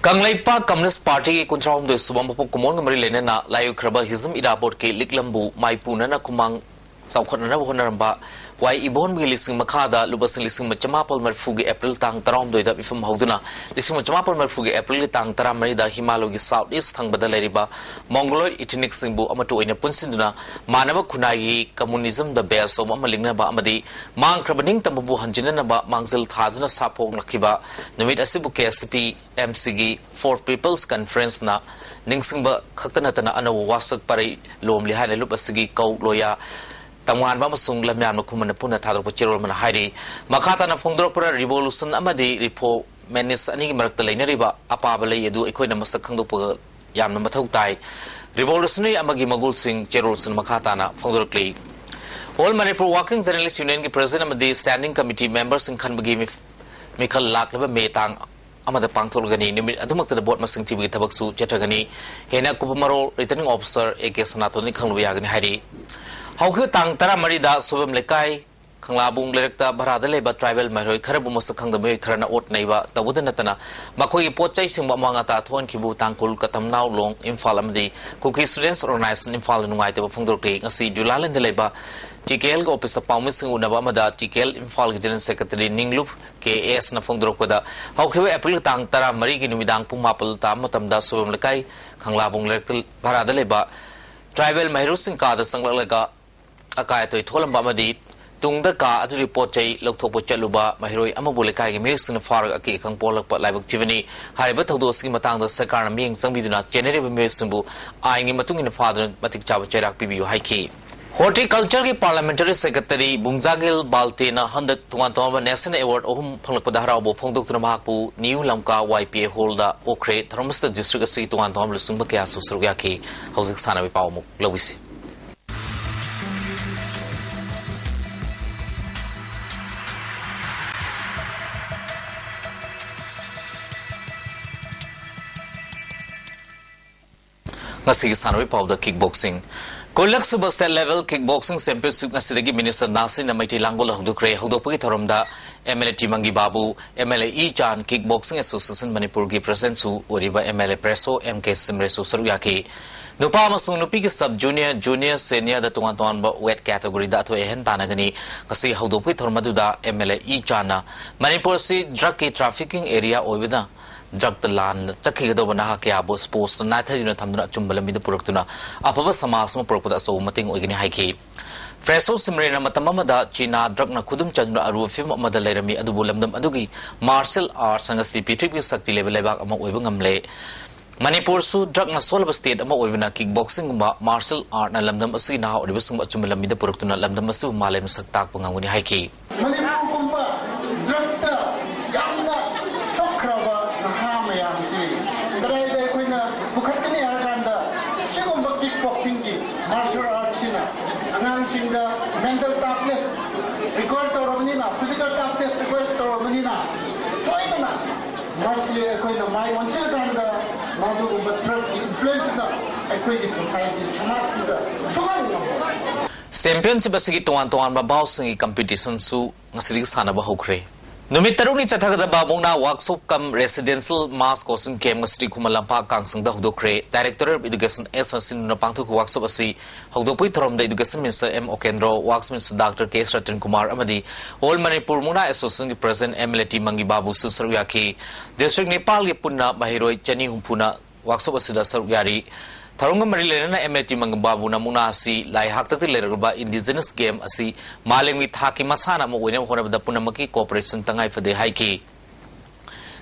ꯀꯪꯂꯩꯄꯥꯛ ꯀꯝꯌꯨꯅꯤꯁ꯭ꯠ ꯄꯥꯔꯇꯤꯒꯤ ꯀꯨꯟꯊ꯭ꯔꯥꯍꯨꯝꯗꯣꯏ ꯁꯨꯕ ꯃꯄꯣꯛ ꯀꯨꯝꯑꯣꯟꯒ ꯃꯔꯤ ꯂꯩꯅꯅ ꯂꯥꯏꯑꯣꯏꯈ꯭ꯔꯕ ꯍꯤꯖꯝ ꯏꯔꯥꯕꯣꯠꯀꯤ ꯂꯤꯛꯂꯝꯕꯨ ꯃꯥꯏꯄꯨꯅꯅ ꯈꯨꯃꯥꯡ ꯆꯥꯎꯈꯠꯅꯅꯕ ꯍꯣꯠꯅꯔꯝꯕ ꯋꯥꯏ ꯏꯕꯣꯟꯕꯒꯤ ꯂꯤꯁꯤꯡ ꯃꯈꯥꯗ ꯂꯨꯄꯥ ꯂꯤꯁꯤꯡ ꯆꯃꯥꯄꯜ ꯃꯔꯤꯐꯨꯒꯤ ꯑꯦꯄ꯭ꯔꯤꯜ ꯇꯥꯡ ꯇꯔꯥꯍꯨꯝꯗꯣꯏꯗ ꯃꯤꯐꯝ ꯍꯧꯗꯨꯅ ꯂꯤꯁꯤꯡ ꯆꯃꯥꯄꯜ ꯃꯔꯤꯐꯨꯒꯤ ꯑꯦꯄ꯭ꯔꯤꯜꯒꯤ ꯇꯥꯡ ꯇꯔꯥꯃꯔꯤꯗ ꯍꯤꯃꯥꯂꯣꯏꯒꯤ ꯁꯥꯎꯠ ꯏꯁ꯭ꯠ ꯊꯪꯕꯗ ꯂꯩꯔꯤꯕ ꯃꯣꯡꯒꯣꯂꯣꯏꯗ ꯏꯊꯤꯅꯤꯛꯁꯤꯡꯕꯨ ꯑꯃꯠꯇ ꯑꯣꯏꯅ ꯄꯨꯟꯁꯤꯟꯗꯨꯅ ꯃꯥꯟꯅꯕ ꯈꯨꯟꯅꯥꯏꯒꯤ ꯀꯝꯃꯨꯅꯤꯖꯝꯗ ꯕꯦꯖ ꯇꯧꯕ ꯑꯃ ꯂꯤꯡꯅꯕ ꯑꯃꯗꯤ ꯃꯥꯡꯈ꯭ꯔꯕ ꯅꯤꯡꯇꯝꯕꯕꯨ ꯍꯟꯖꯤꯟꯅꯅꯕ ꯃꯥꯡꯖꯤꯜ ꯊꯥꯗꯨꯅ ꯁꯥꯐꯣꯡꯂꯛꯈꯤꯕ ꯅꯨꯃꯤꯠ ꯑꯁꯤꯕꯨ ꯀꯦ ꯑꯦꯁ ꯁꯤ ꯄꯤ ꯑꯦꯝ ꯁꯤꯒꯤ ꯐꯣꯔ ꯄꯤꯄꯜꯁ ꯀꯟꯐꯔꯦꯟꯁꯅ ꯅꯤꯡꯁꯤꯡꯕ ꯈꯛꯇ ꯅꯠꯇꯅ ꯑꯅꯧꯕ ꯋꯥꯁꯛ ꯄꯔꯩ ꯂꯣꯝꯂꯤ ꯍꯥꯏꯅ ꯂꯨꯞ ꯑꯁꯤꯒꯤ ꯀꯧ ꯂꯣꯌꯥ ꯇꯝꯉꯥꯟꯕ ꯑꯃꯁꯨꯡ ꯂꯝꯌꯥꯟꯕ ꯈꯨꯃꯟꯅ ꯄꯨꯟꯅ ꯊꯥꯗꯣꯔꯛꯄ ꯆꯦꯔꯣꯜ ꯑꯃꯅ ꯍꯥꯏꯔꯤ꯫ ꯃꯈꯥ ꯇꯥꯅ ꯐꯣꯡꯗꯣꯔꯛꯄꯗ ꯔꯤꯚꯣꯂꯨꯁꯟ ꯑꯃꯗꯤ ꯔꯤꯐꯣꯔꯃꯦꯅꯤꯁ ꯑꯅꯤꯒꯤ ꯃꯔꯛꯇ ꯂꯩꯅꯔꯤꯕ ꯑꯄꯥꯕ ꯂꯩ ꯑꯗꯨ ꯑꯩꯈꯣꯏꯅ ꯃꯁꯛ ꯈꯪꯗꯣꯛꯄ ꯌꯥꯝꯅ ꯃꯊꯧ ꯇꯥꯏ꯫ ꯔꯤꯚꯣꯂꯨꯁꯅꯔꯤ ꯑꯃꯒꯤ ꯃꯒꯨꯜꯁꯤꯡ ꯆꯦꯔꯣꯜꯁꯤꯡ ꯃꯈꯥ ꯇꯥꯅ ꯐꯣꯡꯗꯣꯔꯛꯂꯤ꯫ ꯑꯣꯜ ꯃꯅꯤꯄꯨꯔ ꯋꯥꯔꯀꯤꯡ ꯖꯔꯅꯦꯂꯤꯁ꯭ꯠ ꯌꯨꯅꯤꯌꯟꯒꯤ ꯄ꯭ꯔꯦꯁꯤꯗꯦꯟꯠ ꯑꯃꯗꯤ ꯁ꯭ꯇꯦꯟꯗꯤꯡ ꯀꯃꯤꯇꯤ ꯃꯦꯝꯕꯔꯁꯤꯡ ꯈꯟꯕꯒꯤ ꯃꯤꯐ-, ꯃꯤꯈꯜ ꯂꯥꯛꯂꯤꯕ ꯃꯦ ꯇꯥꯡ ꯑꯃꯗ ꯄꯥꯡꯊꯣꯛꯂꯒꯅꯤ꯫ ꯅꯨꯃꯤꯠ ꯑꯗꯨꯃꯛꯇꯗ ꯚꯣꯠ ꯃꯁꯤꯡ ꯊꯤꯕꯒꯤ ꯊꯕꯛꯁꯨ ꯆꯠꯊꯒꯅꯤ ꯍꯥꯏꯅ ꯑꯀꯨꯞꯄ ꯃꯔꯣꯜ Returning Officer A K ꯁꯅꯥꯇꯣꯟꯗꯒꯤ ꯈꯪꯂꯨꯕ ꯌꯥꯒꯅꯤ ꯍꯥꯏꯔꯤ꯫ ꯍꯧꯈꯤꯕ ꯇꯥꯡ ꯇꯔꯥꯃꯔꯤꯗ ꯁꯣꯏꯕꯝ ꯂꯩꯀꯥꯏ ꯈꯪꯂꯥꯕꯨꯡ ꯂꯩꯔꯛꯇ ꯚꯔꯥꯗ ꯂꯩꯕ tribal ꯃꯍꯩꯔꯣꯏ ꯈꯔꯕꯨ ꯃꯁꯛ ꯈꯪꯗꯕ ꯃꯤꯑꯣꯏ ꯈꯔꯅ ꯑꯣꯠ ꯅꯩꯕ ꯇꯧꯕꯗ ꯅꯠꯇꯅ ꯃꯈꯣꯏꯒꯤ ꯄꯣꯠ ꯆꯩꯁꯤꯡꯕꯨ ꯑꯃꯥꯡ ꯑꯇꯥ ꯊꯣꯛꯍꯟꯈꯤꯕ ꯇꯥꯡꯈꯨꯜ ꯀꯇꯝꯅꯥꯎ ꯂꯣꯡ ꯏꯝꯐꯥꯜ ꯑꯃꯗꯤ Kuki Students Organization ꯏꯝꯐꯥꯜꯅ ꯅꯨꯡꯉꯥꯏꯇꯕ ꯐꯣꯡꯗꯣꯔꯛꯂꯤ꯫ ꯉꯁꯤ ꯖꯨꯂꯥꯂꯦꯟꯗ ꯂꯩꯕ TKLꯒꯤ officeꯇ ꯄꯥꯎꯃꯤꯁꯤꯡ ꯎꯅꯕ ꯑꯃꯗ TKL ꯏꯝꯐꯥꯜꯒꯤ General Secretary ꯅꯤꯡꯂꯨꯞ K Sꯅ ꯐꯣꯡꯗꯣꯔꯛꯄꯗ, ꯍꯧꯈꯤꯕ April ꯇꯥꯡ ꯇꯔꯥꯃꯔꯤꯒꯤ ꯅꯨꯃꯤꯗꯥꯡ ꯄꯨꯡ ꯃꯥꯄꯜ ꯇꯥꯕ ꯃꯇꯝꯗ ꯁꯣꯏꯕꯝ ꯂꯩꯀꯥꯏ ꯈꯪꯂꯥꯕꯨꯡ ꯂꯩꯔꯛꯇ ꯚꯔꯥꯗ ꯂꯩꯕ tribal ꯃꯍꯩꯔꯣꯏꯁꯤꯡ ꯀꯥꯗ ꯆꯪꯂꯛꯂꯒ ꯑꯀꯥꯏ ꯑꯇꯣꯏ ꯊꯣꯛꯍꯜꯂꯝꯕ ꯑꯃꯗꯤ ꯇꯨꯡꯗ ꯀꯥ ꯑꯗꯨꯒꯤ ꯄꯣꯠ ꯆꯩ ꯂꯧꯊꯣꯛꯄ ꯆꯠꯂꯨꯕ ꯃꯍꯩꯔꯣꯏ ꯑꯃꯕꯨ ꯂꯩꯀꯥꯏꯒꯤ ꯃꯤꯑꯣꯏꯁꯤꯡꯅ ꯐꯥꯔꯒ ꯑꯀꯤ ꯑꯈꯪ ꯄꯣꯛꯍꯜꯂꯛꯄ ꯂꯥꯏꯕꯛ ꯊꯤꯕꯅꯤ꯫ ꯍꯥꯏꯔꯤꯕ ꯊꯧꯗꯣꯛ ꯑꯁꯤꯒꯤ ꯃꯇꯥꯡꯗ ꯁꯔꯀꯥꯔꯅ ꯃꯤꯠꯌꯦꯡ ꯆꯪꯕꯤꯗꯨꯅ ꯆꯦꯟꯅꯔꯤꯕ ꯃꯤꯑꯣꯏꯁꯤꯡꯕꯨ ꯑꯥꯏꯟꯒꯤ ꯃꯇꯨꯡ ꯏꯟꯅ ꯐꯥꯗꯨꯅ ꯃꯇꯤꯛ ꯆꯥꯕ ꯆꯩꯔꯥꯛ ꯄꯤꯕꯤꯌꯨ ꯍꯥꯏꯈꯤ꯫ Horticultureꯒꯤ Parliamentary Secretary ꯕꯨꯡꯖꯥꯒꯤꯜ ꯕꯥꯜꯇꯦꯅ ꯍꯟꯗꯛ ꯇꯣꯉꯥꯟ ꯇꯣꯉꯥꯟꯕ national award ꯑꯍꯨꯝ ꯐꯪꯂꯛꯄꯗ ꯍꯔꯥꯎꯕ ꯐꯣꯡꯗꯣꯛꯇꯨꯅ ꯃꯍꯥꯛꯄꯨ New Lamka Y P A Hallꯗ ꯑꯣꯛꯈ꯭ꯔꯦ꯫ ꯊꯧꯔꯝ ꯑꯁꯤꯗ district ꯑꯁꯤꯒꯤ ꯇꯣꯉꯥꯟ ꯇꯣꯉꯥꯟꯕ ꯂꯨꯆꯤꯡꯕ ꯀꯌꯥꯁꯨ ꯁꯔꯨꯛ ꯌꯥꯈꯤ꯫ ꯍꯧꯖꯤꯛ ꯁꯥꯟꯅꯕꯒꯤ ꯄꯥꯎ ꯑꯃꯨꯛ ꯂꯧꯕꯤꯁꯤ꯫ ꯉꯁꯤꯒꯤ ꯁꯥꯟꯅꯕꯒꯤ ꯄꯥꯎꯗ kickboxing꯫ ꯀꯨꯟꯂꯛ ꯁꯨꯕ state level kickboxing championship ꯉꯁꯤꯗꯒꯤ Minister ꯅꯥꯁꯤꯅ ꯃꯩꯇꯩ ꯂꯥꯡꯒꯣꯜ ꯍꯧꯗꯣꯛꯈ꯭ꯔꯦ꯫ ꯍꯧꯗꯣꯛꯄꯒꯤ ꯊꯧꯔꯝꯗ MLA ꯇꯤꯃꯪꯒꯤ ꯕꯥꯕꯨ, MLA ꯏ ꯆꯥꯟ, Kickboxing Association ꯃꯅꯤꯄꯨꯔꯒꯤ presidentꯁꯨ ꯑꯣꯏꯔꯤꯕ MLA ꯄ꯭ꯔꯦꯁꯣ M K ꯁꯤꯝꯔꯦꯁꯨ ꯁꯔꯨꯛ ꯌꯥꯈꯤ꯫ ꯅꯨꯄꯥ ꯑꯃꯁꯨꯡ ꯅꯨꯄꯤꯒꯤ sub junior, junior seniorꯗ ꯇꯣꯉꯥꯟ ꯇꯣꯉꯥꯟꯕ weight categoryꯗ ꯑꯊꯣꯏ ꯑꯍꯦꯟ ꯇꯥꯟꯅꯒꯅꯤ꯫ ꯉꯁꯤ ꯍꯧꯗꯣꯛꯄꯒꯤ ꯊꯧꯔꯝ ꯑꯗꯨꯗ MLA ꯏ ꯆꯥꯟꯅ ꯃꯅꯤꯄꯨꯔ ꯑꯁꯤ drugꯀꯤ trafficking area ꯑꯣꯏꯕꯅ drugꯇ ꯂꯥꯟꯅ ꯆꯠꯈꯤꯒꯗꯧꯕ ꯅꯍꯥ ꯀꯌꯥꯕꯨ sportsꯇ ꯅꯥꯊꯩꯗꯨꯅ ꯊꯝꯗꯨꯅ ꯑꯆꯨꯝꯕ ꯂꯝꯕꯤꯗ ꯄꯨꯔꯛꯇꯨꯅ ꯑꯐꯕ ꯁꯃꯥꯖ ꯑꯃ ꯄꯨꯔꯛꯄꯗ ꯑꯆꯧꯕ ꯃꯇꯦꯡ ꯑꯣꯏꯒꯅꯤ ꯍꯥꯏꯈꯤ꯫ ꯐ꯭ꯔꯦꯁꯣ ꯁꯤꯝꯔꯦꯅ ꯃꯇꯝ ꯑꯃꯗ ꯆꯤꯅꯥ drugꯅ ꯈꯨꯗꯨꯝ ꯆꯟꯗꯨꯅ ꯑꯔꯨꯕ ꯐꯤꯕꯝ ꯑꯃꯗ ꯂꯩꯔꯝꯃꯤ, ꯑꯗꯨꯕꯨ ꯂꯝꯗꯝ ꯑꯗꯨꯒꯤ martial arts ꯉꯁꯤꯗꯤ ꯄ꯭ꯔꯤꯊꯤꯕꯤꯒꯤ ꯁꯛꯇꯤ ꯂꯩꯕ ꯂꯩꯕꯥꯛ ꯑꯃ ꯑꯣꯏꯕ ꯉꯝꯂꯦ꯫ ꯃꯅꯤꯄꯨꯔꯁꯨ drugꯅ ꯁꯣꯜꯂꯕ state ꯑꯃ ꯑꯣꯏꯕꯅ kickboxingꯒꯨꯝꯕ martial artꯅ ꯂꯝꯗꯝ ꯑꯁꯤꯒꯤ ꯅꯍꯥ ꯑꯣꯏꯔꯤꯕꯁꯤꯡꯕꯨ ꯑꯆꯨꯝꯕ ꯂꯝꯕꯤꯗ ꯄꯨꯔꯛꯇꯨꯅ ꯂꯝꯗꯝ ꯑꯁꯤꯕꯨ ꯃꯥꯂꯦꯝꯅ ꯁꯛ ꯇꯥꯛꯄ ꯉꯝꯒꯅꯤ ꯍꯥꯏꯈꯤ꯫ ꯃꯅꯤꯄꯨꯔꯒꯨꯝꯕ drugꯇ ꯌꯥꯝꯅ ꯁꯣꯛꯈ꯭ꯔꯕ ꯅꯍꯥ ꯃꯌꯥꯝꯁꯤ ꯀꯗꯥꯏꯗ ꯑꯩꯈꯣꯏꯅ ꯄꯨꯈꯠꯀꯅꯤ ꯍꯥꯏꯔꯀꯥꯟꯗ ꯁꯤꯒꯨꯝꯕ kickboxingꯒꯤ martial artsꯁꯤꯅ ꯑꯉꯥꯡꯁꯤꯡꯗ mental toughness require ꯇꯧꯔꯕꯅꯤꯅ, physical toughness require ꯇꯧꯔꯕꯅꯤꯅ ꯁꯣꯏꯗꯅ ꯃꯁꯤ ꯑꯩꯈꯣꯏꯅ ꯃꯥꯏ ꯑꯣꯟꯁꯤꯜꯂꯀꯥꯟꯗ ꯃꯗꯨꯒꯨꯝꯕ ꯗ꯭ꯔꯒꯀꯤ ꯏꯟꯐ꯭ꯂꯨꯌꯦꯟꯁꯇꯨꯅ ꯑꯩꯈꯣꯏꯒꯤ ꯁꯣꯁꯥꯏꯇꯤ, ꯁꯃꯥꯖꯁꯤꯗ ꯁꯨꯡꯉꯝ ꯉꯝꯃꯣꯏ꯫ ꯆꯦꯝꯄꯤꯌꯟꯁꯤꯞ ꯑꯁꯤꯒꯤ ꯇꯣꯉꯥꯟ ꯇꯣꯉꯥꯟꯕ ꯕꯥꯎꯁꯤꯡꯒꯤ ꯀꯝꯄꯤꯇꯤꯁꯟꯁꯨ ꯉꯁꯤꯗꯒꯤ ꯁꯥꯟꯅꯕ ꯍꯧꯈ꯭ꯔꯦ꯫ ꯅꯨꯃꯤꯠ ꯇꯔꯨꯛꯅꯤ ꯆꯠꯊꯒꯗꯕ ꯃꯨꯛꯅꯥ ꯋꯥꯔꯛꯁꯣꯞ ꯀꯝ ꯔꯦꯁꯤꯗꯦꯟꯁꯤꯌꯦꯜ ꯃꯥꯁ ꯀꯣꯆꯤꯡ ꯀꯦꯝꯞ ꯉꯁꯤꯗꯒꯤ Khuman Lampak ꯀꯥꯡꯁꯪꯗ ꯍꯧꯗꯣꯛꯈ꯭ꯔꯦ꯫ Directorate of Education S ꯑꯁꯤꯟꯗꯨꯅ ꯄꯥꯡꯊꯣꯛꯈꯤꯕ ꯋꯥꯔꯛꯁꯣꯞ ꯑꯁꯤ ꯍꯧꯗꯣꯛꯄꯒꯤ ꯊꯧꯔꯝꯗ Education Minister M ꯑꯣꯀꯦꯟꯗ꯭ꯔꯣ, Works Minister Doctor K ꯁꯇꯤꯟ Kumar ꯑꯃꯗꯤ All Manipur Mukna Association ꯒꯤ President M L A T ꯃꯪꯒꯤ ꯕꯥꯕꯨꯁꯨ ꯁꯔꯨꯛ ꯌꯥꯈꯤ꯫ ꯗꯤꯁꯇ꯭ꯔꯤꯛ ꯅꯤꯄꯥꯜꯒꯤ ꯄꯨꯟꯅ ꯃꯍꯩꯔꯣꯏ ꯆꯅꯤ ꯍꯨꯝꯐꯨꯅ ꯋꯥꯔꯛꯁꯣꯞ ꯑꯁꯤꯗ ꯁꯔꯨꯛ ꯌꯥꯔꯤ꯫ ꯊꯧꯔꯝꯒ ꯃꯔꯤ ꯂꯩꯅꯅ M L A T ꯃꯪꯒꯤ ꯕꯥꯕꯨꯅ ꯃꯨꯛꯅꯥ ꯑꯁꯤ ꯂꯥꯏ ꯍꯥꯛꯇꯛꯇꯒꯤ ꯂꯩꯔꯛꯂꯕ ꯏꯟꯗꯤꯖꯤꯅꯁ ꯒꯦꯝ ꯑꯁꯤ ꯃꯥꯂꯦꯝꯒꯤ ꯊꯥꯛꯀꯤ ꯃꯁꯥꯟꯅ ꯑꯃ ꯑꯣꯏꯅꯕ ꯍꯣꯠꯅꯕꯗ ꯄꯨꯝꯅꯃꯛꯀꯤ ꯀꯣꯑꯣꯄꯔꯦꯁꯟ ꯇꯉꯥꯏ ꯐꯗꯦ ꯍꯥꯏꯈꯤ꯫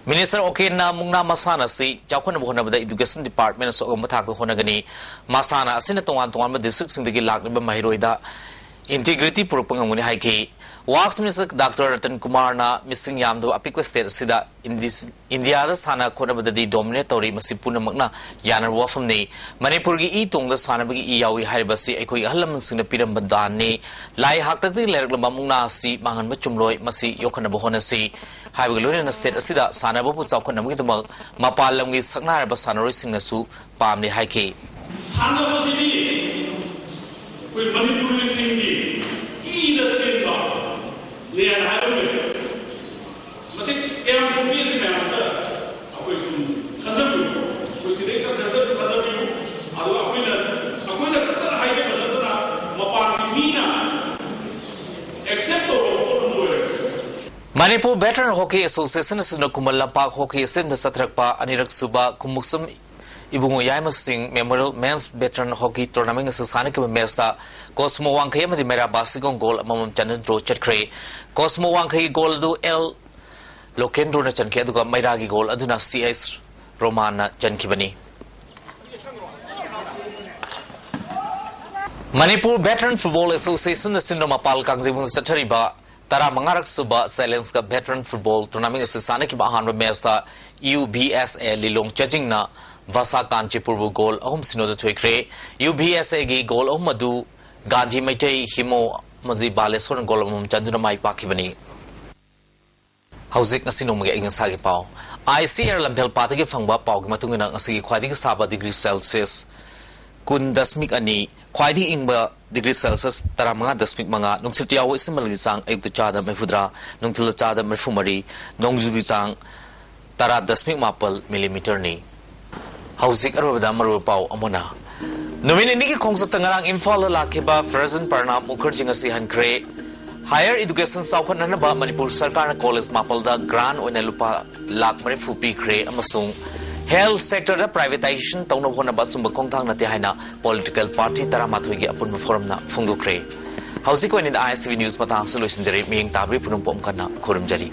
ꯃꯤꯅꯤꯁꯇꯔ ꯑꯣꯀꯦꯟꯅ ꯃꯨꯛꯅꯥ ꯃꯁꯥꯟꯅ ꯑꯁꯤ ꯆꯥꯎꯈꯠꯅꯕ ꯍꯣꯠꯅꯕꯗ ꯏꯗꯨꯀꯦꯁꯟ ꯗꯤꯄꯥꯔꯠꯃꯦꯟꯅꯁꯨ ꯑꯉꯝꯕ ꯊꯥꯛꯇ ꯍꯣꯠꯅꯒꯅꯤ꯫ ꯃꯁꯥꯟꯅ ꯑꯁꯤꯅ ꯇꯣꯉꯥꯟ ꯇꯣꯉꯥꯟꯕ ꯗꯤꯁꯇ꯭ꯔꯤꯛꯁꯤꯡꯗꯒꯤ ꯂꯥꯛꯂꯤꯕ ꯃꯍꯩꯔꯣꯏꯗ ꯏꯟꯇꯤꯒ꯭ꯔꯤꯇꯤ ꯄꯨꯔꯛꯄ ꯉꯝꯒꯅꯤ ꯍꯥꯏꯈꯤ꯫ ꯋꯥꯔꯛꯁ ꯃꯤꯅꯤꯁꯇꯔ ꯗꯥꯛꯇꯔ ꯔꯇꯟ ꯀꯨꯃꯥꯔꯅ ꯃꯤꯁꯤꯡ ꯌꯥꯝꯗꯕ ꯑꯄꯤꯛꯄ ꯁ꯭ꯇꯦꯠ ꯑꯁꯤꯗ ꯏꯟꯗꯤ-, ꯏꯟꯗꯤꯌꯥꯗ ꯁꯥꯟꯅ ꯈꯣꯠꯅꯕꯗꯗꯤ ꯗꯣꯃꯤꯅꯦꯠ ꯇꯧꯔꯤ, ꯃꯁꯤ ꯄꯨꯝꯅꯃꯛꯅ ꯌꯥꯅꯔꯕ ꯋꯥꯐꯝꯅꯤ꯫ ꯃꯅꯤꯄꯨꯔꯒꯤ ꯏ ꯇꯣꯡꯗ ꯁꯥꯟꯅꯕꯒꯤ ꯏ ꯌꯥꯎꯏ ꯍꯥꯏꯔꯤꯕ ꯑꯁꯤ ꯑꯩꯈꯣꯏꯒꯤ ꯑꯍꯜ ꯂꯃꯟꯁꯤꯡꯅ ꯄꯤꯔꯝꯕ ꯗꯥꯟꯅꯤ꯫ ꯂꯥꯏ ꯍꯥꯛꯇꯛꯇꯒꯤ ꯂꯩꯔꯛꯂꯕ ꯃꯨꯛꯅꯥ ꯑꯁꯤ ꯃꯥꯡꯍꯟꯕ ꯆꯨꯝꯂꯣꯏ, ꯃꯁꯤ ꯌꯣꯛꯈꯠꯅꯕ ꯍꯣꯠꯅꯁꯤ ꯍꯥꯏꯕꯒ ꯂꯣꯏꯅꯅ ꯁ꯭ꯇꯦꯠ ꯑꯁꯤꯗ ꯁꯥꯟꯅꯕꯕꯨ ꯆꯥꯎꯈꯠꯅꯕꯒꯤꯗꯃꯛ ꯃꯄꯥꯟ ꯂꯝꯒꯤ ꯁꯛꯅꯥꯏꯔꯕ ꯁꯥꯟꯅꯔꯣꯏꯁꯤꯡꯅꯁꯨ ꯄꯥꯝꯂꯤ ꯍꯥꯏꯈꯤ꯫ ꯁꯥꯟꯅꯕꯁꯤꯗꯤ ꯑꯩꯈꯣꯏ ꯃꯅꯤꯄꯨꯔꯤꯁꯤꯡꯒꯤ ꯏꯗ ꯆꯦꯟꯕ ꯂꯦꯟ ꯍꯥꯏꯕ ꯑꯃ ꯂꯩ꯫ ꯃꯁꯤ ꯀꯌꯥꯝ ꯆꯨꯝꯃꯤ ꯑꯁꯤ ꯃꯌꯥꯝ ꯑꯝꯇ ꯑꯩꯈꯣꯏ ꯁꯨꯝ ꯈꯟꯊꯕꯤꯌꯨ꯫ ꯑꯩꯈꯣꯏ ꯁꯤꯗꯩ ꯆꯠꯈ꯭ꯔꯒꯁꯨ ꯈꯟꯊꯕꯤꯌꯨ꯫ ꯑꯗꯨꯒ ꯑꯩꯈꯣꯏꯅ, ꯑꯩꯈꯣꯏꯅ ꯈꯛꯇ ꯍꯥꯏꯖꯕ ꯅꯠꯇꯅ ꯃꯄꯥꯟꯒꯤ ꯃꯤꯅ ꯑꯦꯛꯁꯦꯞ ꯇꯧꯔꯕ ꯄꯣꯠ ꯑꯃ ꯑꯣꯏꯔꯦ꯫ ꯃꯅꯤꯄꯨꯔ ꯚꯦꯇꯔꯟ ꯍꯣꯀꯤ ꯑꯦꯁꯣꯁꯤꯌꯦꯁꯟ ꯑꯁꯤꯅ ꯈꯨꯃꯟ ꯂꯝꯄꯥꯛ ꯍꯣꯀꯤ ꯁ꯭ꯇꯦꯗꯤꯌꯝꯗ ꯆꯠꯊꯔꯛꯄ ꯑꯅꯤꯔꯛ ꯁꯨꯕ ꯈꯨꯃꯨꯛꯁꯝ ꯏꯕꯨꯡꯉꯣ ꯌꯥꯏꯃꯁꯤꯡ ꯃꯦꯃꯣꯔꯤꯌꯦꯜ ꯃꯦꯟꯁ ꯚꯦꯇꯔꯟ ꯍꯣꯀꯤ ꯇꯣꯔꯅꯥꯃꯦꯟ ꯑꯁꯤ ꯁꯥꯟꯅꯈꯤꯕ ꯃꯦꯆꯇ ꯀꯣꯁꯃꯣ ꯋꯥꯡꯈꯩ ꯑꯃꯗꯤ ꯃꯩꯔꯥ ꯕꯥꯁꯤꯒꯣꯡ ꯒꯣꯜ ꯑꯃꯃꯝ ꯆꯟꯅꯗꯨꯅ ꯗ꯭ꯔꯣ ꯆꯠꯈ꯭ꯔꯦ꯫ ꯀꯣꯁꯃꯣ ꯋꯥꯡꯈꯩꯒꯤ ꯒꯣꯜ ꯑꯗꯨ ꯑꯦꯜ ꯂꯣꯀꯦꯟꯗ꯭ꯔꯣꯅ ꯆꯟꯈꯤ, ꯑꯗꯨꯒ ꯃꯩꯔꯥꯒꯤ ꯒꯣꯜ ꯑꯗꯨꯅ ꯁꯤ ꯑꯩꯆ ꯔꯣꯃꯥꯟꯅ ꯆꯟꯈꯤꯕꯅꯤ꯫ ꯃꯅꯤꯄꯨꯔ ꯚꯦꯇꯔꯟ ꯐꯨꯠꯕꯣꯜ ꯑꯦꯁꯣꯁꯤꯌꯦꯁꯟꯅ ꯁꯤꯟꯗꯨꯅ ꯃꯄꯥꯜ ꯀꯥꯡꯖꯩꯕꯨꯡꯗ ꯆꯠꯊꯔꯤꯕ ꯇꯔꯥꯃꯉꯥꯔꯛ ꯁꯨꯕ ꯆꯦꯂꯦꯟꯖ ꯀꯞ ꯚꯦꯇꯔꯟ ꯐꯨꯠꯕꯣꯜ ꯇꯣꯔꯅꯥꯃꯦꯟ ꯑꯁꯤ ꯁꯥꯟꯅꯈꯤꯕ ꯑꯍꯥꯟꯕ ꯃꯦꯆꯇ ꯌꯨ ꯚꯤ ꯑꯦꯁ ꯑꯦ ꯂꯤꯂꯣꯡ ꯆꯥꯖꯤꯡꯅ ꯚꯥꯁꯥ ꯀꯥꯟꯆꯤꯄꯨꯔꯕꯨ ꯒꯣꯜ ꯑꯍꯨꯝ ꯁꯤꯅꯣꯗ ꯊꯣꯏꯈ꯭ꯔꯦ꯫ ꯌꯨ ꯚꯤ ꯑꯦꯁ ꯑꯦꯒꯤ ꯒꯣꯜ ꯑꯍꯨꯝ ꯑꯗꯨ ꯒꯥꯟꯙꯤ ꯃꯩꯇꯩ, ꯍꯤꯃꯣ ꯑꯃꯗꯤ ꯕꯥꯂꯦꯁꯣꯔꯅ ꯒꯣꯜ ꯑꯃꯃꯝ ꯆꯟꯗꯨꯅ ꯃꯥꯏ ꯄꯥꯛꯈꯤꯕꯅꯤ꯫ ꯍꯧꯖꯤꯛ ꯉꯁꯤ ꯅꯣꯡꯃꯒꯤ ꯑꯏꯪ ꯑꯁꯥꯒꯤ ꯄꯥꯎ꯫ ꯑꯥꯏ ꯁꯤ ꯑꯦ ꯑꯥꯔ ꯂꯝꯐꯦꯜ ꯄꯥꯠꯇꯒꯤ ꯐꯪꯕ ꯄꯥꯎꯒꯤ ꯃꯇꯨꯡ ꯏꯟꯅ, ꯉꯁꯤꯒꯤ ꯈ꯭ꯋꯥꯏꯗꯒꯤ ꯁꯥꯕ ꯗꯤꯒ꯭ꯔꯤ ꯁꯦꯜꯁꯤꯌꯁ ꯀꯨꯟ ꯗꯁꯃꯤꯛ ꯑꯅꯤ, ꯈ꯭ꯋꯥꯏꯗꯒꯤ ꯏꯪꯕ ꯗꯤꯒ꯭ꯔꯤ ꯁꯦꯜꯁꯤꯌꯁ ꯇꯔꯥꯃꯉꯥ ꯗꯁꯃꯤꯛ ꯃꯉꯥ, ꯅꯨꯡꯁꯤꯠ ꯌꯥꯎꯕ ꯏꯁꯤꯡ ꯃꯅꯤꯜꯒꯤ ꯆꯥꯡ ꯑꯌꯨꯛꯇ ꯆꯥꯗ ꯃꯔꯤꯐꯨꯇꯔꯥ, ꯅꯨꯡꯊꯤꯜꯗ ꯆꯥꯗ ꯃꯔꯤꯐꯨꯃꯔꯤ, ꯅꯣꯡꯖꯨꯒꯤ ꯆꯥꯡ ꯇꯔꯥ ꯗꯁꯃꯤꯛ ꯃꯥꯄꯜ ꯃꯤꯂꯤꯃꯤꯇꯔꯅꯤ꯫ ꯍꯧꯖꯤꯛ ꯑꯔꯣꯏꯕꯗ ꯃꯔꯨꯑꯣꯏꯕ ꯄꯥꯎ ꯑꯃꯨꯛ ꯍꯟꯅ꯫ ꯅꯨꯃꯤꯠ ꯅꯤꯅꯤꯒꯤ ꯈꯣꯡꯆꯠꯇ ꯉꯔꯥꯡ ꯏꯝꯐꯥꯜꯗ ꯂꯥꯛꯈꯤꯕ ꯄ꯭ꯔꯦꯁꯤꯗꯦꯟꯠ ꯄ꯭ꯔꯅꯥꯕ ꯃꯨꯈꯔꯖꯤ ꯉꯁꯤ ꯍꯟꯈ꯭ꯔꯦ꯫ ꯍꯥꯌꯔ ꯏꯗꯨꯀꯦꯁꯟ ꯆꯥꯎꯈꯠꯅꯅꯕ ꯃꯅꯤꯄꯨꯔ ꯁꯔꯀꯥꯔꯅ ꯀꯣꯂꯦꯖ ꯃꯥꯄꯜꯗ ꯒ꯭ꯔꯥꯟꯠ ꯑꯣꯏꯅ ꯂꯨꯄꯥ ꯂꯥꯈ ꯃꯔꯤꯐꯨ ꯄꯤꯈ꯭ꯔꯦ ꯑꯃꯁꯨꯡ ꯍꯦꯜꯊ ꯁꯦꯛꯇꯔꯗ ꯄ꯭ꯔꯥꯏꯚꯦꯇꯥꯏꯖꯦꯁꯟ ꯇꯧꯅꯕ ꯍꯣꯠꯅꯕ ꯑꯆꯨꯝꯕ ꯈꯣꯡꯊꯥꯡ ꯅꯠꯇꯦ ꯍꯥꯏꯅ ꯄꯣꯂꯤꯇꯤꯀꯦꯜ ꯄꯥꯔꯇꯤ ꯇꯔꯥꯃꯥꯊꯣꯏꯒꯤ ꯑꯄꯨꯟꯕ ꯐꯣꯔꯝꯅ ꯐꯣꯡꯗꯣꯛꯈ꯭ꯔꯦ꯫ ꯍꯧꯖꯤꯛꯀꯤ ꯑꯣꯏꯅꯗꯤ ꯑꯥꯏ ꯑꯦꯁ ꯇꯤ ꯚꯤ ꯅ꯭ꯌꯨꯁ ꯃꯇꯥꯡ ꯑꯁꯤꯗ ꯂꯣꯏꯁꯤꯟꯖꯔꯦ꯫ ꯃꯤꯠꯌꯦꯡ ꯇꯥꯕꯤꯔꯤꯕ ꯄꯨꯝꯅꯃꯛꯄꯨ ꯑꯃꯨꯛ ꯍꯟꯅ ꯈꯨꯔꯨꯝꯖꯔꯤ꯫